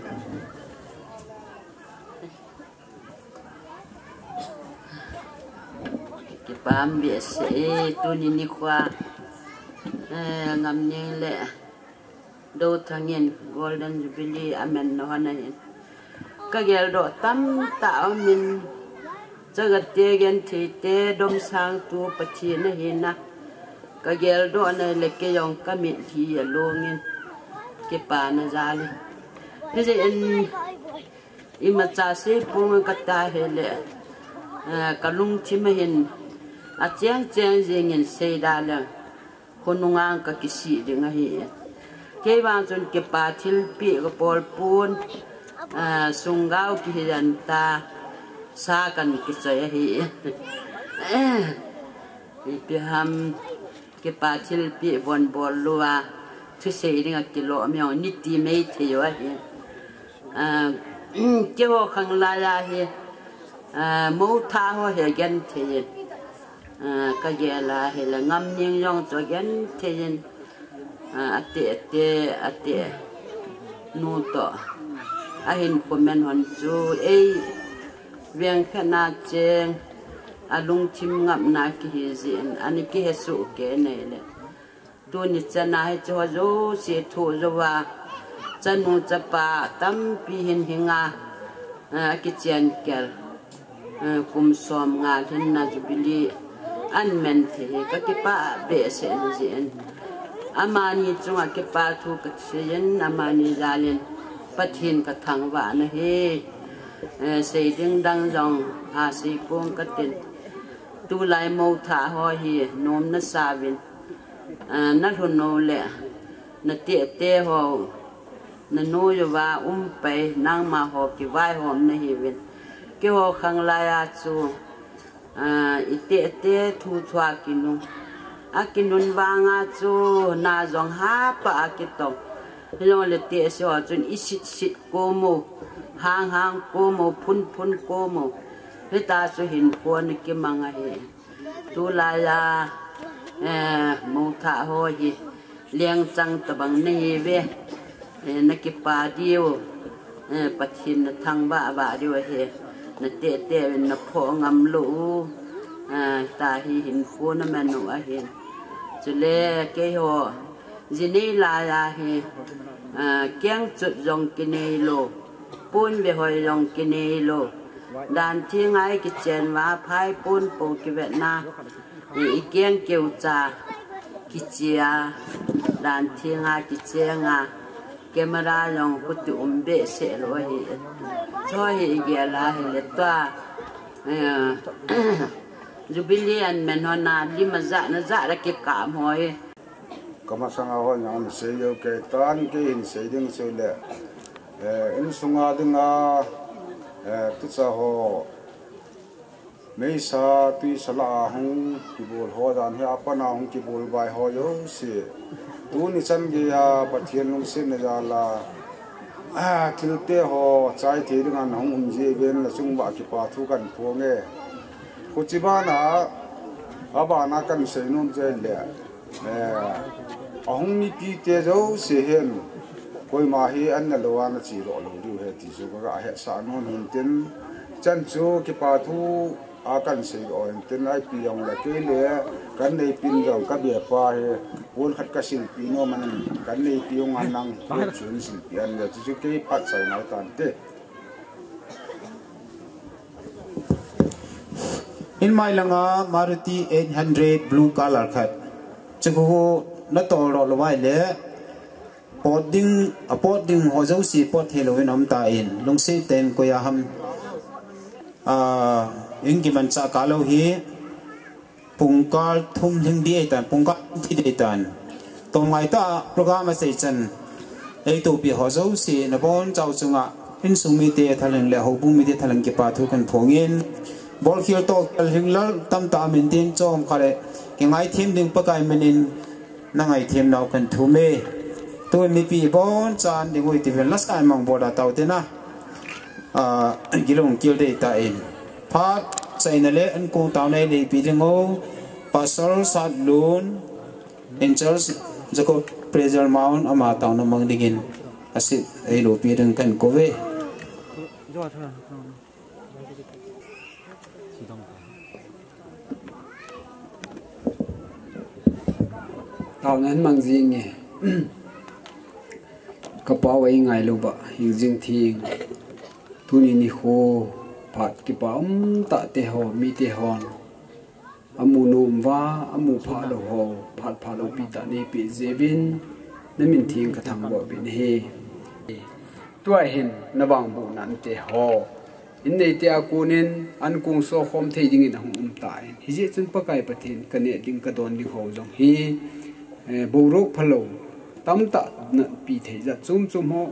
Kipah behseh e, tuni nikho, eh, Ngamning le Dothang in Golden Jubilee amen na hon ahin. Ka geldoh tamtah aumin, chagate genthei te domsang tu Pathen ahi na. Ka geldoh na le kei jong ka mitlhi along in kipana jal in. Hijeh in imacha sei pong ka ta hile, eh, ka lungthim ahin acheng cheng jing in sei da le. Khonunga ka kisih ding ahi. Kei vang chun kipa thilpeh ka bol pon, ah, sunggao kihi jan ta, sa kan kichoi ahi. Ipi ham kipa thilpeh von bol lou a, thusei ding a kilo mi ong niti mei thei u ahi. Ah, keiho khanglai a hi, ah, mou tha ho hi genthei in. Ah, ka gel a hile Ngamning jong chu genthei in, ah, ate, ate, ate nu toh ahin comment hon chu ei veng khat na cheng alungthim ngapna kihi jin, ani kihe soh kei nei le. Tuni chan a hiche ho jouse thoh jou a, chanu chapa tampi hin hinga, ah, akichen kel. Eh, kum som nga lhinna Jubilee an men thei hi ka kipah behseh jin. Amani chunga kipa thu ka seiyin, amani jal in Pathen ka thangvah na hi. Eh, sei ding dang jong ha sei pong ka tin. Tulai mou tha ho hi nom na sa uvin. Eh, na lhun u le na tete ho. Na noi uva um pai, nangma ho kivaihom na hiuvin. Keiho khanglai a chu, ah, i tete thu thua kinung. Akinung vang a chu, na jong hapa a kitong. Hijongle tese ho chun i sit sit kom u, hang hang kom u, phun phun kom u. Hita chu hinkho na kimang ahi. Tulai a, eh, mou tha ho hi lengchang tabang na hiuve, eh, na kipa diu, eh, Pathen na thangvah vah diu ahi, na tete uvin na phoh ngam lou u, eh, tahi hinkho na man u ahin. Chule keiho, ji nei lai a hi, ah, kengchut jong kinei lou, ponbeh hoi jong kinei lou. Dan thenga i kichen uva phai pon po kivetna. I, i keng keucha kichia. Dan thenga kichenga. Camera jong khuti um behseh lou ahi. Chu hi i gel a hile tua. Eh, Jubilee an men hon a lim a ja na ja la kikam hoi. Ka masanga hon jong ana sei jou kei tan, kei hin sei ding chu le. Eh, insunga dinga, eh, tucha ho, meisa, tuisa lah a hung kibol ho dan hi apat a hung kibol bai ho jouse. Tuni chan geiya Pathen lungsetna jal a, ah, thilte ho chai thei dinga nahung um jeh uvin nachung uva kipa thu kahin phong e. Hiche bana, abana kahin seinom chu ahile, eh, ahung mipite jouse hin, koima hi an nalou a nache doh lou diu ahi ti chu kaga hetsah nom in tin, chan chu kipa thu a kahin seidoh in tin, ipi jong le kei le kahin neipin jong kabe pa hi, pon khat kasilpeh nom in, kahin neipi jong a nang, pon chu nasilpeh in le, chuchu kei phat chaina tante. In mai langa Maruti eight hundred blue color khat. Chuchu natol doh lou uva ahile, pot ding, apot ding ho jouse pot thei louvin aum tan, lungset tah in koi a ham, ah, in kimanchah kah lou hi, pungkal thum lhing ding ahitan, pungkal thum thi ding ahitan. Tomngai tah a program asei chan, eitopi ho jouse nabonchauva chunga, insung mite thalheng le houbung mite thalheng kipa thu kahin phong in, bolkhel tohkhel lhinglel tamtah aum in tin, chomkhat le kingaithem ding Pakai min in nangaithem nau kahin thum e. Tun mipi iboncha'n ding uvin ti vel lasa mang bol a tao tina. Ah, gilou kit ding tan. Phat chaina le ankong taona nei pi ding u, Pastor Satlun, in charge, Jacob Praise Mount, ama taona mang dingin, asit eilopi ding kahin kou ve. Taona hin mang jing e. Ka Pau, ei ngailouva hingjing theng, tuni nikho phat kipa um tah te ho, mite hon amu nom uva, amu pha lou ho, phat pha loupi tah neipeh jeh uvin, na min theng ka thangvah uvin ahi. Tua hin na vangbohna te ho, in neite a kon in ankong sokhom thei dingin ahung um tan. Hijeh chun Pakai Pathen ka neh ding ka don ding ho jong hi, eh, boruak phalou tamtah napi thei jat chom chom ho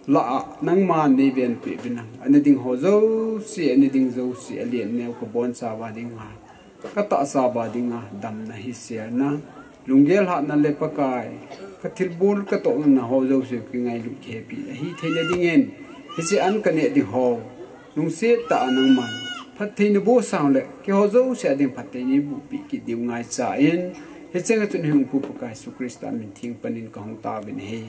lah a nangman nei venpeh uvin lang. Ana ding ho jouse, ana ding jouse, alen neo ka bonchauva dinga, ka tahsauva dinga, damna, hiselna, lunggel hatna le Pakai, ka thilbol ka tohna ho jouse kingailut kihepi ahi theina dingin, hiche an ka neh ding ho, lungset tah a nangman phattheina boh sang le keiho jouse a ding phattheina boh peh kit diu ngaicha in, hicheng a chun hung Pu Pakai Jesu Christa min theng panin ka hung taovin ahi.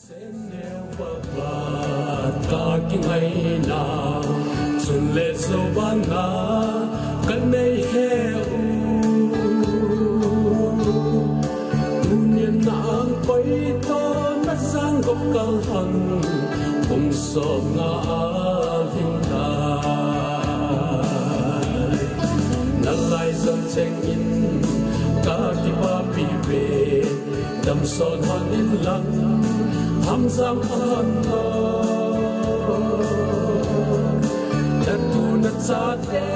Semneo Papa, ka kingaina, chun le jovana, ka nei he u. Tunin na ang koi to, na sang gop kal hon, kum som nga a hing ta. Na lai jan cheng in, ka kipapi ve. Damsot hon in lang, hamjam hon lo. Na tu na chate,